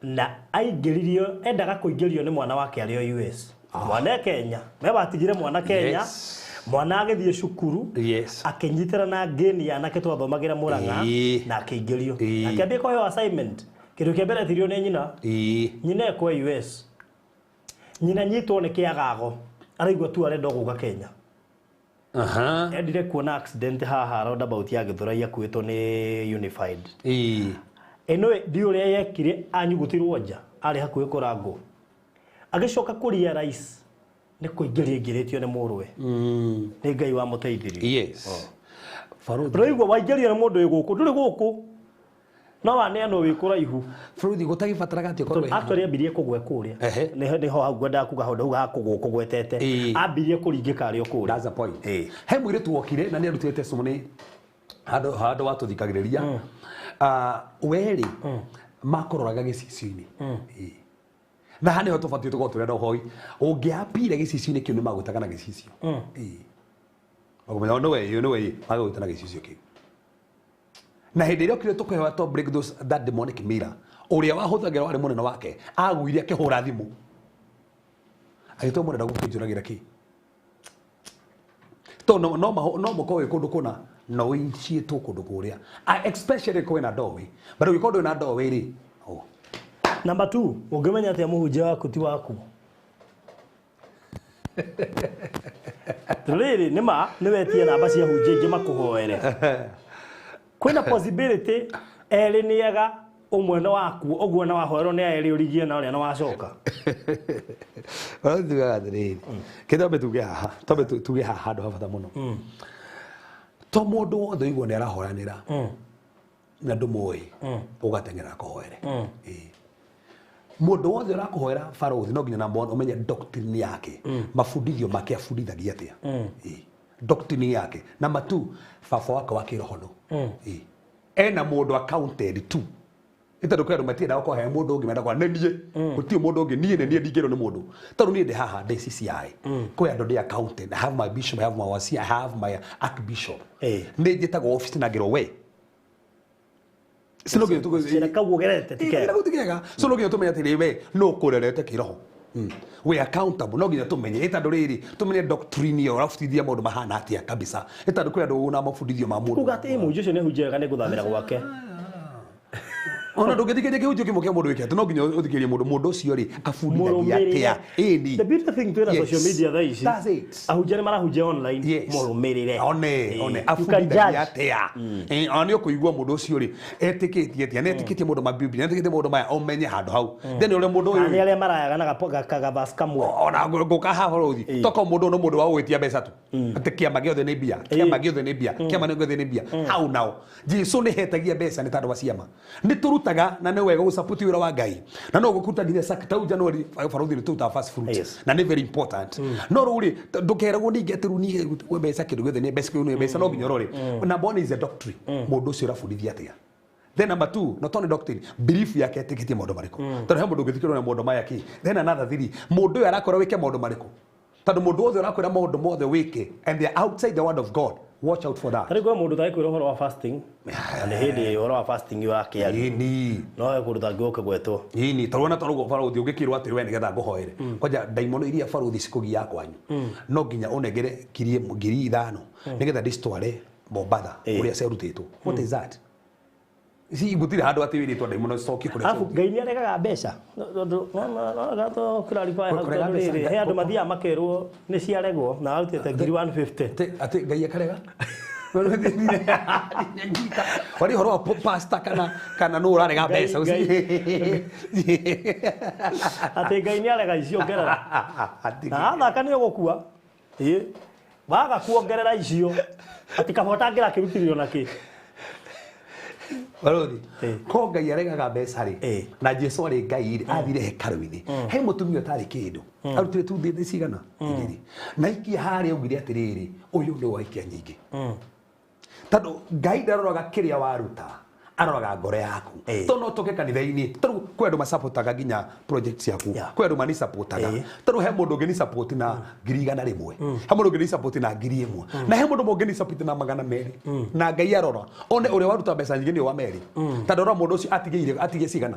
Na aingĩririo, endaga kũingĩrio nĩ mwana wake arĩ o US. Mwana e Kenya. Me watigire mwana Kenya. Yes. Mwana agĩthiĩ cukuru. Yes. Akĩnyitĩra na ngĩni anake twathomagĩra Mũrang'a na akĩingĩrio. Akĩambia kũheo assignment. Kĩndũ kĩa mbere etirio nĩ nyina. Nyina ekwo US. Nyina nyitwo nĩ kĩagago. Araigua tu arenda gũka Kenya. Endire kuona accident haha roundabout ya Gĩthũrai akuĩtwo nĩ Unified. Ĩno ndi ũrĩa yekire anyugutirwo nja arĩ hakuhĩ kũrangwo. Agĩcoka kũria rais nĩ kũingĩria ingĩrĩtio nĩ mũrũwe. Nĩ Ngai wamũteithirie. Yes. Barothi. Ũraigua waingĩrio nĩ mũndũ wĩ gũkũ, ndũrĩ gũkũ. No waneanwo wĩ kũraihu. Barothi gũtagĩbataraga atĩ ũkorwo wĩ Actually ambirie kũgwe kũrĩa. Nĩho hau ngwendaga kuga hau ndauga hakũgũ kũgwetete. Ambirie kũringĩka arĩ o kũrĩa. That's the point. He mũirĩtu wokire na nĩ arutire testimony handũ watũthikagĩrĩria. We rĩ makũroraga gĩcicio-inĩ. Na haha nĩho tũbatiĩ tũkorwo tũrenda ũhoi. Ũngĩapire gĩcicio-inĩ kĩu nĩ magwĩtaga na gĩcicio. Magũmenya nĩwe nĩwe magwĩta na gĩcicio kĩu. Na hĩndĩ ĩrĩa okire tũkĩhoya to break those that demonic mirror, ũrĩa wahũthagĩra warĩ mũnene wake agũire akĩhũra thimũ. Agĩtwo mũrenda gũkĩnjũragĩra kĩ? Tondũ no mũkorwo wĩ kũndũ kũna no ũinciĩtwo kũndũ kũrĩa. Especially kwĩna doorway. But ũngĩkorwo ndũrĩ na doorway rĩ, oh. Number 2, ũngĩmenya atĩa mũhunjia waku ti waku? Rĩrĩ nĩ ma nĩ wetie namba cia hunjia ingĩ makũhoere. Kwĩna possibility erĩ nĩ ega ũmwe nĩ waku ũguo na wahoerwo nĩ erĩ ũrigie na ũrĩa na wacoka. Ũrathiĩ tugaga atĩrĩrĩ, kĩ twambe tuge haha, twambe tuge haha handũ ha bata mũno. To mũndũ wothe ũigua nĩ arahoranĩra na ndũmũĩ ũgateng'era akũhoere. Mũndũ wothe ũrakũhoera barothi no nginya namba ũmenye doctrine yake, mabundithio make abundithagia atĩa. Doctrine yake. Namba 2, baba wake wa kĩroho no. Ena mũndũ accounted to. Nĩ tondũ kwĩ andũ matiendaga gũkorwo he mũndũ ũngĩ, menda kwa nĩ niĩ, gũtirĩ mũndũ ũngĩ, niĩ nĩ niĩ, ndingĩrwo nĩ mũndũ. Tondũ niĩ ndĩ haha ndĩ CCI, kwĩ andũ ndĩ accountant, I have my bishop, I have my wasi, I have my archbishop. Nĩ njĩtagwo office na ngĩrwo we sino nginya Cira kau ũgerete ti kega. Kau ti kega. So no nginya tũmenye atĩrĩ, we no kũrerete kĩroho. We accountable, no nginya tũmenye ĩ tondũ rĩrĩ tũmenye doctrine ĩyo ũrabundithia maũndũ mahana atĩa kabisa, ĩ tondũ kwĩ andũ na mabundithio ma mũndũ. Kuga atĩ mũhunjia ũcio nĩ hunjia wega, nĩ gũthamĩra gwake. Ona ndũngĩthikĩrĩria kĩhunjio kĩmwe kĩa mũndũ wĩke atĩ no nginya ũthikĩrĩrie mũndũ ũcio rĩ abundithagia atĩa, ĩni. The beauty thing, twĩna social media thaa ici. That's it. Ahunjia nĩ marahunjia online. Mũrũmĩrĩre. One one You can abundithagia judge. atĩa. Ona nĩ ũkũigua mũndũ ũcio rĩ etĩkĩtie atĩa, nĩ etĩkĩtie mũndũ ma Biblia, nĩ etĩkĩtie mũndũ maya, ũmenye handũ hau then ũrĩa mũndũ Kana nĩ ũyũ arĩa marayaga na gavasi kamwe. Ona ngũka haha bũrũri toko mũndũ no mũndũ wa gwĩtia mbeca tu, atĩ kĩama gĩothe nĩ mbia, kĩama gĩothe nĩ mbia, kĩama gĩothe nĩ mbia. Hau nao Jesu nĩ hetagia mbeca nĩ tondũ wa ciama nĩ tũrutaga, na nĩ wega gũsupport wĩra wa Ngai, na no gũkũruta nginya tau January barũthi nĩ tũrutaga first fruit. Na nĩ very important, no rĩu rĩ ndũkeragwo ningĩ atĩ rĩu niĩ mbeca kĩndũ gĩothe nĩ mbeca, kĩu nĩ mbeca, no nginya ũrore number one is a doctrine, mũndũ ũcio ũrabundithia atĩa. Then number two, not only doctrine, belief yake, etĩkĩtie maũndũ marĩkũ, tondũ he mũndũ ũngĩthikĩrwo na maũndũ maya kĩ. Then another three, mũndũ ũyũ arakwĩra wĩke maũndũ marĩkũ, tondũ mũndũ wothe ũrakwĩra maũndũ mothe wĩke and they are outside the word of God, watch out for that. Tarĩ kwĩ mũndũ ũtangĩkwĩra ũhoro wa fasting, na nĩ hĩndĩ ũhoro wa fasting ũrakĩaria. Ĩni. No he kũndũ tangĩũke gwetwo. Ĩni, tondũ wona tondũ barũthi ũngĩkĩrwo atĩrĩ we nĩgetha ngũhoere kwanja ndaimono iria barũthi cikũgia kwanyu, no nginya ũnengere 1000, 5000 nĩgetha ndĩcitware Mombatha kũrĩa ciarutĩtwo. What is that? Si gũtirĩ handũ atĩ wĩrĩtwo ndaimono cicokie kũrĩa. Arabu Ngai nĩ aregaga mbeca. Tondũ clarify hau, Kũrega tondũ mbeca, rĩrĩ, he andũ mathiaga makerwo nĩ ciaregwo na arutĩte 150,000. Atĩ Ngai akarega wari ũhoro wa pastor kana nũ ũrarega mbeca. Atĩ Ngai nĩ arega icio ongerera. Na athaka nĩ ũgũkua. Ĩ. Waga kuongerera icio. Atĩ kaba ũtangĩra kĩrutithio na kĩ. Barũthi, ko Ngai aregaga mbeca rĩ, na Jesu arĩ Ngai rĩ, athire hekarũ-inĩ he mũtumia ũtarĩ kĩndũ, arutire tu thĩ cigana igĩrĩ na ikia harĩa, augire atĩrĩrĩ, ũyũ nĩ waikia nyingĩ, tondũ Ngai ndaroraga kĩrĩa waruta, aroraga ngoro yaku. Tondũ no tũke kanitha-inĩ, tondũ kwĩ andũ masapotaga nginya project ciaku, kwĩ andũ manisapotaga, tondũ he mũndũ ũngĩ ni support na 100,000, he mũndũ ũngĩ ni support na 1000, na he mũndũ ũngĩ ni support na 200, na Ngai arora one ũrĩa waruta mbeca nyingĩ nĩ wa merĩ, tondũ arora mũndũ ũcio atigĩire atige cigana,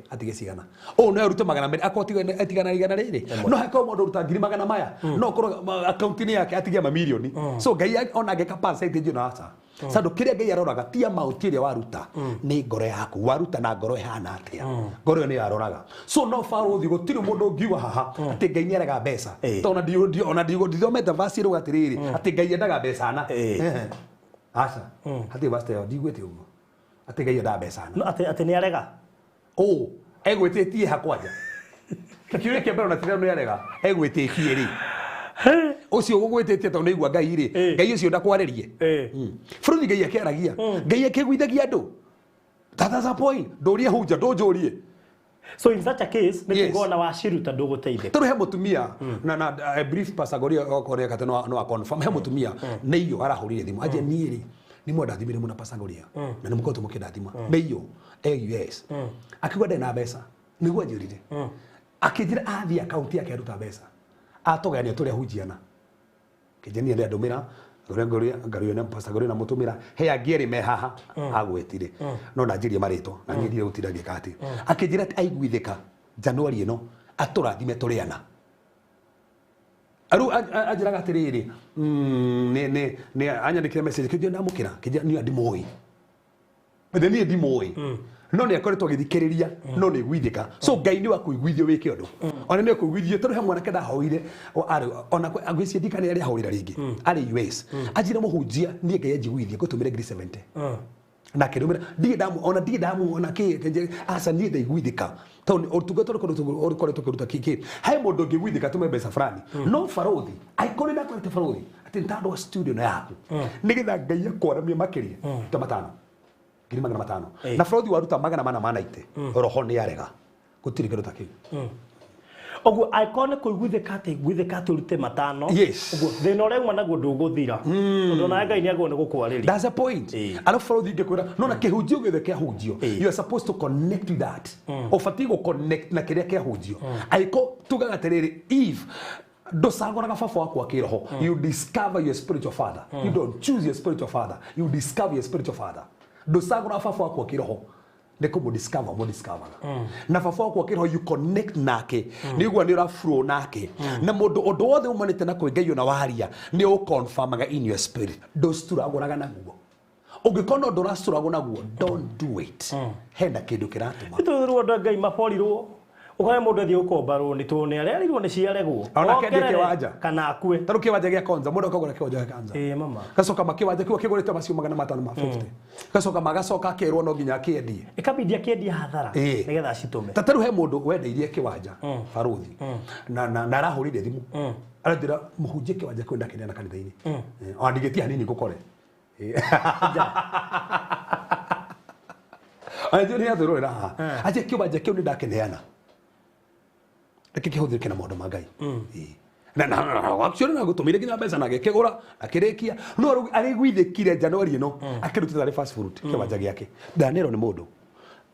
atige cigana, ũũ no arute 200 akorwo atigana igana rĩrĩ, no hakorwo mũndũ ũruta ngiri magana maya, no korwo akaunti-inĩ yake atigie mamirioni. So Ngai ona angĩka percentage na aca tondũ kĩrĩa Ngai aroraga ti amount ĩrĩa waruta, nĩ ngoro yaku, waruta na ngoro ĩhana atĩa, ngoro ĩyo nĩyo aroraga. So no barũthi gũtirĩ mũndũ ũngiuga haha atĩ Ngai nĩ arega mbeca, tondũ ona ndithomete verse ĩrauga atĩrĩrĩ atĩ Ngai endaga mbeca na aca hatirĩ verse ta ĩyo, ndiguĩte ũguo atĩ Ngai endaga mbeca na. No atĩ nĩ arega. Ũ egwĩtĩtie ha kwanja kĩũria kĩa mbere, ona tira nĩ arega egwĩtĩtie rĩ, ũcio ũgũgwĩtĩtie tondũ nĩigua Ngai rĩ, Ngai ũcio ndakwarĩrie. Bũrũri Ngai akĩaragia, Ngai akĩiguithagia andũ. That's a point. Ndũrie hunja, ndũnjũrie. So in such a case nĩ kuga ona waciruta ndũgũteithĩka. Tondũ he mũtumia na a brief Pastor Goria okoria kate no confirm, he mũtumia nĩ iyo arahũrire thimũ anjia, niĩ rĩ nĩ mwandathimire mũno Pastor Goria, na nĩ mũkoretwo mũkĩndathima, nĩ iyo e US, akiuga ndarĩ na mbeca, nĩguo anjĩrire, akĩnjĩra athiĩ akaunti yake aruta mbeca atũgayania tũrĩa hunjiana, kĩnjenia nĩ andũmĩra Ngaruya Ngaruya na Pastor Goria na mũtũmĩra he angĩ erĩ me haha agwetire, no ndanjĩrie marĩtwa na niĩ ndirĩ gũtinda ngĩka atĩ akĩnjĩra atĩ aiguithĩka Januari ĩno atũrathime tũrĩ ana. Rĩu anjĩraga atĩrĩrĩ, nĩ anyandĩkĩre message, kĩnjĩra ndamũkĩra, kĩnjĩra niĩ ndimũĩ. Bethe niĩ ndimũĩ, no nĩ akoretwo agĩthikĩrĩria, no nĩ iguithĩka. So Ngai nĩ wakũiguithio wĩke ũndũ, ona nĩ akũiguithio, tondũ he mwanake ndahoire ona ngwĩciria ndikane arĩa ahũrĩra rĩngĩ arĩ US, anjĩra mũhunjia niĩ Ngai anjiguithie ngũtũmĩre 70,000, na akĩndũmĩra, ndirĩ ndamu ona ndirĩ ndamuona kĩ, kĩ- aca niĩ ndaiguithĩka tondũ ũtungata ũrĩa ũkoretwo ũkĩruta kĩ he mũndũ ũngĩguithĩka tũme mbeca fulani. No barũthi angĩkorwo nĩ ndakwĩrĩte barũthi atĩ nĩ wa studio na yaku nĩgetha Ngai akwaramie makĩria ta matano 500,000, na barũthi waruta 490, roho nĩ arega, gũtirĩ kĩndũ ta kĩu. Ũguo angĩkorwo nĩ kũiguithĩka atĩ iguithĩka atĩ ũrute matano. Yes. Ũguo thĩna ũrĩa uma naguo ndũgũthira. Tondũ onawe Ngai nĩagĩrĩirwo nĩ gũkwarĩria. That's the point. Alafu barothi ingĩkwĩra no na kĩhunjio gĩothe kĩahunjio, you are supposed to connect with that. Ũbatiĩ gũ connect na kĩrĩa kĩahunjio. Angĩkorwo tugaga atĩrĩrĩ, if ndũcagũraga baba waku wa kĩroho, you discover your spiritual father. You don't choose your spiritual father, you discover your spiritual father. Ndũcagũraga baba waku wa kĩroho, nĩ kũmũ discover na baba waku wa kĩroho, you connect nake, nĩ ũguo nĩ ũra flow nake, na mũndũ ũndũ wothe umanĩte na kwĩ Ngai ona waria nĩ ũconfirmaga in your spirit. Ndũcturagũraga naguo. Ũngĩkorwo no ndũracturagwo naguo, don't do it. Hena kĩndũ kĩratũma. Tũthirwo andũ a Ngai maborirwo. Ũkore mũndũ athiĩ gũkomba rũni tondũ nĩ arerirwo nĩ ciaregwo. Ona akendie Ongerere kĩwanja. kana akue. Tarĩu kĩwanja gĩa Konza, mũndũ akagũra kĩwanja gĩa Konza, Ĩĩ mama. gacoka makĩwanja kĩu akĩgũrĩte macio 550, gacoka magacoka akerwo no nginya akĩendie. Ĩkabidi akĩendia hathara nĩgetha acitũme. Ta tarĩu he mũndũ wendeirie kĩwanja barothi na arahũrire thimũ aranjĩra, mũhunjie, kĩwanja kĩu ndakĩneana kanitha-inĩ. Ona ndingĩtia hanini ngũkore. Anjĩra nĩ atwĩrorera haha, anjĩra kĩwanja kĩu nĩ ndakĩneana, reke kĩhũthĩrĩke na maũndũ ma Ngai. Na actually na gũtũmĩire nginya mbeca na agĩkĩgũra akĩrĩkia, no rĩu arĩguithĩkire January ĩno akĩrutĩte arĩ first fruit kĩwanja gĩake. Ndanĩrwo nĩ mũndũ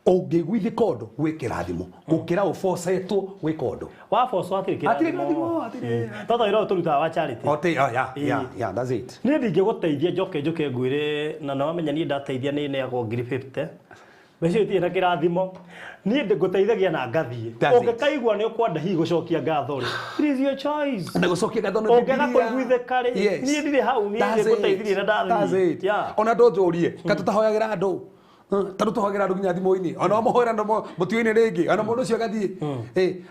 ũngĩguithĩka ũndũ gwĩ kĩrathimo gũkĩra ũbocetwo gwĩka ũndũ. Wabocwo hatirĩ. Hatirĩ kĩrathimo, hatirĩ. Toto wĩra ũyũ tũrutaga wa charity. Ote, oh, yeah, that's it. Niĩ ndingĩgũteithia njoke njũke ngwĩre na nĩwamenya niĩ ndateithia nĩ neagwo ngiri 50, mbeca icio itirĩ na kĩrathimo. Niĩ ngũteithagia na ngathiĩ. That's it. Ũngĩkaigua nĩ ũkwenda hihi gũcokia ngatho rĩ, it is your choice. Na gũcokia ngatho nĩ Ũngĩaga Bibilia. kũiguithĩka rĩ, Yes. niĩ ndirĩ hau, niĩ That's it. nĩngũteithirie na ndathiĩ. That's it. Ona ndũnjũrie ka tũtahoyagĩra andũ, tondũ tũhoyagĩra andũ nginya thimũ-inĩ, ona wamũhoera mũtio-inĩ rĩngĩ, ona mũndũ ũcio agathiĩ.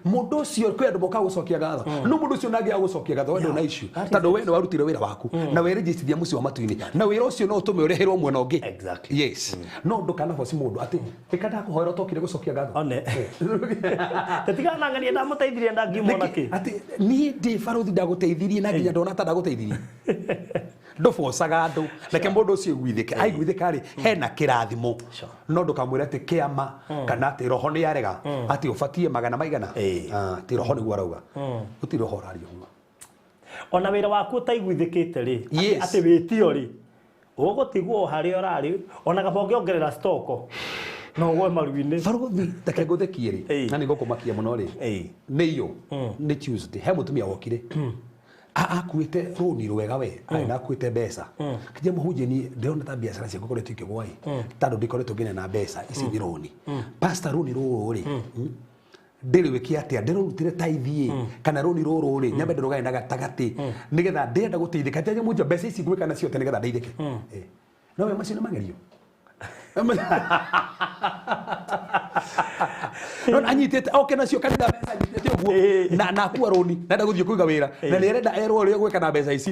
Mũndũ ũcio kwĩ andũ mokaga gũcokia ngatho, no mũndũ ũcio nangĩ agũcokia ngatho, we ndũna issue, tondũ we nĩ warutire wĩra waku na werĩnjicithia mũciĩ wa matu-inĩ, na wĩra ũcio no ũtũme ũreherwo mwena ũngĩ. Yes, no ndũkanaboci mũndũ atĩ ĩka ndakũhoera ũtokire gũcokia ngatho. One tũtiganang'ania ndamũteithirie ndangiumwo na kĩ. Atĩ niĩ ndĩ barothi ndagũteithirie na nginya ndona ta ndagũteithirie. Ndũbocaga andũ, reke mũndũ ũcio aiguithĩke. Aiguithĩka rĩ, hena kĩrathimo. No ndũkamwĩre atĩ kĩama kana atĩ roho nĩ yarega atĩ ũbatie magana maigana. Ah, atĩ roho nĩguo arauga, gũtirĩ roho ũraria ũguo. Ona wĩra waku ũtaiguithĩkĩte rĩ, atĩ wĩtio rĩ, ũgũtigwo o harĩa ũrarĩ, ona kaba ũngĩongerera stoko no ũgwe maru-inĩ. Barothi, reke ngũthekie rĩ, na nĩ ngũkũmakia mũno rĩ. Nĩ iyo nĩ Tuesday, he mũtumia wokire akuĩte rũni rwega, we arĩ na akuĩte mbeca kĩnja, mũhunjie, niĩ ndĩrona ta biacara ciakwa ikoretwo ikĩgwa ĩ, tondũ ndikoretwo nginya na mbeca ici nĩ rũni. Pastor, rũni rũrũ rĩ, ndĩrĩwĩke atĩa? Ndĩrũrutire tithe kana rũni rũrũ rĩ nyambe ndĩrũgae na gatagatĩ nĩgetha ndĩrenda gũteithĩka atĩ mũhunjia, mbeca ici ngwĩka nacio atĩa nĩgetha ndeithĩke? No we macio nĩ magerio. No anyitĩte oke nacio kanitha mbeca anyitĩte ũguo na akua rũni na enda gũthiĩ kũiga wĩra na nĩ arenda erwo ũrĩa gwĩka na mbeca ici,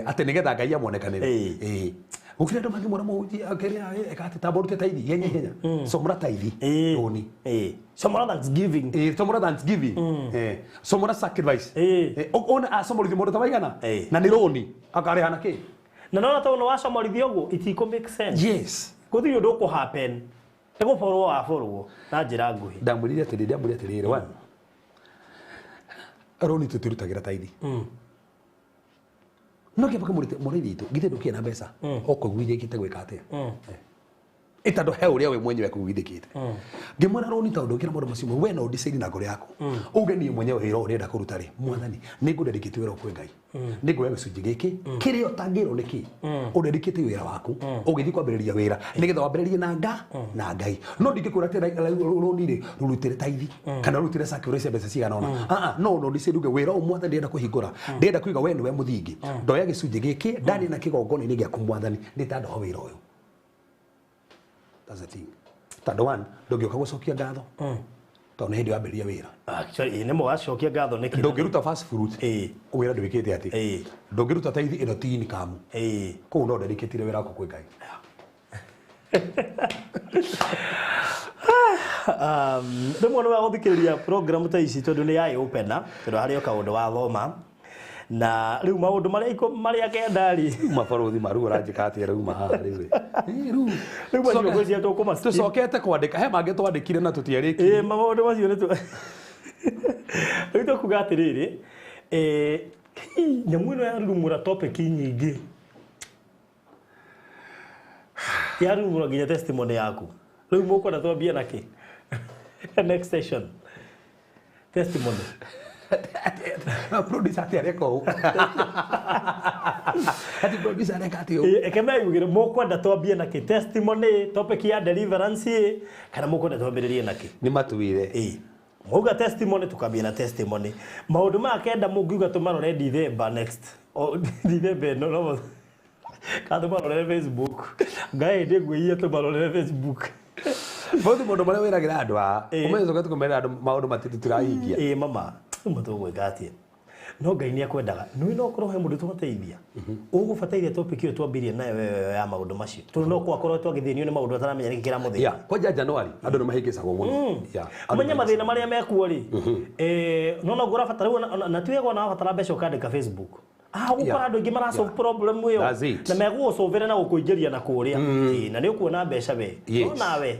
atĩ nĩgetha Ngai amuonekanĩre. Gũkĩrĩ andũ mangĩmwĩra mũhunjia akĩrĩa eka atĩ tamba ũrute tithe ihenya ihenya, comora tithe rũni. Comora thanksgiving. Comora thanksgiving, comora sacrifice. Ona acomorithio mũndũ ta maigana na nĩ rũni akarĩha na kĩ? Na nona tondũ wacomorithio ũguo itikũ make sense. Yes. Gũtirĩ ũndũ ũkũ happen, nĩ gũborwo waborwo na njĩra nguhĩ. Ndamwĩrire atĩrĩrĩ, one, rũni tũtirutagĩra tithe, no kĩamba kĩmũrĩte mũrĩithi itũ githĩ ndũkĩrĩ na mbeca ũkũiguithĩkĩte gwĩka atĩa ĩtandũ he ũrĩa we mwenyewe akũiguithĩkĩte. Ngĩmwĩra rũni tondũ ndũkĩra maũndũ macio, we no decide na ngoro yaku uge niĩ mwenyewe wĩra ũyũ ndĩrenda kũruta rĩ, mwathani nĩ ngũdedicate wĩra ũyũ kwĩ Ngai, nĩ nguoya gĩcunjĩ gĩkĩ kĩrĩa ũtangĩrwo nĩkĩ ũdedicate wĩra waku ũgĩthiĩ kwambĩrĩria wĩra nĩgetha wambĩrĩrie na Ngai. No ndingĩkwĩra atĩ rũni rĩ rũrutĩre tithe kana rũrutĩre sacrifice mbeca cigana ũna. Ah, ah, no decide uge wĩra ũyũ mwathani ndĩrenda kũhingũra, ndĩrenda kũiga we nĩwe mũthingi, ndoya gĩcunjĩ gĩkĩ ndaniĩ na kĩgongona-inĩ gĩaku mwathani nĩ ta ndoha wĩra ũyũ. That's the thing. Tondũ one, ndũngĩũka gũcokia ngatho tondũ nĩ hĩndĩ wambĩrĩria wĩra. Actually, nĩ mũgacokia ngatho nĩkĩ? Ndũngĩruta first fruit wĩra ndwĩkĩte atĩ ndũngĩruta tithe ĩno ti income, kũu no dedicate wĩra waku kwĩ Ngai. Rĩmwe nĩ wagũthikĩrĩria program ta ici tondũ nĩ eye opener, tondũ harĩ o kaũndũ wathoma na rĩu maũndũ marĩa marĩa kenda rĩ. Rĩu mabarũthi ma rĩu ũranjĩka atĩa rĩu haha rĩu? Rĩu Rĩu macio ngwĩciria tũkũma skip. Tũcokete kwandĩka he mangĩ twandĩkire na tũtiarĩkirie. Maũndũ macio nĩ tu Rĩu tũkuga atĩrĩrĩ, nyamũ ĩno yarurumũra topic nyingĩ. Yarurumũra nginya testimony yaku. Rĩu mũkwenda twambie na kĩ? Next session. Testimony. Na producer atĩ areka ũũ. Ati producer areka atĩ ũũ. Eke meyugĩre mũkwenda twambie na kĩ? Testimony, topic ya deliverance, kana mũkwenda twambĩrĩrie na kĩ? Nĩ matuire. Mwauga testimony tukambia na testimony. Maũndũ maya kenda mũngiuga tũmarore December next. O December ĩno no kana tũmarorere Facebook. Ngai ndĩ ngwĩhia tũmarorere Facebook. Bothe maũndũ marĩa wĩragĩra andũ aa. Ũmenye tũka tũkũmerera andũ maũndũ matitũrahingia. Ĩĩ mama, rĩu tũgwĩka atĩa? No Ngai nĩ akwendaga. Nĩ no ũkorwo he mũndũ tũmateithia. Ũgũbataire topic ĩyo twambirie nayo wewe ya maũndũ macio. Tondũ no kwakorwo twagĩthĩnio nĩ maũndũ ataramenya nĩkĩ kĩramũthĩnia. Yeah, kwanja January andũ nĩ mahĩngĩcagwo mũno. Yeah. Ũmenye mathĩna marĩa mekuo rĩ. No no ngũrabatara rĩu na tuge wona wabatara mbeca ũkandĩka Facebook. Gũkora andũ aingĩ mara solve problem ĩyo. Na megũgũcũvĩra na gũkũingĩria na kũrĩa. Na nĩ ũkuona mbeca we. No nawe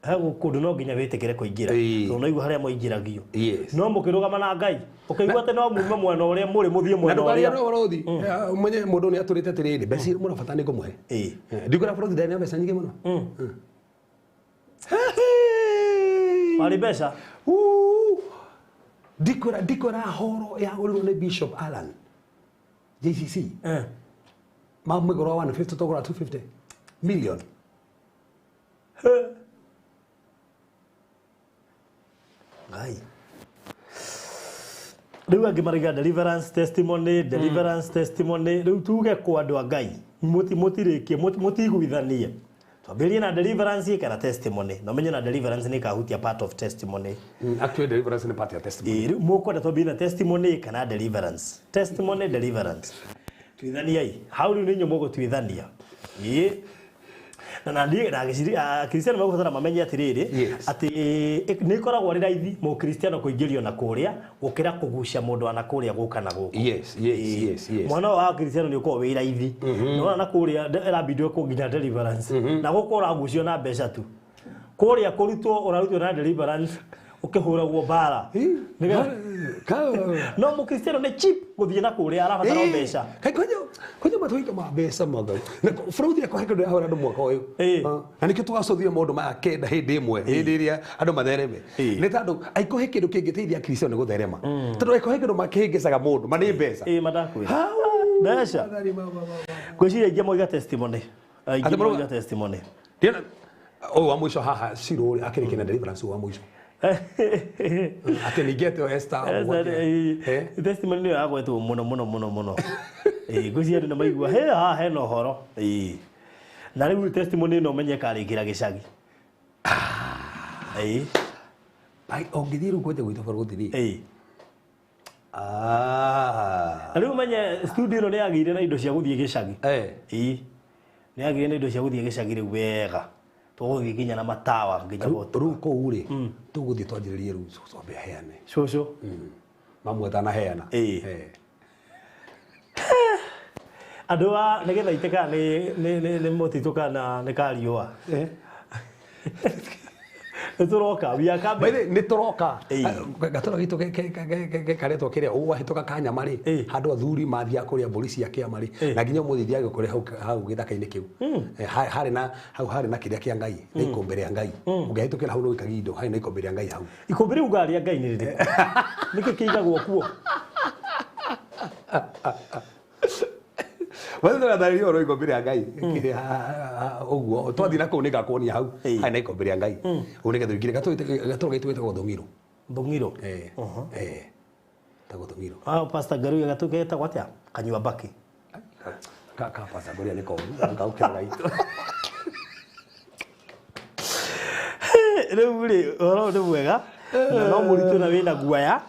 kũndũ no nginya wĩtĩkĩre kũingĩra. Tondũ no igua harĩa moingĩragio. No mũkĩrũgama na Ngai ũkaigua atĩ no mume mwena ũrĩa mũrĩ mũthiĩ mwena ũrĩa. Na ndũkarĩa ũmenye mũndũ nĩ atũrĩte atĩrĩrĩ mbeca iria mũrabatara nĩ ngũmũhe. Ndikũra bũrũri ndarĩ na mbeca nyingĩ mũno. Warĩ mbeca? Ndikũra horo yagũrirwo nĩ Bishop Alan JCC. Mamĩgũra 150 tũgũra 250 million. Ngai. Rĩu angĩ marauga deliverance testimony, deliverance testimony. Rĩu tuge kwa andũ a Ngai mũtirĩkie, mũtiguithanie. Twambĩrĩrie na deliverance kana testimony. Na ũmenye na deliverance nĩ ĩkahutia part of testimony. Actually deliverance nĩ part ya testimony. Rĩu mũkwenda twambĩrĩrie na testimony kana deliverance. Testimony, deliverance. Tuithaniai. Hau rĩu nĩ inyuĩ mũgũtuithania. Na na Kristiano megũbatara mamenye atĩrĩrĩ atĩ nĩ ĩkoragwo arĩ raithi mũkristiano kũingĩrio na kũrĩa gũkĩra kũgucia mũndũ wa na kũrĩa gũka na gũkũ. Yes, yes, yes, yes. Mwana wa Kristiano nĩ ũkoragwo wĩ raithi. Nĩwona na kũrĩa ĩrambindwo kũ nginya deliverance. Na gũkũ ũragucio na mbeca tu. Kũrĩa kũrutwo ũrarutwo na deliverance ũkĩhũragwo mbara. No mũkristiano nĩ cheap gũthiĩ na kũrĩa arabatara mbeca. Kwanja matũika ma mbeca maga. Na bũrũri yakwa he kĩndũ yahũra andũ mwaka ũyũ. Na nĩkĩo tũgacũthia maũndũ maya kenda hĩndĩ ĩmwe hĩndĩ ĩrĩa andũ mathereme. Nĩ tondũ angĩkorwo he kĩndũ kĩngĩteithia Kristiano nĩ gũtherema. Tondũ angĩkorwo he kĩndũ makĩhĩngĩcaga mũndũ ma nĩ mbeca. Madakwĩra. Mbeca. Ngwĩciria aingĩ moiga testimony. Aingĩ moiga testimony. Ũyũ wa mũico haha Shiro rĩ akĩrĩkia na deliverance wa mũico. Ate ningĩ atĩ Esther testimony nĩyo yagwetwo mũno mũno mũno mũno. Ngwĩciria andũ nĩ maigua he haha hena ũhoro. Na rĩu testimony ĩno ũmenye ĩkarĩkĩra gĩcagi. Ũngĩthiĩ rĩu kwanja gwitũ bũrũri rĩ. Na rĩu ũmenye studio ĩno nĩ yagĩire na indo cia gũthiĩ gĩcagi. Nĩ yagĩire na indo cia gũthiĩ gĩcagi rĩu wega. Tũgũthiĩ nginya na matawa nginya gũtũ. Rĩu kũu rĩ tũgũthiĩ twanjĩrĩrie rĩu cũcũ ambe aheane. Cũcũ? Mamu atanaheana. Andũ a nĩgetha ite kana nĩ mũtitũ kana nĩ kariũa. Nĩ tũroka, we are coming. By the way, nĩ tũroka. Gatũra gitũ karetwo kĩrĩa wahĩtũka kanyama rĩ handũ athuri mathiaga kũrĩa mbũri cia kĩama rĩ na nginya ũmũthĩ thiaga kũrĩa hau gĩthaka-inĩ kĩu. Harĩ na hau harĩ na kĩrĩa kĩa Ngai, nĩ ikũmbĩ rĩa Ngai. Ũngĩhĩtũkĩra hau no wĩkagie indo, harĩ na ikũmbĩ rĩa Ngai hau. Ikũmbĩ rĩu ugaga rĩa Ngai nĩ rĩrĩkũ? Nĩkĩ kĩigagwo kuo? Wewe ndũratharĩria ũhoro wa ikũmbĩ rĩa Ngai. Ũguo twathiĩ na kũu nĩngakuonia hau harĩ na ikũmbĩ rĩa Ngai. Ũguo nĩgetha ũingĩre gatũra gaitũ getagwo Thũng'irũ. Thũng'irũ? Getagwo Thũng'irũ. Pastor Ngaruiya gatũ getagwo atĩa? Kanyua mbakĩ. Ka Pastor Ngaruiya nĩ koru, gagũkĩra gaitũ. Rĩu rĩ ũhoro nĩ mwega na no mũritũ na wĩna guoya.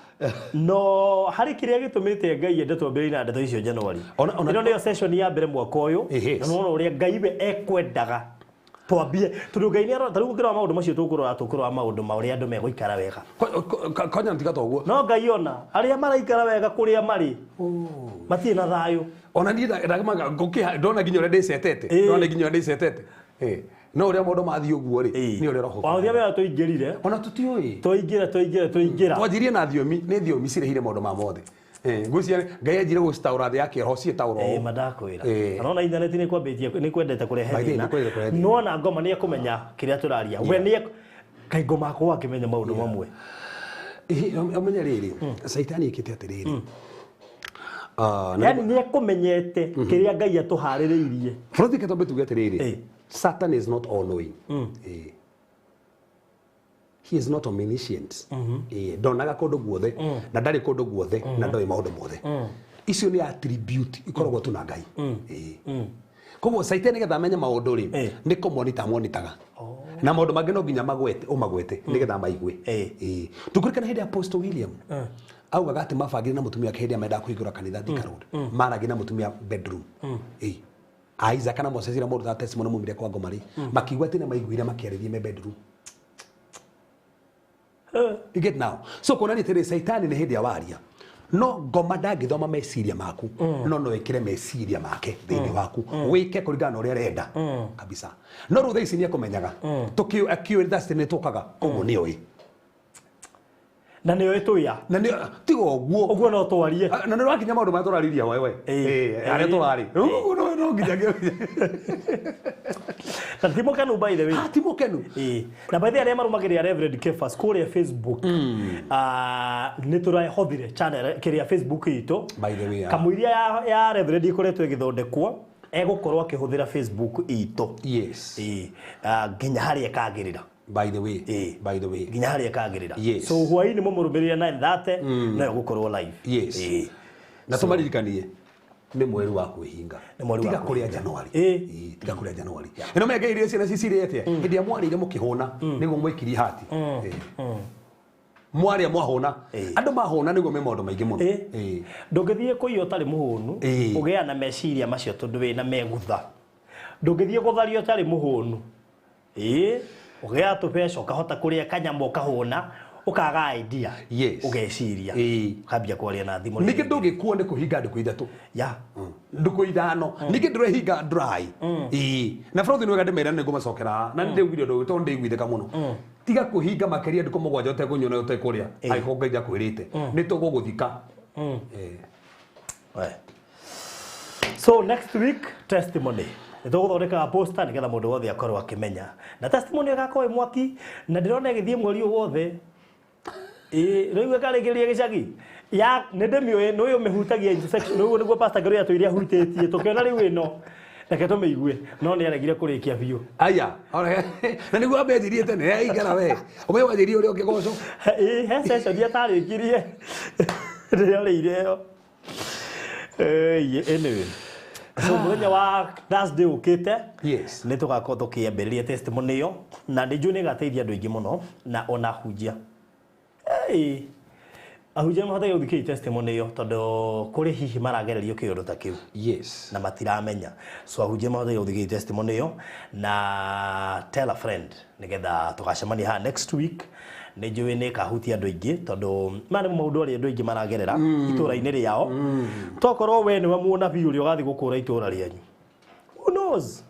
No harĩ kĩrĩa gĩtũmĩte Ngai ende twambĩrĩrie na ndeto icio January. Ĩno nĩyo session ya mbere mwaka ũyũ. Na nĩwona ũrĩa Ngai we ekwendaga twambie. Tondũ Ngai nĩ arora, ta rĩu ũkĩrora maũndũ macio tũkũrora, tũkũrora maũndũ ma ũrĩa andũ megũikara wega. Kwanja tiga ta ũguo. No Ngai ona arĩa maraikara wega kũrĩa marĩ matirĩ na thayũ. Ona niĩ ndagĩmaga ngũkĩha ndona nginya ũrĩa ndĩcetete. Ndona nginya ũrĩa ndĩcetete. No ũrĩa maũndũ mathiĩ ũguo rĩ, nĩ ũrĩa roho. Waũthia wega tũingĩrire. Ona tũtiũĩ. Tũingĩra. Twanjirie na thiomi, nĩ thiomi cirehire maũndũ ma mothe. Ngwĩciria Ngai anjire gũcitaũra thĩ ya kĩroho ciĩtaũra ũũ. Mandakwĩra. Arona internet nĩ kwambĩtie nĩ kwendete kũrehe thĩna. No na ngoma nĩ ekũmenya kĩrĩa tũraria. We nĩ kaĩ ngoma akwa akĩmenya maũndũ mamwe. Ũmenye rĩrĩ, Caitani ĩkĩte atĩrĩrĩ. Yani nĩ ekũmenyete kĩrĩa Ngai atũharĩrĩirie. Bũrũri kĩtombe tuge atĩrĩrĩ. Satan is not all knowing. He is not omniscient. Ndonaga kũndũ guothe na ndarĩ kũndũ guothe na ndoĩ maũndũ mothe. Icio nĩ attribute ikoragwo tu na Ngai. Koguo Satan nĩgetha amenye maũndũ rĩ, nĩ kũmonita monitaga. Na maũndũ mangĩ no nginya magwete ũmagwete nĩgetha maigue. Tũkũrikana hĩndĩ ya Apostle William. Augaga atĩ mabangire na mũtumia wake hĩndĩ ĩrĩa mendaga kũhingũra kanitha Thika Road. Maragia na mũtumia bedroom. Isaac na Moses ira mũndũ ta testimony mumire kwa ngoma rĩ, makiigua atĩ nĩ maiguire makĩarĩria me bedroom. You get now. So kuonania atĩrĩ, Caitani nĩ hĩndĩ ya waria. No ngoma ndangĩthoma meciria maku, no no ĩkĩre meciria make thĩinĩ waku. Wĩke kũringana na ũrĩa arenda. Kabisa. No rĩu thaa ici nĩ ekũmenyaga. Tũkĩũĩ that's nĩ tũkaga, koguo nĩ oĩ. Na nĩ oĩ tũya. Na nĩ tiga ũguo. Ũguo no twarie. Na nĩ ũrakinya maũndũ marĩa tũraririe wewe. Arĩa tũrarĩ. Ũguo no nginya. Na ti mũkenu by the way. Ti mũkenu. Na by the way arĩa marũmagĩrĩra Reverend Kefas kũrĩa Facebook. Nĩ tũrahothire channel kĩrĩa Facebook itũ. By the way. Kamũiria ya Reverend ikoretwo ĩgĩthondekwo egũkorwo akĩhũthĩra Facebook itũ. Yes. Nginya harĩa ĩkagĩrĩra. By the way. By the way. Nginya harĩa ĩkagĩrĩra. Yes. So hwaĩ-inĩ mũmũrũmĩrĩre 9:30 no egũkorwo live. Yes. Na tũmaririkanie nĩ mweri wa kwĩhinga. Tiga kũrĩa January. Tiga kũrĩa January. Ĩno mengeirie ciana cicirĩte. Hĩndĩ ĩrĩa mwarĩire mũkĩhũna nĩguo mwaikirie hati. Mwarĩa mwahũna. Andũ mahũna nĩguo me maũndũ maingĩ mũno. Ndũngĩthiĩ kũiya ũtarĩ mũhũnu, ũgĩa na meciria macio tondũ wĩna megutha. Ndũngĩthiĩ gũtharia ũtarĩ mũhũnu. Ũgĩa tũbeca ũkahota kũrĩa kanyamũ ũkahũna, ũkaga idea. Ũgeciria. Ũkambia kwaria na thimũ. Ningĩ ndũngĩkuo nĩ kũhinga ndukũ ithatũ. Ndukũ ithano. Ningĩ ndũrehinga dry. Na bũrũri nĩ wega ndĩmere nĩ ngũmacokera. Na nĩ ndĩugire ũndũ ũyũ tondũ ndĩiguithĩka mũno. Tiga kũhinga makĩria ndukũ mũgwanja ũtekũnyua na ũtekũrĩa. Angĩkorwo Ngai ndakwĩrĩte. Nĩ tũgũgũthika. So next week testimony. Nĩtũgũthondeka poster nĩgetha mũndũ wothe akorwo akĩmenya. Na testimony ĩgakorwo ĩ mwaki na ndĩrona ĩgĩthiĩ mweri ũyũ wothe. Rĩu ĩkarĩkĩrĩria gĩcagi. Ya nĩ ndĩmĩũĩ nĩ ũyũ ũmĩhutagia intersection ũguo nĩguo Pastor Ngeruya atwĩre ahutĩtie tũkĩona rĩu ĩno. Reke tũmĩigue no nĩ aregire kũrĩkia biũ. Aya. Na nĩguo ambenjirie tene aigara we. Ũmenye wanjirie ũrĩa ũngĩgocwo. He session atarĩkirie. Ndĩrarĩire ĩyo. Anyway. So mũthenya wa Thursday ũkĩte. Yes. Nĩ tũgakorwo tũkĩambĩrĩria testimony ĩyo na nĩ njũĩ nĩ ĩgateithia andũ aingĩ mũno na ona ahunjia. Ahunjia mahotaga gũthikĩrĩria testimony ĩyo tondũ kũrĩ hihi maragererio kĩũndũ ta kĩu. Yes. Na matiramenya. So ahunjia mahotaga gũthikĩrĩria testimony ĩyo na tell a friend nĩgetha tũgacemania haha next week. Nĩ njũĩ nĩ ĩkahutia andũ aingĩ tondũ maya nĩmo maũndũ arĩa andũ aingĩ maragerera itũra-inĩ rĩao. Tokorwo we nĩwe mũnabii ũrĩa ũgathiĩ gũkũra itũra rĩanyu. Who knows?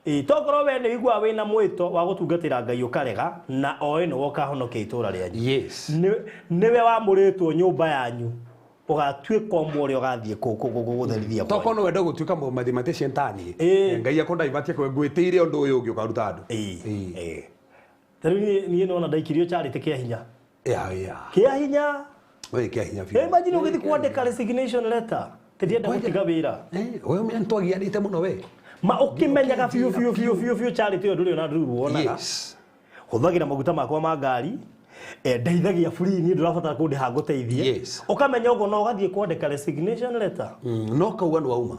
Tokorwo we nĩ ũiguaga wĩna mwĩto wa gũtungatĩra Ngai ũkarega na oĩ nĩwe ũkahonokia itũra rĩanyu. Yes. Nĩwe wamũrĩtwo nyũmba yanyu ũgatuĩka ũmwe ũrĩa ũgathiĩ gũtherithia. Tokorwo no wende gũtuĩka mathematician ta niĩ. Ngai akũndaivatie ngwĩtĩire ũndũ ũyũ ũngĩ ũkaruta andũ. Ta rĩu niĩ nĩwona ndaikirio charity kĩa hinya. Kĩa hinya. We kĩa hinya biũ. Imagine ũgĩthiĩ kwandĩka resignation letter. Ndĩrenda gũtiga wĩra. We ũmenye nĩtwagianĩte mũno we. Ma ũkĩmenyaga biũ biũ biũ biũ biũ charity ĩyo ndũrĩ ona ndũru wonaga. Yes. Hũthagĩra maguta makwa ma ngari. Ndeithagia free niĩ ndũrabatara kũndĩha ngũteithie. Yes. Ũkamenya ũguo no ũgathiĩ kwandĩka resignation letter. No kauga nĩ wauma.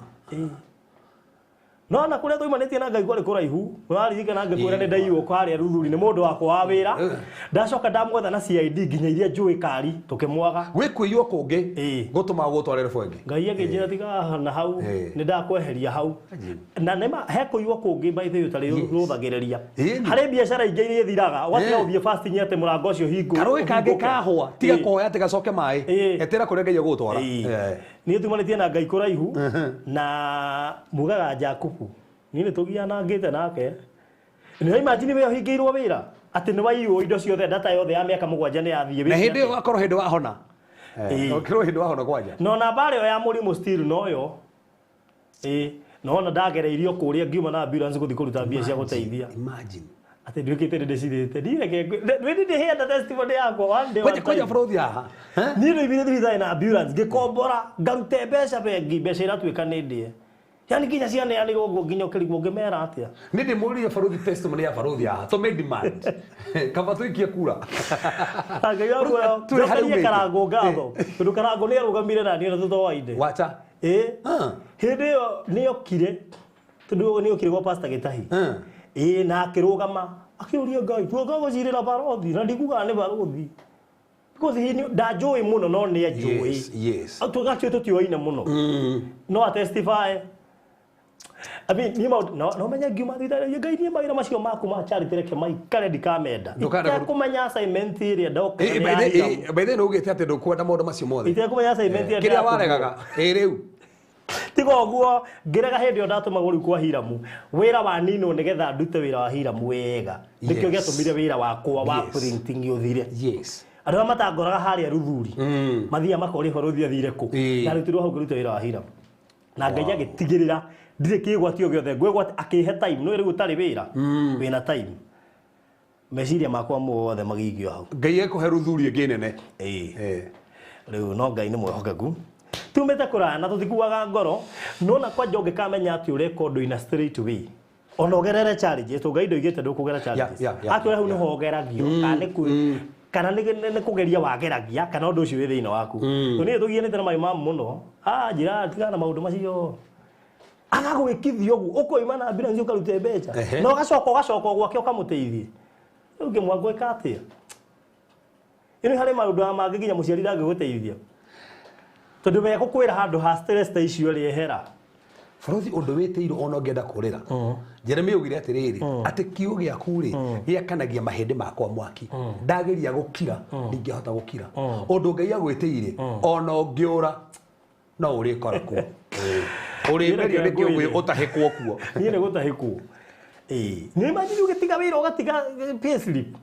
No na kũrĩa twaumanĩtie na Ngai kwarĩ kũraihu. Ũraririkana ngĩkwĩra nĩ ndaiywo harĩa Ruthuri nĩ mũndũ wakwa wa wĩra. Ndacoka ndamwetha na CID nginya iria njũĩ kari tũkĩmwaga. Gwĩ kũiywo kũngĩ gũtũmaga gũtwarĩre bengi. Ngai akĩnjĩra tiga na hau nĩ ndakweheria hau. Na nĩma he kũiywo kũngĩ by the way ũtarĩ rũthagĩrĩria. Harĩ biacara ingĩ iria ithiraga ũgatiga gũthiĩ fasting atĩ mũrango ũcio hingũke. Karũĩ kangĩ kahũa tiga kũhoya atĩ gacoke maĩ. Etera kũrĩa Ngai egũgũtwara. Niĩ tumanĩtie na Ngai kũraihu na mugaga Jakubu. Niĩ nĩ tũgianangĩte nake. Nĩ imagine we ũhingĩirwo wĩra atĩ nĩ waiywo indo ciothe, data yothe ya mĩaka 7 nĩ yathiĩ. Na hĩndĩ ĩyo akorwo hĩndĩ wahona. Okirwo hĩndĩ wahona kwanja. No namba ĩyo ya mũrimũ still noyo. Ĩĩ, no ona ndagereirio kũrĩa ngiuma na ambulance gũthiĩ kũruta mbia cia gũteithia. Imagine. Atĩ nduĩkĩte nĩ ndĩcirĩte ndireke nĩ ndĩheana testimony yakwa one day, Kwanja one kwanja time. bũrũthi haha. Eh? Niĩ ndoimire thibitarĩ na ambulance, ngĩkombora, ngarute mbeca bengi, mbeca iratuĩka nĩ ndĩe, yani nginya cianeanĩrwo ũguo, nginya ũkĩrigwo ngĩmera atĩa. Nĩ ndĩmũririe barũthi testimony ya barũthi haha. Tũme demand. Kaba tũikie kura. Ngai wakwa, Tũrĩ harĩa njokerie umĩte. Karangũ ngatho tondũ Karangũ nĩ arũgamire na niĩ na tũtoaine. Wacha. Ĩĩ. Ah. Hĩndĩ ĩyo nĩokire, tondũ nĩokire gwa Pastor Gĩtahi. Ĩĩ, na akĩrũgama akĩũria Ngai, tuoka gũcirĩra barothi, na ndikugaga nĩ barothi because he knew, ndanjũĩ mũno no nĩ anjũĩ. Tũgacio tũtioine mũno no atestify. I mean, niĩ maũndũ no menye ngiuma thibitarĩ, Ngai, niĩ mawĩra macio maku ma charity reke maikare, ndikamenda. Ndũkanda kũru- Itekũmenya assignment ĩrĩa ndoka Eh, nĩ by ya the Hiramu. by the way, nĩ ugĩte atĩ ndũkwenda maũndũ macio mothe. Itekũmenya assignment ĩrĩa Kĩrĩa ndĩratũmwo. waregaga. Ĩ rĩu. Tiga ũguo ngĩrega hĩndĩ ĩyo ndatũmagwo rĩu kwa Hiramu, wĩra wa ninwo nĩgetha ndute wĩra wa Hiramu wega. Nĩkĩo gĩatũmire wĩra wakwa wa printing ũthire. Andũ arĩa matangoraga harĩa Ruthuri mathiaga makoria bũrũri athire kũ. Ndarutirwo hau ngĩruta wĩra wa Hiramu na Ngai agĩtigĩrĩra ndirĩ kĩgwatio gĩothe ngwĩgwati, akĩhe time. No rĩu ũtarĩ wĩra wĩna time, meciria makwa mothe magĩigio hau. Ngai ekũhe Ruthuri ĩngĩ nene. Ĩĩ. Eh. Rĩu no Ngai nĩ mwĩhokeku, tumĩte kũraya na tũtikuaga ngoro. Nona kwanja ũngĩkamenya atĩ ũreka ũndũ in a straight way, ona ũgerere challenges, to Ngai ndoigĩte ndũkũgera challenges. Akĩoya hau nĩho ũgeragio, kana nĩ kana nĩ kũgeria wageragia kana ũndũ ũcio wĩ thĩinĩ waku. To niĩ tũgianĩte na my mom mũno, ah, njĩra tigana na maũndũ macio, agagwĩkithia ũguo ũkoima na ambulance ũkarute mbeca na ũgacoka gwake ũkamũteithie. Rĩu ngĩmwa ngwĩka atĩa? Ĩno harĩ maũndũ mangĩ nginya mũciari ndangĩgũteithia tondũ megũkwĩra handũ ha stress ta icio rĩehera. Bũrũthi ũndũ wĩtĩirwo ona ũngĩenda kũrĩra, Jeremia augire atĩrĩrĩ, atĩ kiugo gĩaku rĩ gĩakanagia mahĩndĩ makwa mwaki, ndageria gũkira ndingĩhota gũkira. Ũndũ Ngai agwĩtĩire, ona ũngĩũra no ũrĩkora kuo, ũrĩmerio nĩ kĩũngũyũ ũtahĩkwo kuo. Niĩ nĩ gũtahĩkwo. Ĩĩ, nĩ imagine ũgĩtiga wĩra, ũgatiga payslip.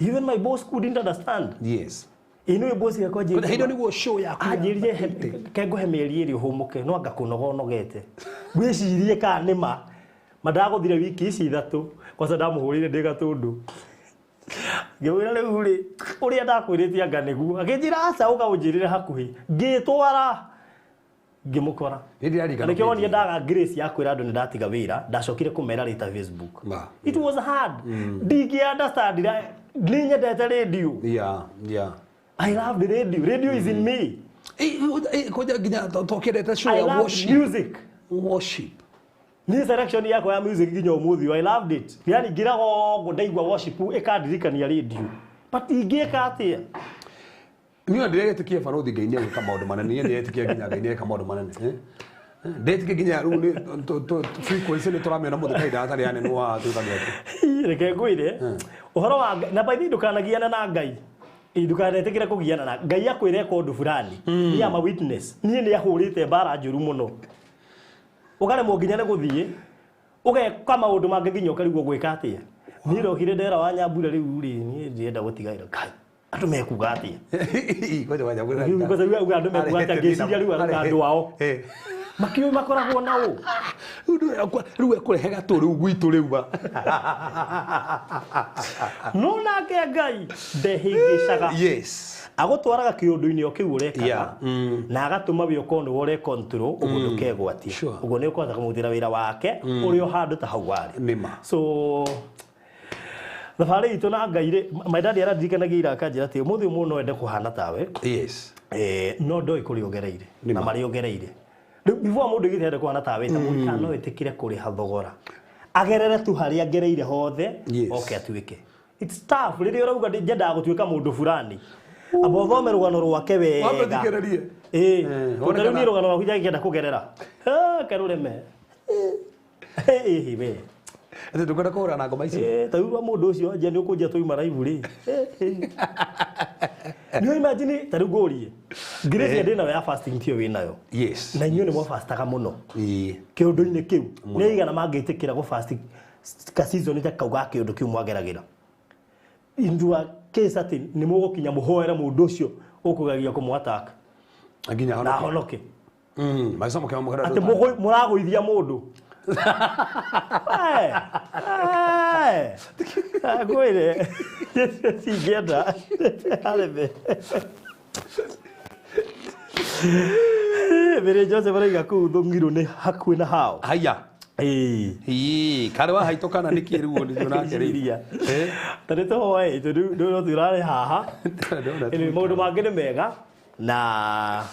Even my boss couldn't understand. Ĩĩ, nĩwe boss yakwa. Hĩndĩ ĩyo nĩguo show yaku Anjĩrire, "Ke ngũhe mĩeri 2 ũhũmũke, no anga kũnoga ũnogete, wĩcirie kana nĩ ma ma." Ndagũthire wiki ici 3 kwanza ndamũhũrĩire ndĩ Gatũndũ, ngĩmwĩra, "Rĩu rĩ, ũrĩa ndakwĩrĩte anga nĩguo?" Akĩnjĩra, "Aca, ũka ũnjĩrĩre hakuhĩ." Ngĩtwara, ngĩmũkora. Nĩ ndĩraririkana. Na nĩkĩo wonire ndaga grace ya kwĩra andũ nĩ ndatiga wĩra, ndacokire kũmera later Facebook. Ma. It was hard, ndingĩ understand. Nĩ nyendete radio. I love the radio. Radio is in me. Koja nginya tokĩendete show I ya love worship. music. Worship. Niĩ selection yakwa ya music nginya ũmũthĩ, I loved it. Yani ngiraga ũguo ndaigua worship ĩkandirikania radio, but ingĩka atĩa? Niĩ ndĩretĩkia barũthi Ngai nĩ egwĩka maũndũ manene. Niĩ ndĩretĩkia nginya Ngai nĩ eka maũndũ manene. Eh? Ndĩretĩkia nginya rĩu nĩ frequency nĩ tũramĩona mũthĩ kahinda gatarĩ anene wa tuĩka atĩ. Reke ngwĩre ũhoro wa Ngai- na by the way, ndũkanagiane na Ngai. Ĩ, ndũkanetĩkĩre kũgiana na Ngai akwĩre eka ũndũ fulani. Niĩ am a witness. Niĩ nĩ ahũrĩte mbara njũru mũno, ũkaremwo nginya nĩ gũthiĩ ũgeka maũndũ mangĩ nginya ũkarigwo gwĩka atĩa. Niĩ ndokire ndera wa Nyambura, rĩu rĩ, niĩ ndĩrenda gũtiga wĩra. Kai, andũ mekuga atĩa? Ngoja wanja. Rĩu kwanza rĩu auga andũ mekuga atĩa, ngĩciria rĩu andũ ao makiũĩ makoragwo na ũ. Rĩu ekũrehe gatũ rĩu gwitũ rĩu ba. No nake Ngai ndehĩngĩcaga. Agũtwaraga kĩũndũ-inĩ o kĩu ũrekaga na agatũma we ũkorwo nĩwe ũre control ũguo ndũkegwatie. Ũguo nĩ ũkũhota kũmũrutĩra wĩra wake ũrĩ o handũ ta hau warĩ. Nĩma. So thabarĩ itũ na Ngai rĩ, my daddy arandirikanagia ira akanjĩra atĩ ũmũthĩ ũyũ mũndũ no ende kũhana tawe. No ndoĩ kũrĩa ũgereire na Nĩma. marĩa ũgereire. Rĩu before mũndũ oigĩte ende kũhana tawe, ta mũndũ kana no ĩtĩkĩre kũrĩha thogora agerere tu harĩa ngereire hothe oke atuĩke. It's tough rĩrĩa ũrauga nyendaga gũtuĩka mũndũ fulani, amba ũthome rũgano rwake Wambe wega. thikĩrĩrie. Ĩĩ. Eh, Tondũ wone rĩu kana- niĩ rũgano rwaku njagĩkĩenda kũgerera. Ah, karũreme ĩĩ we. Atĩ ndũkwenda kũhũra na ngoma ici. Eh, ta rĩu rwa mũndũ ũcio anjia nĩ ũkũnjia twauma live rĩ. Nĩ imagine ta rĩu ngũrie, grace ndĩ nayo ya fasting tiyo wĩ nayo? Na inyuĩ nĩ mwafastaga mũno. Kĩũndũ-inĩ kĩu nĩ aigana mangĩtĩkĩra gũ fast ka season ta kau ga kĩũndũ kĩu mwageragĩra indua case atĩ nĩ mũgũkinya mũhoere mũndũ ũcio ũkũgeria kũmũ-attack nginya na honoke ahonoke maica mũkĩamũkĩra atĩ mũragũithia mũndũ ngwĩre cingĩenda areme Mbere Joseph araiga kũu Thũng'irũ nĩ hakuhĩ na hao. Haya. Ĩĩ. Ĩĩ, karĩ wahaitũkana nĩkĩ rĩu nĩcio nake rĩu. Iria. Ta nĩ tũhoe tondũ rĩu no tũrarĩ haha. Anyway, maũndũ mangĩ nĩ mega na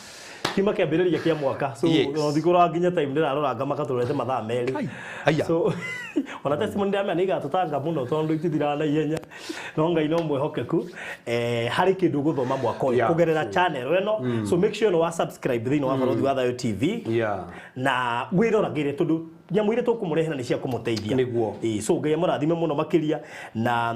kiuma kĩambĩrĩria kĩa mwaka so Yes. no thikũ nginya time ndĩrarora ngama tũrorete mathaa merĩ. Kai, haya. So ona testimony ndĩramenya nĩ igatũtanga mũno tondũ itithiraga na ihenya no Ngai no mwĩhokeku harĩ kĩndũ ũgũthoma mwaka ũyũ kũgerera channel ĩno. So make sure nĩ wa subscribe thĩinĩ wa Barothi wa Thayo TV na wĩroragĩre tondũ nyamũ iria tũkũmũrehera nĩ cia kũmũteithia. Nĩguo. Ĩĩ, so Ngai amũrathime mũno makĩria na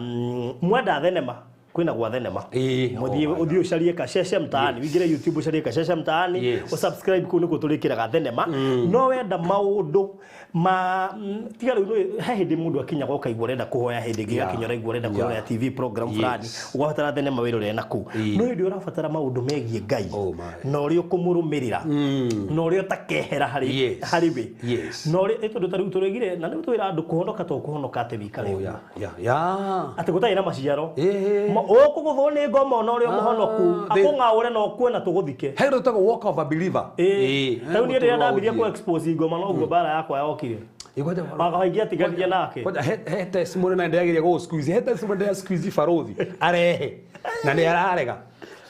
mwenda thenema kwĩna gwa thenema. Mũthiĩ Mũthiĩ ũthiĩ ũcarie Kasheshe Mtaani, wĩingĩre YouTube ũcarie Kasheshe Mtaani, ũsubscribe kũu nĩkuo tũrĩkĩraga thenema. No wenda maũndũ ma tiga rĩu nĩ he hĩndĩ mũndũ akinyaga ũkaigua ũrenda kũhoya hĩndĩ ĩngĩ gakinya ũraigua ũrenda kũrora TV program fulani ũgabatara thenema wĩrorere na kũu. No hĩndĩ ũrabatara maũndũ megiĩ Ngai Oh my. na ũrĩa ũkũmũrũmĩrĩra na ũrĩa ũtakehera harĩ harĩ we na ũrĩa ĩ tondũ ta rĩu tũrĩgire na nĩ twĩra andũ kũhonoka to kũhonoka atĩ wĩikare Oh, ũguo. yeah. Atĩ gũtarĩ na maciaro. Ĩĩ. Ũkũgũthwo nĩ ngoma ona ũrĩa mũhonoku akũng'aũre na ũkue na tũgũthike. He rũtagwo walk of a believer. Ĩĩ. Rĩu niĩ rĩrĩa ndambirie kũ expose ngoma noguo mbara yakwa yokire. Kwanja Wakaingia atigathie nake. Kwanja he testimony na ndĩrageria gũ squeeze. He testimony ndĩra squeeze barothi arehe na nĩ ararega.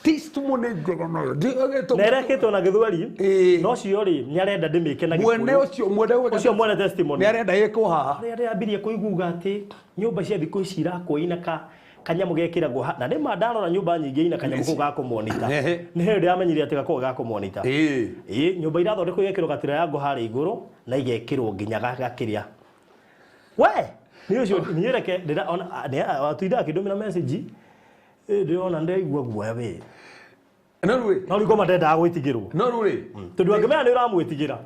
Testimony njega nayo. Na ĩrekĩtwo na gĩthweri. Ĩĩ. No cio rĩ nĩ arenda ndĩmĩke na Mwene Gĩkũyũ. ũcio mwene Ũcio mwene testimony. nĩ arenda ĩkwo haha. Rĩrĩa ndĩrambirie kũiguaga atĩ nyũmba cia thikũ ici irakwo ina ka kanyamũ gekĩragwo na nĩ ma ndarora nyũmba nyingĩ ina kanyamũ kau ga kũmonita. Ehe. Nĩ hĩndĩ ndĩramenyire atĩ gakoragwo ga kũmonita. Ĩĩ. Ĩĩ, nyũmba irathondekwo igekĩrwo gatira harĩa igũrũ na igekĩrwo nginya gakĩrĩa. We, nĩ ũcio niĩ reke ndĩra ona atinda akĩndũmĩra message ndĩrona ndĩraigua guoya we. No rĩu No rĩu ngoma ndendaga gwĩtigĩrwo. no rĩu rĩ Tondũ angĩmenya nĩ ũramwĩtigĩra.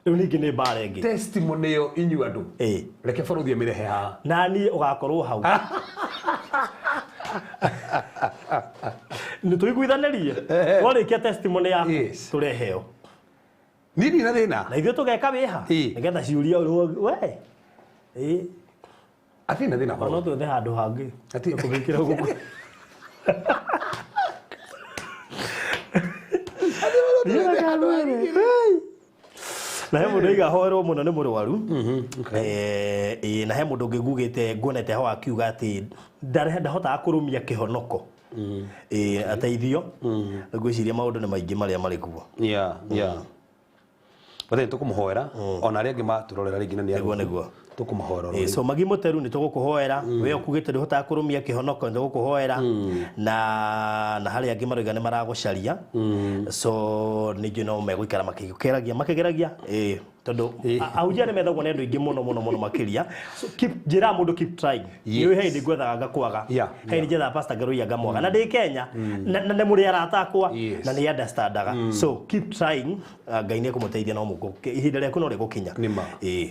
Rĩu ningĩ nĩ mbara ĩngĩ. testimony ĩyo inyuĩ andũ. Ĩĩ. Reke barothi amĩrehe haha. Na niĩ ũgakorwo hau. Nĩ tũiguithanĩrie. Twarĩkia testimony yaku tũreheo. Niĩ ndirĩ na thĩna. Na ithuĩ tũgeka wĩha. Nĩgetha ciũria we. Ĩĩ. Atirĩ na thĩna No twethe handũ hangĩ. Ati- Kũmĩkĩra gũkũ. Na he mũndũ aiga hoerwo mũno nĩ mũrwaru. Ĩĩ, na he mũndũ ũngĩ ngugĩte nguonete ho akiuga atĩ ndahotaga kũrũmia kĩhonoko. Ĩĩ, ateithio. Ngwĩciria maũndũ nĩ maingĩ marĩa marĩ kuo. Yeah, yeah. But then tũkũmũhoera ona arĩa angĩ matũrorera rĩngĩ na nĩ Nĩguo, nĩguo. tũkũmahoera Ĩĩ, so magi mũteru nĩ tũgũkũhoera we ũkugĩte ndũhotaga kũrũmia kĩhonoko nĩ tũgũkũhoera na harĩa angĩ maroiga nĩ maragũcaria so ningĩ no megũikara makĩgeragia makĩgeragia ĩĩ tondũ ahunjia nĩ methagwo nĩ andũ aingĩ mũno mũno mũno makĩria so keep njĩraga mũndũ keep trying Yes. nĩ he hĩndĩ ngwethaga ngakwaga he hĩndĩ njethaga pastor Ngaruiya ngamwaga na ndĩ Kenya na nĩ mũrĩ arata akwa Yes. na nĩ understandaga so keep trying Ngai nĩ ekũmũteithia no mũkũ ihinda rĩaku no rĩgũkinya Nĩ ma. ĩĩ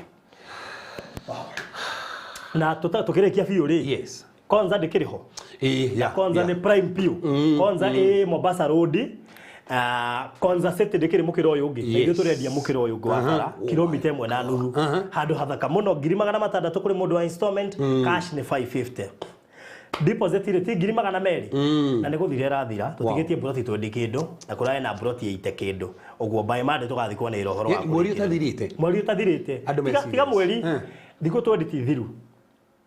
na tukĩrĩkia biũ rĩ Yes. Konza ndĩkĩrĩ ho Ĩĩ, yeah, Konza yeah. nĩ prime piũ Konza ĩ Mombasa Road Konza City ndĩkĩrĩ mũkĩra ũyũ ũngĩ na ithuĩ tũrendia mũkĩra ũyũ ũngĩ wa bara kilomita 1.5 handũ hathaka mũno 600,000 kũrĩ mũndũ wa installment cash nĩ 550 deposit rĩ ti 200,000 na nĩ gũthira ĩrathira tũtigĩtie mburoti twendi kĩndũ na kũrarĩ na mburoti 80 kĩndũ ũguo by Monday tũgathiĩ kuona ũhoro wa Mweri ũtathirĩte mweri ũtathirĩte Andũ me Tiga- tiga serious. mweri thikũ twendi ti thiru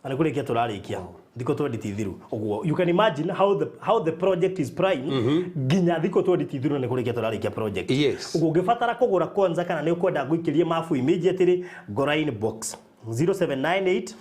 na nĩ kũrĩkia tũrarĩkia thikũ twendi ti thiru ũguo you can imagine how the project is prime nginya thikũ twendi ti thiru na nĩ kũrĩkia tũrarĩkia project Yes. ũguo ũngĩbatara kũgũra kwanza kana nĩ ũkwenda ngũikĩrie mabu immediately ngora inbox 0798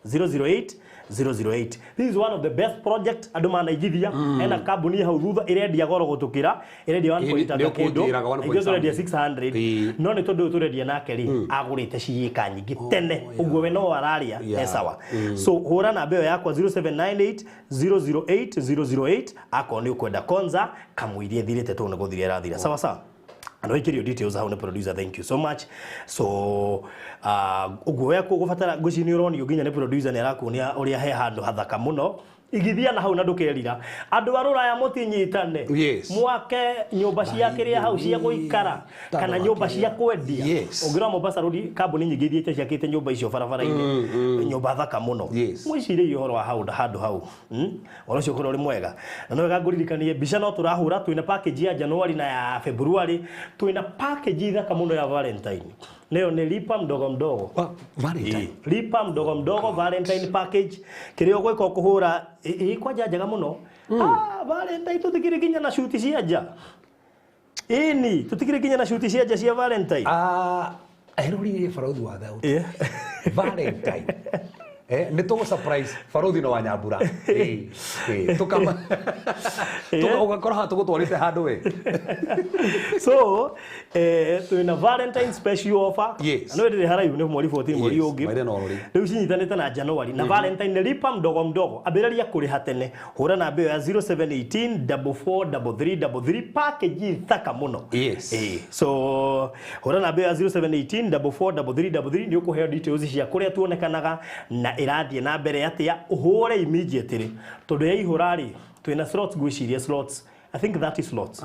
008 008. This is one of the best project andũ manaigithia hena kambuni hau thutha ĩrendia goro gũtũkĩra ĩrendia 1 point Nĩ kĩndũ ũkũnjĩraga 1 na ithuĩ tũrendia something. 600 Ĩĩ. no nĩ tondũ ũyũ tũrendia nake rĩ agũrĩte ciĩka nyingĩ tene ũguo we no ararĩa Yeah. e sawa so hũra namba ĩyo yakwa 0798 008 008 akorwo nĩ ũkwenda konza kamũirie ĩthirĩte tondũ nĩ gũthira ĩrathira sawa sawa. Na ikirio details hau nĩ producer, thank you so much. So ũguo we kũgũbatara ngwĩciria nĩ ũronio nginya nĩ producer, nĩ arakuonia ũrĩa he handũ hathaka mũno igithia na hau na ndũkerira. Andũ a rũraya mũtinyitane. Mwake nyũmba cia kĩrĩa hau cia gũikara kana nyũmba cia kwendia. Ũngĩrora Mombasa Road, kambuni nyingĩ ithiĩte ciakĩte nyũmba icio barabara-inĩ, nyũmba thaka mũno. Mwĩcirie ũhoro wa hau handũ hau. Ũhoro ũcio ũkorwo ũrĩ mwega na no wega ngũririkanie mbica no tũrahũra. Twĩna package ya January na ya February, twĩna package thaka mũno ya Valentine, nayo nĩ lipa mdogo mdogo. Valentine. Lipa mdogo mdogo Valentine package, kĩrĩa ũgwĩka ũkũhũra ĩ kwanja njega mũno. Ah, Valentine tũtikĩrĩ nginya na cuti cia nja, ĩni tũtikĩrĩ nginya na cuti cia nja cia Valentine. Ah, erorire barothi wa thauti. Valentine. Nĩ tũgũ surprise barothi no wa Nyambura. Tukama ũgakora haha tũgũtwarĩte handũ we. So twĩna Valentine special offer. No ĩrĩ haraihu, nĩ mweri 14 mweri ũngĩ. Maire no rũri. Rĩu cinyitanĩte na January na Valentine nĩ lipa mdogo mdogo. Ambĩrĩria kũrĩha tene, hũra namba ĩyo ya 0718 443333, package thaka mũno. So hũra namba ĩyo ya 0718 443333, nĩ ũkũheo details cia kũrĩa tuonekanaga na ĩrathiĩ na mbere atĩa. Ũhũre immediately tondũ yaihũra rĩ, twĩna slots, ngwĩciria slots, I think 30 slots.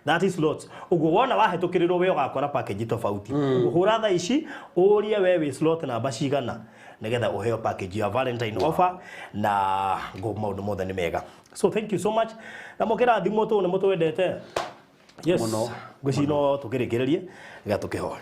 30 slots. Ũguo wona wahĩtũkĩrĩrwo we ũgakora package tofauti. Ũguo hũra thaa ici ũrie we wĩ slot namba cigana nĩgetha ũheo package ya Valentine offer na ngo maũndũ mothe nĩ mega. So thank you so much. Na mũkĩrathimwo tũ nĩ mũtwendete. Yes. Mũno. Ngwĩciria no tũkĩrĩkĩrĩrie nĩgetha tũkĩhoe.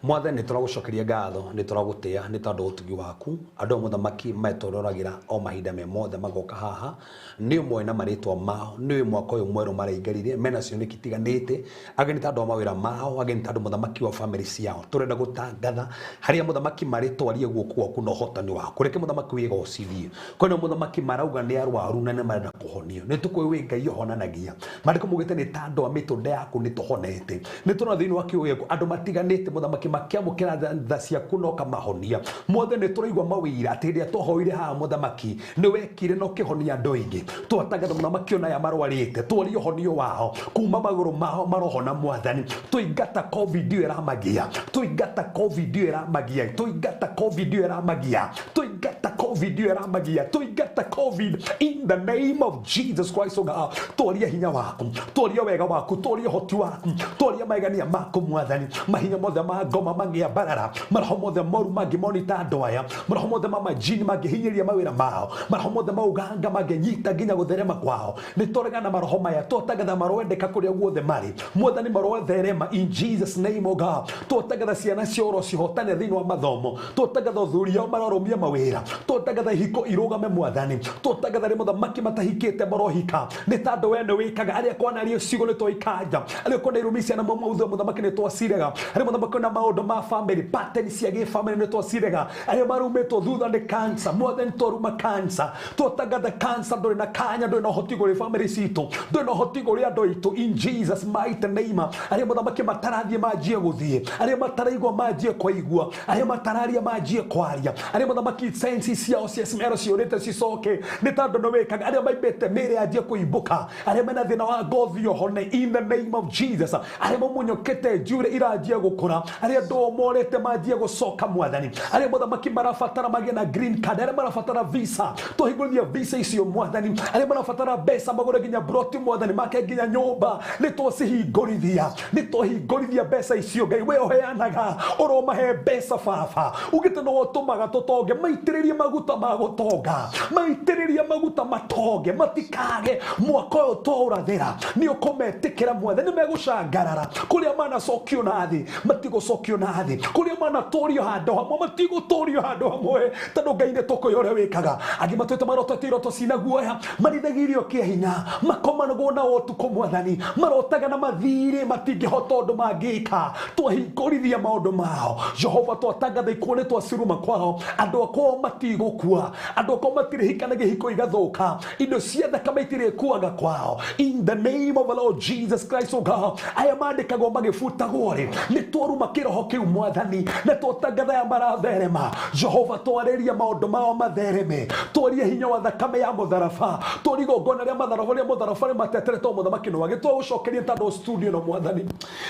Mwathani, nĩ tũragũcokeria ngatho, nĩ tũragũtĩa nĩ tondũ wa ũtugi waku. Andũ a mũthamaki metũroragĩra o mahinda me mothe magoka haha, nĩ ũmwe na marĩtwa mao, nĩ ũĩ mwaka ũyũ mwerũ maraingĩrire mena cioneki itiganĩte, angĩ nĩ tondũ wa mawĩra mao, angĩ nĩ tondũ mũthamaki wa bamĩrĩ ciao. Tũrenda gũtangatha harĩa mũthamaki marĩ, twarie guoko gwaku na ũhotani waku, reke mũthamaki wĩgocithie. Kwĩna mũthamaki marauga nĩ arwaru na nĩ marenda kũhonio, nĩ tũkũĩ wĩ Ngai ũhonanagia. Maandĩko maugĩte nĩ ta andũ a mĩtũnda yaku nĩ tũhonete. Nĩ tũrona thĩinĩ wa kiugo gĩaku andũ matiganĩte mũthamaki makĩamũkĩra tha ciaku na ũkamahonia. Mothe nĩ tũraigua mawĩira atĩ hĩndĩ ĩrĩa twahoire haha mũthamaki nĩ wekire na ũkĩhonia andũ aingĩ. Twatangatha mũthamaki ona aya marwarĩte, twarie ũhonio wao kuma magũrũ mao marohona. Mwathani, tũingata COVID ĩyo ĩramagia, tũingata COVID ĩyo ĩramagia, tũingata COVID ĩyo ĩramagia, tũingata COVID ĩyo ĩramagia, tũingata COVID in the name of Jesus Christ, O God. Twaria hinya waku, twaria wega waku, twaria ũhoti waku, twaria maigania maku. Mwathani, mahinya mothe ma ngoma mangĩa mbarara, maroho mothe moru mangĩmonita andũ aya, maroho mothe ma majini mangĩhinyĩria mawĩra mao, maroho mothe ma ũganga mangĩnyita nginya gũtherema kwao, nĩ tũregana maroho maya. Twatangatha maroendeka kũrĩa guothe marĩ. Mwathani, marotherema in Jesus name, O God. Twatangatha ciana cioro cihotane thĩinĩ wa mathomo, twatangatha ũthuri ao marorũmia mawĩra, twatangatha ihiko irũgame. Mwathani, twatangatha rĩ mũthamaki matahikĩte marohika, nĩ tondũ we nĩ wĩkaga. Arĩa kwanaria ciugo nĩ twaikanja, arĩa kwona irumi ciana mautho mũthamaki nĩ twacirega, arĩa mũthamaki na maũndũ ma family pattern cia gĩbamĩrĩ nĩ twacirega, arĩa marumĩtwo thutha nĩ cancer. Mwathani, twaruma cancer, twatangatha cancer ndũrĩ na kanya, ndũrĩ na ũhoti kũrĩ family citũ, ndũrĩ na ũhoti kũrĩ andũ aitũ in Jesus mighty name. Arĩa mũthamaki matarathiĩ manjie gũthiĩ, arĩa mataraigua manjie kũigua, arĩa matararia manjie kwaria, arĩa mũthamaki sense ciao cia smell ciũrĩte cicoke, nĩ tondũ nĩ wĩkaga. Arĩa maimbĩte mĩĩrĩ yanjie kũimbũka, arĩa mena thĩna wa ngothi ũhone in the name of Jesus, arĩa mamunyũkĩte njuĩrĩ iranjia gũkũra, arĩa andũ morĩte manjie gũcoka. Mwathani, arĩa mũthamaki marabatara magĩe na green card, arĩa marabatara visa, tũhingũrithia visa icio. Mwathani, arĩa marabatara mbeca magũre nginya broti, mwathani, make nginya nyũmba, nĩ twacihingũrithia, nĩ twahingũrithia mbeca icio. Ngai we ũheanaga, ũromahe mbeca. Baba, ugĩte no ũtũmaga tũtonge, maitĩrĩrie maguta ma gũtonga, maitĩrĩrie maguta matonge, matikage mwaka ũyũ twaũrathĩra. Nĩ ũkũmetĩkĩra. Mwathani, nĩ megũcangarara kũrĩa manacokio na thĩ, matigũcokio na thĩ, kũrĩa manatũrio handũ hamwe, matigũtũrio handũ hamwe, tondũ Ngai nĩ tũkũĩ ũrĩa wĩkaga. Angĩ matwĩte marotete iroto cina guoya, marithagia irio kĩa hinya, makomanagwo na ũtukũ. Mwathani, marotaga na mathirĩ, matingĩhota ũndũ mangĩka, twahingũrithia maũndũ mao. Jehova, twatangatha ikuũ nĩ twaciruma kwao, andũ akwao. matirigũkua, andũ akwa matirĩhikanagia hiko igathũka, indo cia thakame itirĩkuaga kwao, in the name of the Lord Jesus Christ, oh God. Aya mandĩkagwo magĩbutagwo rĩ, nĩ twaruma kĩroho kĩu mwathani, na twatangatha aya maratherema. Jehova, twarĩria maũndũ mao mathereme, twarie hinya wa thakame ya mũtharaba, twarie igongona rĩa matharaba rĩa mũtharaba rĩmatetere to mũthamaki nĩ wage. Twagũcokeria tondũ studio ĩno mwathani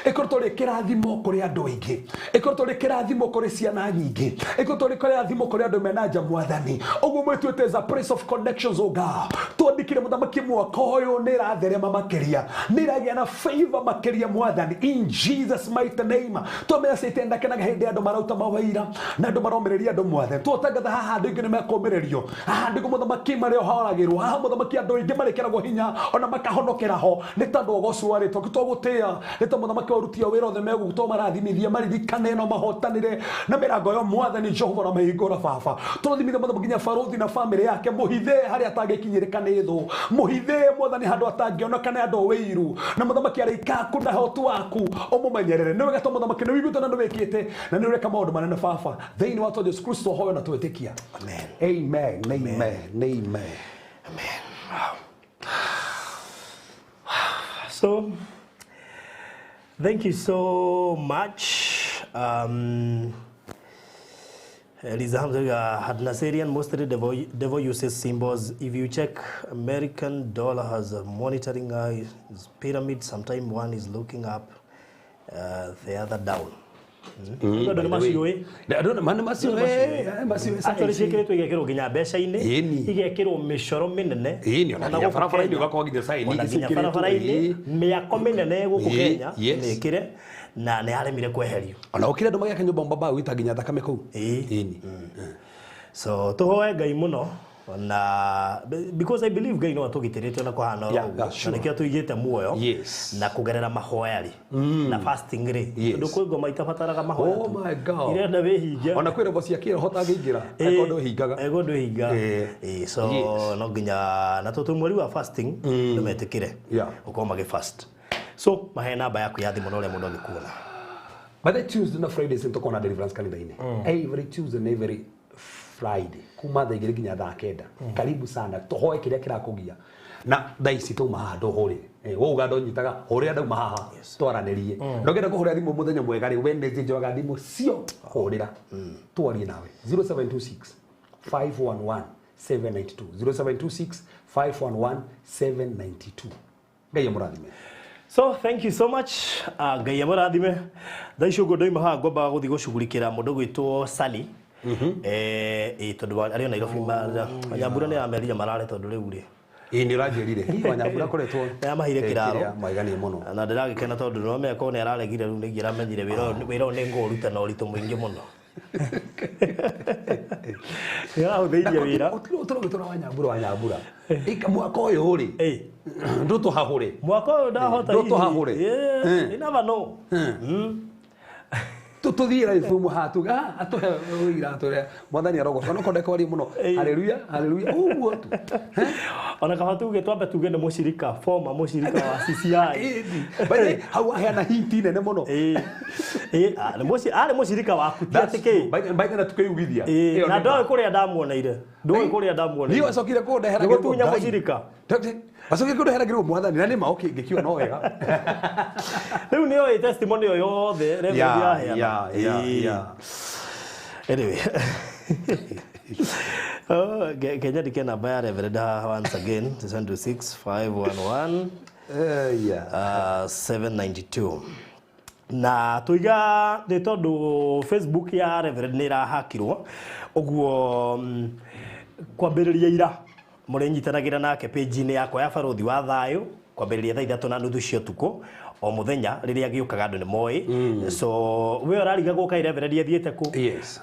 ĩkoretwo rĩ kĩrathimo kũrĩ andũ aingĩ, ĩkoretwo rĩ kĩrathimo kũrĩ ciana nyingĩ, ĩkoretwo rĩ kĩrathimo kũrĩ andũ mena nja mwathani. Ũguo mwĩtuĩte is a place of connections, oh God. Twandĩkire mũthamaki mwaka ũyũ nĩ ĩratherema makĩria, nĩ ĩragĩa na favor makĩria mwathani, in Jesus mighty name. Twamenya Satan ndakenaga hĩndĩ andũ marauta mawĩira na andũ maromĩrĩria andũ mwathani. Twatangatha haha andũ aingĩ nĩ mekũmĩrĩrio, haha andũ mũthamaki marĩohoragĩrwo, haha mũthamaki andũ aingĩ marĩkĩragwo hinya ona makahonokera ho, nĩ tondũ ũgoci wa rĩtwa twagũtĩĩa, nĩ tondũ mũthamaki warutia wĩra othe megũgũtwo marathimithia maririkane no mahotanĩre na mĩrango yo mwathani Jehova na mahingũra baba. Tũrathimithia mũthamaki nginya barũthi na bamĩrĩ yake, mũhithe harĩa atangĩkinyĩrĩka nĩ thũ, mũhithe mwathani handũ atangĩoneka nĩ andũ wĩiru, na mũthamaki araika aku na hotu waku ũmũmenyerere. Nĩ wega to mũthamaki nĩ wĩiguĩte na nĩ wĩkĩte na nĩ ũreka maũndũ manene baba, thĩinĩ wa Jesu Kristo hoyo na twĩtĩkia. Amen. Amen. Amen. Amen. Amen. Wow. So thank you so much. Eliza Hamza, Hadnaserian, mostly devil uses symbols. If you check, American dollar has a monitoring eye, pyramid. Sometimes one is looking up, the other down. Actually ciĩkĩrĩtwo igekĩrwo nginya mbeca-inĩ, igekĩrwo mĩcoro mĩnene, ona barabara-inĩ ũgakorwo nginya sign ona nginya barabara-inĩ, mĩako mĩnene gũkũ Kenya mĩkĩre, na nĩ yaremire kweherio. Ona ũkĩra andũ magĩaka nyũmba mbamba gwĩta nginya thakame kũu. Ĩni. So tũhoe Ngai mũno, na because I believe Ngai no atũgitĩrĩte ona kũhana oro ũguo, na nĩkĩo tũigĩte muoyo na kũgerera mahoya rĩ na fasting rĩ, tondũ kwĩ ngoma itabataraga mahoya. Oh my God, irenda wĩhinge, ona kwĩ robo cia kĩroho ũtangĩingĩra angĩkorwo ndũhingaga, angĩkorwo ndũhinga. So no nginya na tũtũ mweri wa fasting ndũmetĩkĩre ũkorwo magĩ fast. So mahe namba yaku ya thimũ na ũrĩa mũndũ angĩkuona. By the Tuesday na Friday nĩtũkorwo na deliverance kanitha-inĩ, every Tuesday and every Friday kuma thaa igĩrĩ nginya thaa kenda. Karibu sana, tũhoe kĩrĩa kĩrakũgia na thaa ici twauma haha ndũhũrĩre, wauga ndũnyitaga hũrĩra, ndauma haha twaranĩrie. Ndũngĩenda kũhũrĩra thimũ mũthenya mwega rĩ, Wednesday njoyaga thimũ cio, hũrĩra twarie nawe 0726 511 792, 0726 511 792. Ngai amũrathime. So thank you so much. Ngai amũrathime. Thaa ici ũguo ndoima haha ngwambaga gũthiĩ gũcugurikĩra mũndũ gwĩtwo Sally. Tondũ arĩ o Nairobi, Wanyambura nĩ amerire marare tondũ rĩu rĩ Ĩĩ nĩ ũranjĩrire Wanyambura akoretwo nĩ amahire kĩraro maiganie mũno, na ndĩragĩkena tondũ no menya korwo nĩ araregire rĩu nĩ ingĩramenyire wĩra ũyũ nĩ ngũũruta na ũritũ mũingĩ mũno. Nĩ arahũthĩirie wĩra. Ũtũrogĩtũra Wanyambura, Wanyambura mwaka ũyũ rĩ ndũtũhahũre, mwaka ũyũ ndahota hihi, ndũtũhahũre, you never know. Tũthiĩ live haha tuge atũhe ũira atũre mwathani arogocwo, no konde kwaria mũno. Haleluya, haleluya, ũguo tu. Ona kaba tuge twambe tuge nĩ mũcirika, former mũcirika wa CCI. By the way, hau aheana hint nene mũno. Arĩ mũcirika waku ti atĩ kĩ. By the way, tukĩiguithia. Na ndoĩ kũrĩa ndamuoneire, ndoĩ kũrĩa ndamuoneire. Niĩ wacokire kũndehera gũtunya mũcirika. Wacokire kũndehera ngĩrwo mwathani na nĩ ma okay, ngĩkiuga no wega. Rĩu nĩ oĩ testimony ĩyo yothe Reverend yaheana. Anyway. Oh, Kenya ndike namba ya Reverend haha once again, 726 511 792. Na tuiga nĩ tondũ Facebook ya Reverend nĩ ĩrahakirwo, ũguo kwambĩrĩria ira mũrĩnyitanagĩra nake page-inĩ yakwa ya Barũthi wa Thayũ kwambĩrĩria thaa 3:30 cia ũtukũ o mũthenya rĩrĩa gĩũkaga andũ nĩ moĩ. So we ũrarigagwo kaĩ Reverend athiĩte kũ. Yes.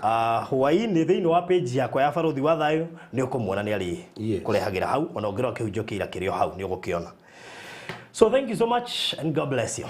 Hwaĩ-inĩ thĩinĩ wa page yakwa ya Barũthi wa Thayũ nĩ ũkũmuona nĩ arĩ kũrehagĩra hau, ona ũngĩrora kĩhunjio kĩira kĩrĩ o hau nĩ ũgũkĩona. So thank you so much and God bless you.